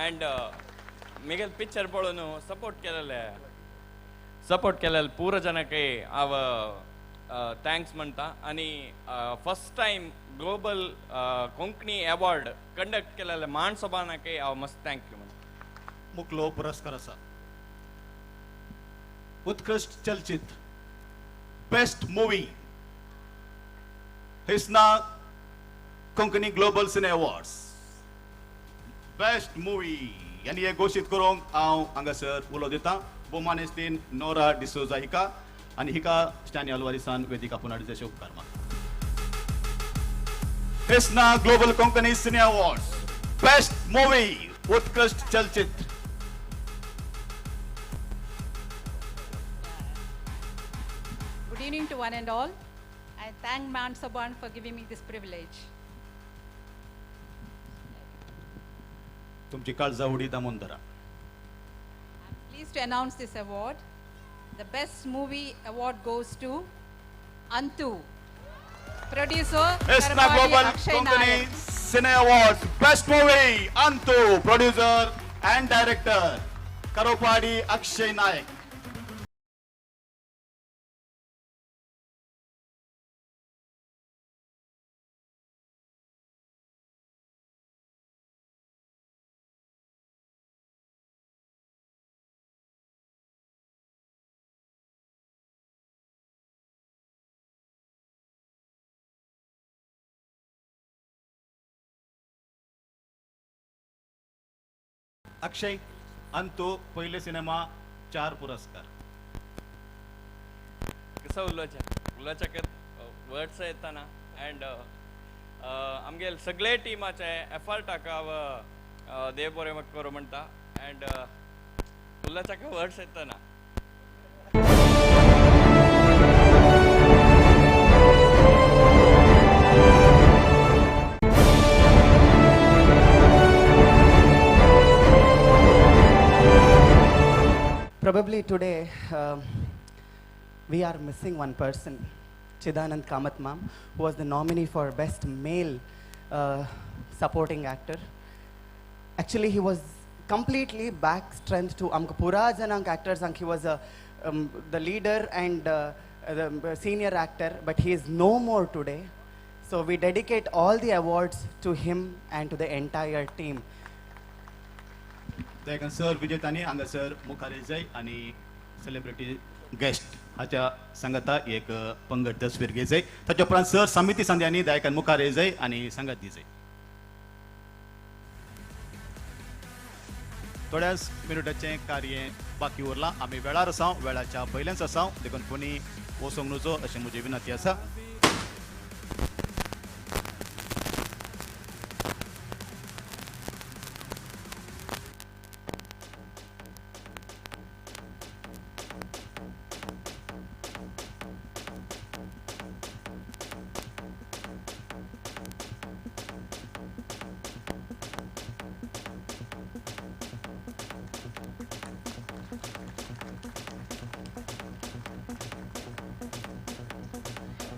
Q: and Miguel picture पळोवन support केलेले पुरो जनाकय हांव thanks म्हणटा आनी first time global Konkani award conduct केलेले मान सभानाकय हांव मस्त thank you म्हणटा.
B: मुकलो पुरस्कार आसा उत्कृष्ट चलचित्र best movie HISNA Konkani global cine awards best movie आनी हे घोशीत करूंक हांव हांगासर उलो दिता भोवमानेस्तीन नोरा डिसोजा हिका आनी हिका स्टॅनी अल्वारिसान वेदिका पुनाडी जशे उपकार मागता. HISNA global Konkani cine awards best movie उत्कृष्ट चलचित्र.
R: Good evening to one and all. I thank Man Saban for giving me this privilege.
B: तुमची काळजा उडी दामून धरा.
R: I'm pleased to announce this award. The best movie award goes to Antu. Producer
B: HISNA global
R: Akshay
B: Konkani
R: Nayak.
B: Cine awards best movie Antu, producer and director Karopadi Akshay Naik. Akshay, Antu पयले cinema 4 पुरस्कार.
Q: कसो उलोवचें उलोवच्याक words येतना and आमगेले सगळे टिमाचे एफर्टाक हांव देव बरें करूं म्हणटा अँड उलोवच्याक वर्ड्स येतना.
P: Probably today we are missing one person, Chidanand Kamath ma'am, who was the nominee for Best Male Supporting Actor. Actually, he was completely back strength to amka pura janank actors. He was the leader and the senior actor, but he is no more today. So we dedicate all the awards to him and to the entire team.
B: देखून sir विजेतांनी हांगासर मुखार येयजाय आनी celebrity guest हाच्या सांगाता एक पंगड तस्वीर घेयजाय. ताच्या उपरांत सर समिती संध्यांनी दायकान मुखार येयजाय आनी सांगात दिजाय. थोड्याच मिनटाचें कार्य बाकी उरलां. आमी वेळार आसा, वेळाच्या पयल्याच आसा, देखून कोणी वचोंक नुजो अशें म्हजी विनंती आसा.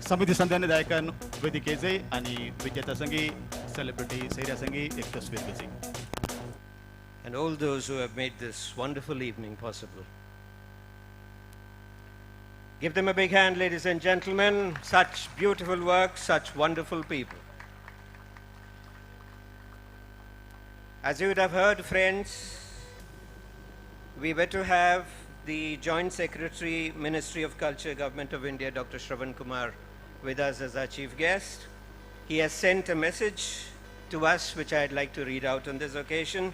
B: समिती संध्याने दायकान वेदिकेचे आणि विजेता संगी सेलिब्रिटी सैऱ्या संगी एक तस्वीर घेतली.
G: And all those who have made this wonderful evening possible. Give them a big hand, ladies and gentlemen. Such beautiful work, such wonderful people. As you would have heard, friends,
A: We were to have the Joint Secretary, Ministry of Culture, Government of India, Dr. Shravan Kumar, with us as our chief guest. He has sent a message to us, which I'd like to read out on this occasion.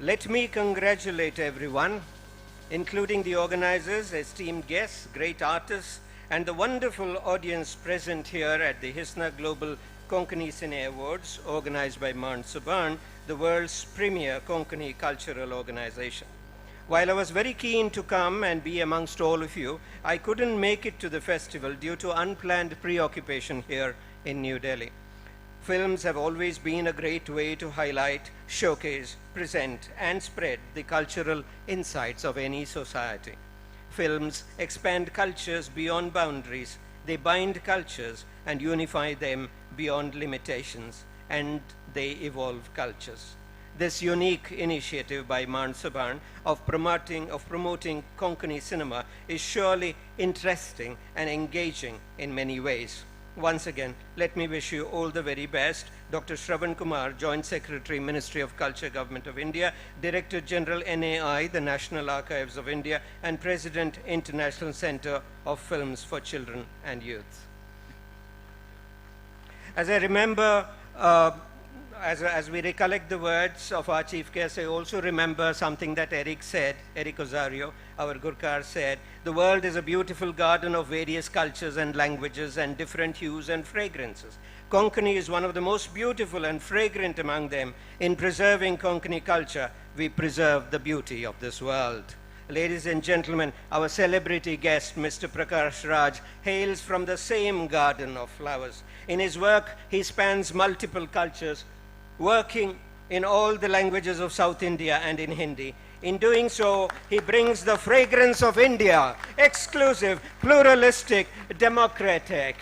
A: Let me congratulate everyone, including the organizers, esteemed guests, great artists, and the wonderful audience present here at the Hisna Global Konkani Cine Awards, organized by Marn Subarn, the world's premier Konkani cultural organization. While I was very keen to come and be amongst all of you, I couldn't make it to the festival due to unplanned preoccupation here in New Delhi. Films have always been a great way to highlight, showcase, present, and spread the cultural insights of any society. Films expand cultures beyond boundaries. They bind cultures and unify them beyond limitations, and they evolve cultures. This unique initiative by Marn Subarn of promoting Konkani cinema is surely interesting and engaging in many ways. Once again, let me wish you all the very best. Dr. Shravan Kumar, Joint Secretary, Ministry of Culture, Government of India, Director General, NAI, the National Archives of India, and President, International Center of Films for Children and Youth. As I remember, as we recollect the words of our chief guest, I also remember something that Eric said, Eric Osario, our Gurkar said, the world is a beautiful garden of various cultures and languages and different hues and fragrances. Konkani is one of the most beautiful and fragrant among them. In preserving Konkani culture, we preserve the beauty of this world. Ladies and gentlemen, our celebrity guest, Mr. Prakash Raj, hails from the same garden of flowers. In his work, he spans multiple cultures, working in all the languages of South India and in Hindi. In doing so, he brings the fragrance of India, exclusive, pluralistic, democratic.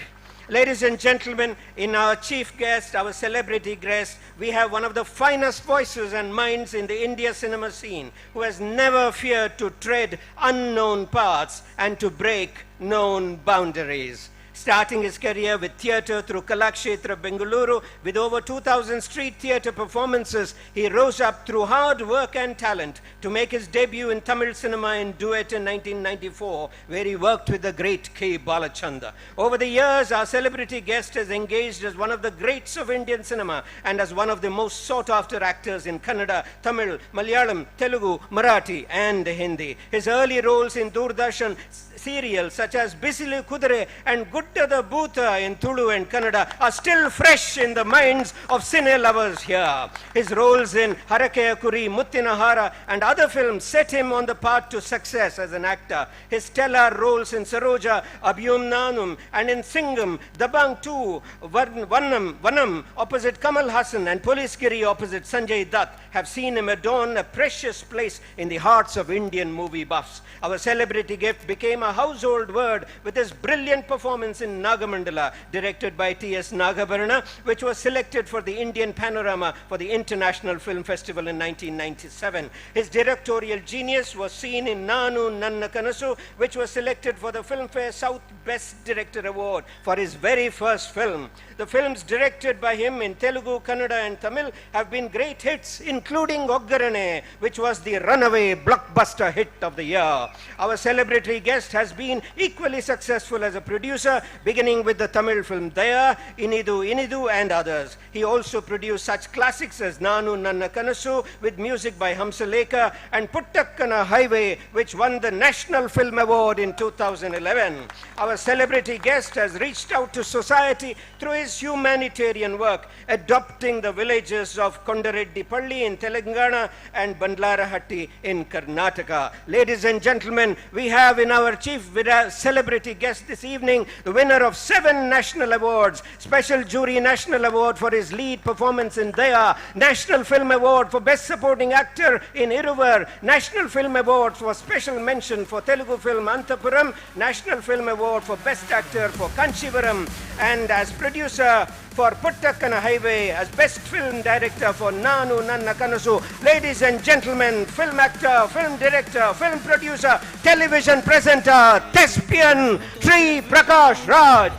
A: Ladies and gentlemen, in our chief guest, our celebrity guest, we have one of the finest voices and minds in the India cinema scene, who has never feared to tread unknown paths and to break known boundaries. Starting his career with theatre through Kalakshetra, Bengaluru, with over 2,000 street theatre performances, he rose up through hard work and talent to make his debut in Tamil cinema in Duet in 1994, where he worked with the great K. Balachander. Over the years, our celebrity guest has engaged as one of the greats of Indian cinema and as one of the most sought-after actors in Kannada, Tamil, Malayalam, Telugu, Marathi, and Hindi. His early roles in Doordarshan serials such as Bisilu Kudure and Guddada Bhuta in Tulu and Kannada are still fresh in the minds of cine lovers here. His roles in Harakeya Kuri, Muttinahara and other films set him on the path to success as an actor. His stellar roles in Saroja, Abhiyum Nanum and in Singham, Dabang 2, Vanam opposite Kamal Hassan and Police Giri opposite Sanjay Dutt have seen him adorn a precious place in the hearts of Indian movie buffs. Our celebrity gift became a household word with his brilliant performance in Nagamandala, directed by T.S. Nagabharana, which was selected for the Indian Panorama for the International Film Festival in 1997. His directorial genius was seen in Nanu Nanna Kanasu, which was selected for the Filmfare South Best Director Award for his very first film. The films directed by him in Telugu, Kannada and Tamil have been great hits, including Oggarane, which was the runaway blockbuster hit of the year. Our celebrity guest has been equally successful as a producer, beginning with the Tamil film Daya, Inidu Inidu and others. He also produced such classics as Nanu Nanna Kanasu with music by Hamsalekha and Puttakkana Highway, which won the National Film Award in 2011. Our celebrity guest has reached out to society through his humanitarian work, adopting the villages of Kondareddipalli in Telangana and Bandlarahatti in Karnataka. Ladies and gentlemen, we have in our chief celebrity guest this evening the winner of 7 national awards, Special Jury National Award for his lead performance in Daya, National Film Award for Best Supporting Actor in Iruvar, National Film Award for Special Mention for Telugu film Antapuram, National Film Award for Best Actor for Kanchivaram, and as producer for Puttakkana Highway, as Best Film Director for Nanu Nanna Kanasu. Ladies and gentlemen, film actor, film director, film producer, television presenter, thespian, Sri Prakash Raj.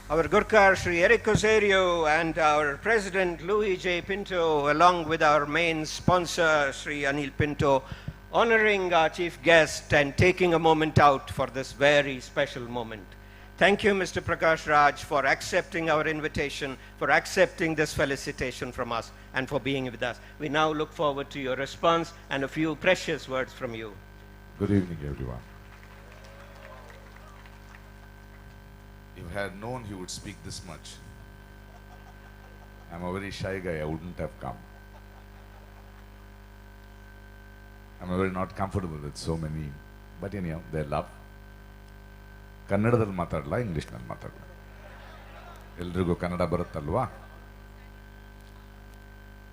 A: Our Gurkar Shri Eric Osario and our President Louis J. Pinto, along with our main sponsor Shri Anil Pinto, honoring our chief guest and taking a moment out for this very special moment. Thank you, Mr. Prakash Raj, for accepting our invitation, for accepting this felicitation from us, and for being with us. We now look forward to your response and a few precious words from you.
S: Good evening, everyone. If I had known he would speak this much, I'm a very shy guy, I wouldn't have come. I'm very not comfortable with so many, but anyhow, they love. ಕನ್ನಡದಲ್ಲಿ ಮಾತಾಡಲ್ಲ, ಇಂಗ್ಲೀಷ್ನಲ್ಲಿ ಮಾತಾಡಲ್ಲ. ಎಲ್ರಿಗೂ ಕನ್ನಡ ಬರುತ್ತಲ್ವಾ?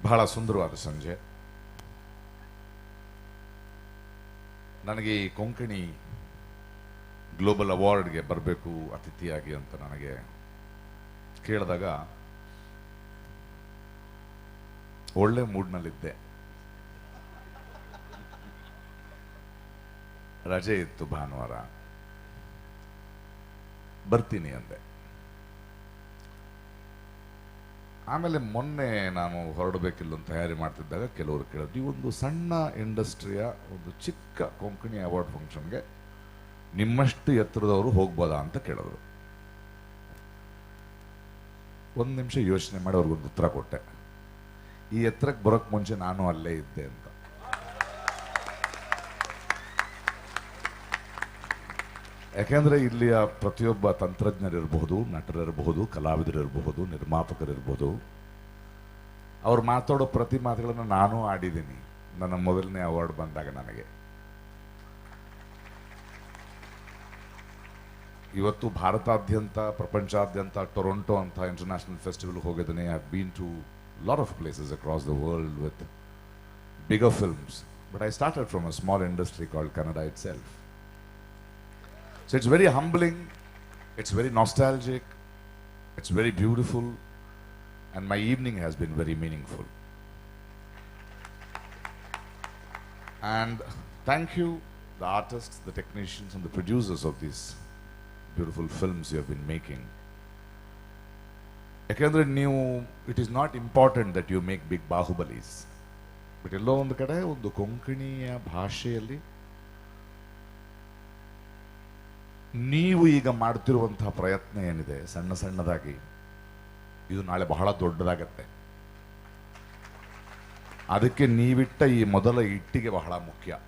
S: ಬಹಳ ಸುಂದರವಾದ ಸಂಜೆ. ನನಗೆ ಈ ಕೊಂಕಣಿ ಗ್ಲೋಬಲ್ ಅವಾರ್ಡ್ಗೆ ಬರಬೇಕು ಅತಿಥಿಯಾಗಿ ಅಂತ ನನಗೆ ಕೇಳಿದಾಗ ಒಳ್ಳೆ ಮೂಡ್ನಲ್ಲಿದ್ದೆ. ರಜೆ ಇತ್ತು ಭಾನುವಾರ, ಬರ್ತೀನಿ ಅಂದೆ. ಆಮೇಲೆ ಮೊನ್ನೆ ನಾನು ಹೊರಡಬೇಕಿಲ್ಲ ತಯಾರಿ ಮಾಡ್ತಿದ್ದಾಗ ಕೆಲವರು ಕೇಳಿದ್ರು, ಈ ಒಂದು ಸಣ್ಣ ಇಂಡಸ್ಟ್ರಿಯ ಒಂದು ಚಿಕ್ಕ ಕೊಂಕಣಿ ಅವಾರ್ಡ್ ಫಂಕ್ಷನ್ಗೆ ನಿಮ್ಮಷ್ಟು ಎತ್ತರದವರು ಹೋಗ್ಬೋದಾ ಅಂತ ಕೇಳಿದ್ರು. ಒಂದು ನಿಮಿಷ ಯೋಚನೆ ಮಾಡಿ ಅವ್ರಿಗೊಂದು ಉತ್ತರ ಕೊಟ್ಟೆ, ಈ ಎತ್ತರಕ್ಕೆ ಬರೋಕ್ಕೆ ಮುಂಚೆ ನಾನು ಅಲ್ಲೇ ಇದ್ದೆ ಅಂತ. ಯಾಕೆಂದರೆ ಇಲ್ಲಿಯ ಪ್ರತಿಯೊಬ್ಬ ತಂತ್ರಜ್ಞರಿರಬಹುದು, ನಟರಿರಬಹುದು, ಕಲಾವಿದರಿರಬಹುದು, ನಿರ್ಮಾಪಕರಿರ್ಬೋದು, ಅವ್ರು ಮಾತಾಡೋ ಪ್ರತಿ ಮಾತುಗಳನ್ನು ನಾನು ಆಡಿದ್ದೀನಿ. ನನ್ನ ಮೊದಲನೇ ಅವಾರ್ಡ್ ಬಂದಾಗ ನನಗೆ. ಇವತ್ತು ಭಾರತಾದ್ಯಂತ, ಪ್ರಪಂಚಾದ್ಯಂತ ಟೊರೊಂಟೊ ಅಂತ ಇಂಟರ್ನ್ಯಾಷನಲ್ ಫೆಸ್ಟಿವಲ್ ಹೋಗಿದ್ದೀನಿ. I have been to lot of places across the world with bigger films, but I started from a small industry called Kannada itself. So it's very humbling, it's very nostalgic, it's very beautiful, and my evening has been very meaningful. And thank you, the artists, the technicians, and the producers of these beautiful films you have been making. ಯಾಕೆಂದರೆ ನೀವು, it is not important that you make big Bahubalis, but ಎಲ್ಲೋ ಒಂದು ಕಡೆ ಒಂದು ಕೊಂಕಣಿಯ ಭಾಷೆಯಲ್ಲಿ ನೀವು ಈಗ ಮಾಡ್ತಿರುವಂತಹ ಪ್ರಯತ್ನ ಏನಿದೆ ಸಣ್ಣ ಸಣ್ಣದಾಗಿ, ಇದು ನಾಳೆ ಬಹಳ ದೊಡ್ಡದಾಗತ್ತೆ. ಅದಕ್ಕೆ ನೀವಿಟ್ಟ ಈ ಮೊದಲ ಇಟ್ಟಿಗೆ ಬಹಳ ಮುಖ್ಯ.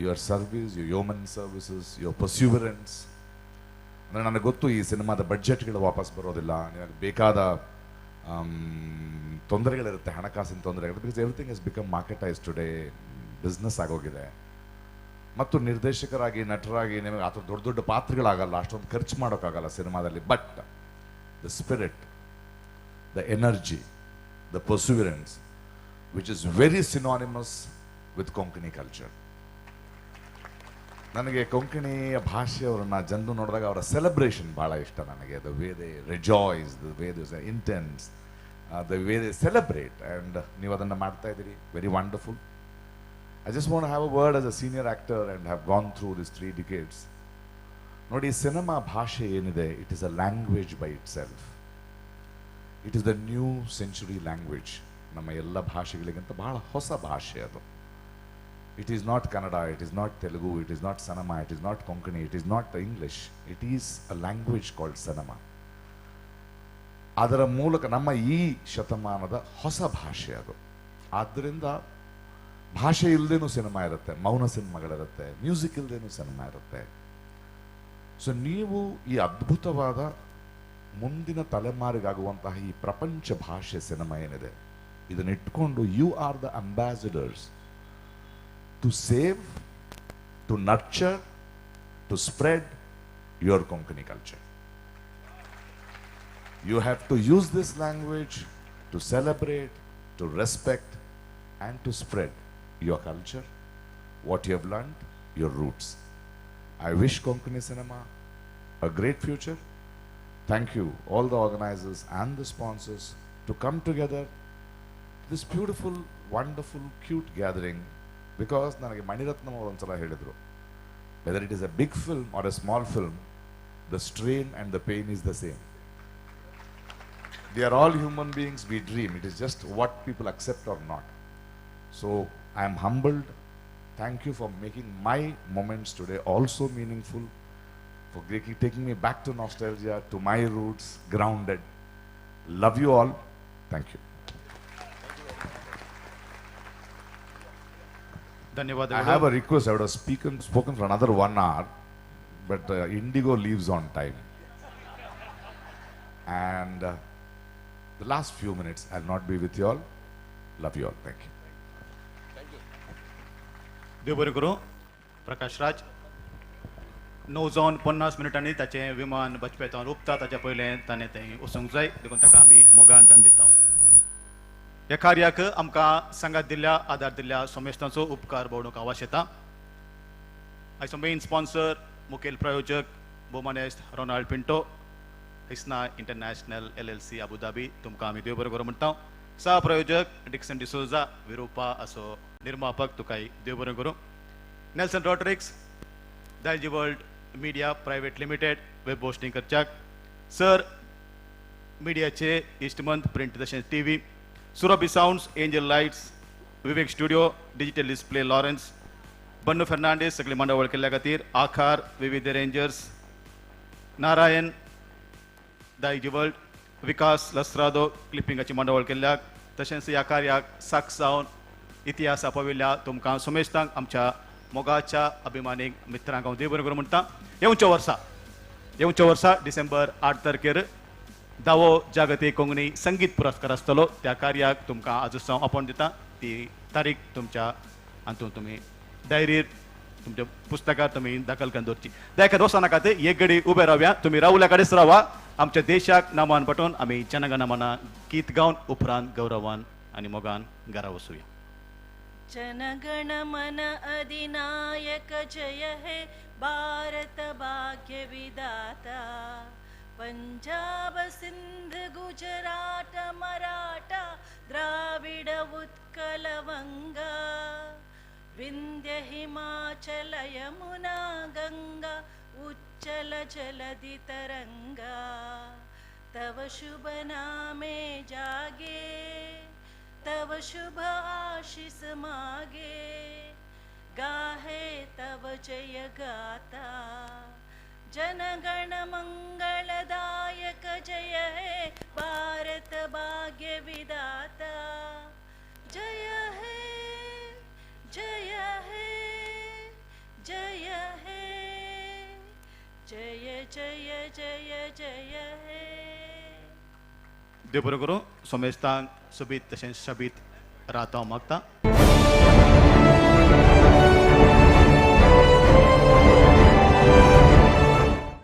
S: Your service, your human services, your perseverance. ಅಂದರೆ ನನಗೆ ಗೊತ್ತು ಈ ಸಿನಿಮಾದ ಬಡ್ಜೆಟ್ಗಳು ವಾಪಸ್ ಬರೋದಿಲ್ಲ, ನಿಮಗೆ ಬೇಕಾದ ತೊಂದರೆಗಳಿರುತ್ತೆ, ಹಣಕಾಸಿನ ತೊಂದರೆಗಳು, because everything has become marketised today, business ಆಗೋಗಿದೆ. ಮತ್ತು ನಿರ್ದೇಶಕರಾಗಿ, ನಟರಾಗಿ ನಿಮಗೆ ಆ ಥರ ದೊಡ್ಡ ದೊಡ್ಡ ಪಾತ್ರಗಳಾಗಲ್ಲ, ಅಷ್ಟೊಂದು ಖರ್ಚು ಮಾಡೋಕ್ಕಾಗಲ್ಲ ಸಿನಿಮಾದಲ್ಲಿ. But the spirit, the energy, the perseverance, which is very synonymous with Konkani culture. ನನಗೆ ಕೊಂಕಣಿಯ ಭಾಷೆಯವರನ್ನ ಜನರು ನೋಡಿದಾಗ ಅವರ ಸೆಲೆಬ್ರೇಷನ್ ಭಾಳ ಇಷ್ಟ ನನಗೆ. The way they rejoice, the way they intense, the way they celebrate. And ನೀವು ಅದನ್ನು ಮಾಡ್ತಾ ಇದ್ದೀರಿ, very wonderful. I just want to have a word as a senior actor and have gone through these 3 decades. ನೋಡಿ, cinema ಭಾಷೆ ಏನಿದೆ, it is a language by itself. It is the new century language. ನಮ್ಮ ಎಲ್ಲ ಭಾಷೆಗಳಿಗಿಂತ ಬಹಳ ಹೊಸ ಭಾಷೆ ಅದು. It is not Kannada, it is not Telugu, it is not cinema, it is not Konkani, it is not English. It is a language called cinema. ಅದರ ಮೂಲಕ ನಮ್ಮ ಈ ಶತಮಾನದ ಹೊಸ ಭಾಷೆ ಅದು. ಆದ್ದರಿಂದ ಭಾಷೆ ಇಲ್ಲದೇನೂ ಸಿನಿಮಾ ಇರುತ್ತೆ, ಮೌನ ಸಿನಿಮಾಗಳಿರುತ್ತೆ, ಮ್ಯೂಸಿಕ್ ಇಲ್ಲದೇನೂ ಸಿನಿಮಾ ಇರುತ್ತೆ. ಸೊ ನೀವು ಈ ಅದ್ಭುತವಾದ ಮುಂದಿನ ತಲೆಮಾರಿಗಾಗುವಂತಹ ಈ ಪ್ರಪಂಚ ಭಾಷೆ ಸಿನಿಮಾ ಏನಿದೆ ಇದನ್ನಿಟ್ಕೊಂಡು you are the ambassadors to save, to nurture, to spread your Konkani culture. You have to use this language to celebrate, to respect and to spread your culture, what you have learned, your roots. I wish Konkani cinema a great future. Thank you, all the organizers and the sponsors, to come together to this beautiful, wonderful, cute gathering. Because ನನಗೆ ಮಣಿರತ್ನಂ ಅವರು ಒಂದ್ಸಲ ಹೇಳಿದರು, whether it is a big film or a small film, the strain and the pain is the same. We are all human beings, we dream. It is just what people accept or not. So I am humbled. Thank you for making my moments today also meaningful, for taking me back to nostalgia, to my roots, grounded. Love you all. Thank you. I have a request. I would have spoken for another 1 hour, but Indigo leaves on time. And the last few minutes, I'll not be with you all. Love you all. Thank you.
B: Thank you. देव बरें करूं. प्रकाश राज 9 जावन 50 मिनटांनी ताचें विमान बचपेतावन उपता, ताच्या पयलें ताणें थंय वचूंक जाय, देखून ताका आमी मोगान दान दिता. ह्या कार्याक आमकां सांगात दिल्ल्या, आदार दिल्ल्या सोमेस्तांचो उपकार भोवणूक आवाज येता. आयचो मेन स्पॉन्सर, मुखेल प्रायोजक भोवमानेस्त Ronald Pinto, Hisna international LLC Abu Dhabi, तुमकां आमी देव बरें करूं म्हणटा. सह प्रायोजक डिक्सन डिसोजा विरोपा असो निर्मापक, तुकाय देव बरें करूं. Nelson Rodrigues, Daiji world media private limited web hosting करच्याक, sir मिडियाचे इस्टमंत प्रिंट तशेंच TV, Surabhi sounds, angel lights, Vivek studio, digital display Lawrence, Bannu Fernandes सगळी मांडावळ केल्ल्या खातीर, आखार, विविध रेंजर्स, नारायण, दायजी वर्ल्ड, विकास लस्रादो क्लिपिंगाची मांडावळ केल्ल्याक, तशेंच ह्या कार्याक साक्ष जावन इतिहास पाविल्ल्या तुमकां सुमेस्तांक आमच्या मोगाच्या अभिमानीक मित्रांक हांव देव बरें करूं म्हणटा. येवच्या वर्सा डिसेंबर 8 तारखेर दावो जागतीक कोंकणी संगीत पुरस्कार आसतलो. त्या कार्याक तुमकां आजूच हांव आपोवन दिता. ती तारीख तुमच्या हातूंत तुमी डायरीर तुमच्या पुस्तकार तुमी दाखल करून दवरची. दया वचो नाकात, एक घडी उबे रावया, तुमी रावल्या कडेच रावा. आमच्या देशाक नामान पटोवन आमी जनगणमना गीत गावन उपरांत गौरवान आनी मोगान घरा वचुया.
T: जनगण मन अधिनायक जय हे भारत भाग्य विधाता, पंजाब सिंध गुजरात मराठा द्राविड उत्कल वंगा, विंध्य हिमाचल यमुना गंगा उच्चल जलधि तरंगा, तव शुभ नामे जागे तव शुभ आशीष मागे, गाहे तव जय गाता, जनगण मंगलदायक जय हे भारत भाग्य विधाता, जय हे जय हे जय हे जय जय जय जय हे.
B: देव बरें करूं. सोमेस्तांक सोबीत तशेंच शबीत रात हांव मागता.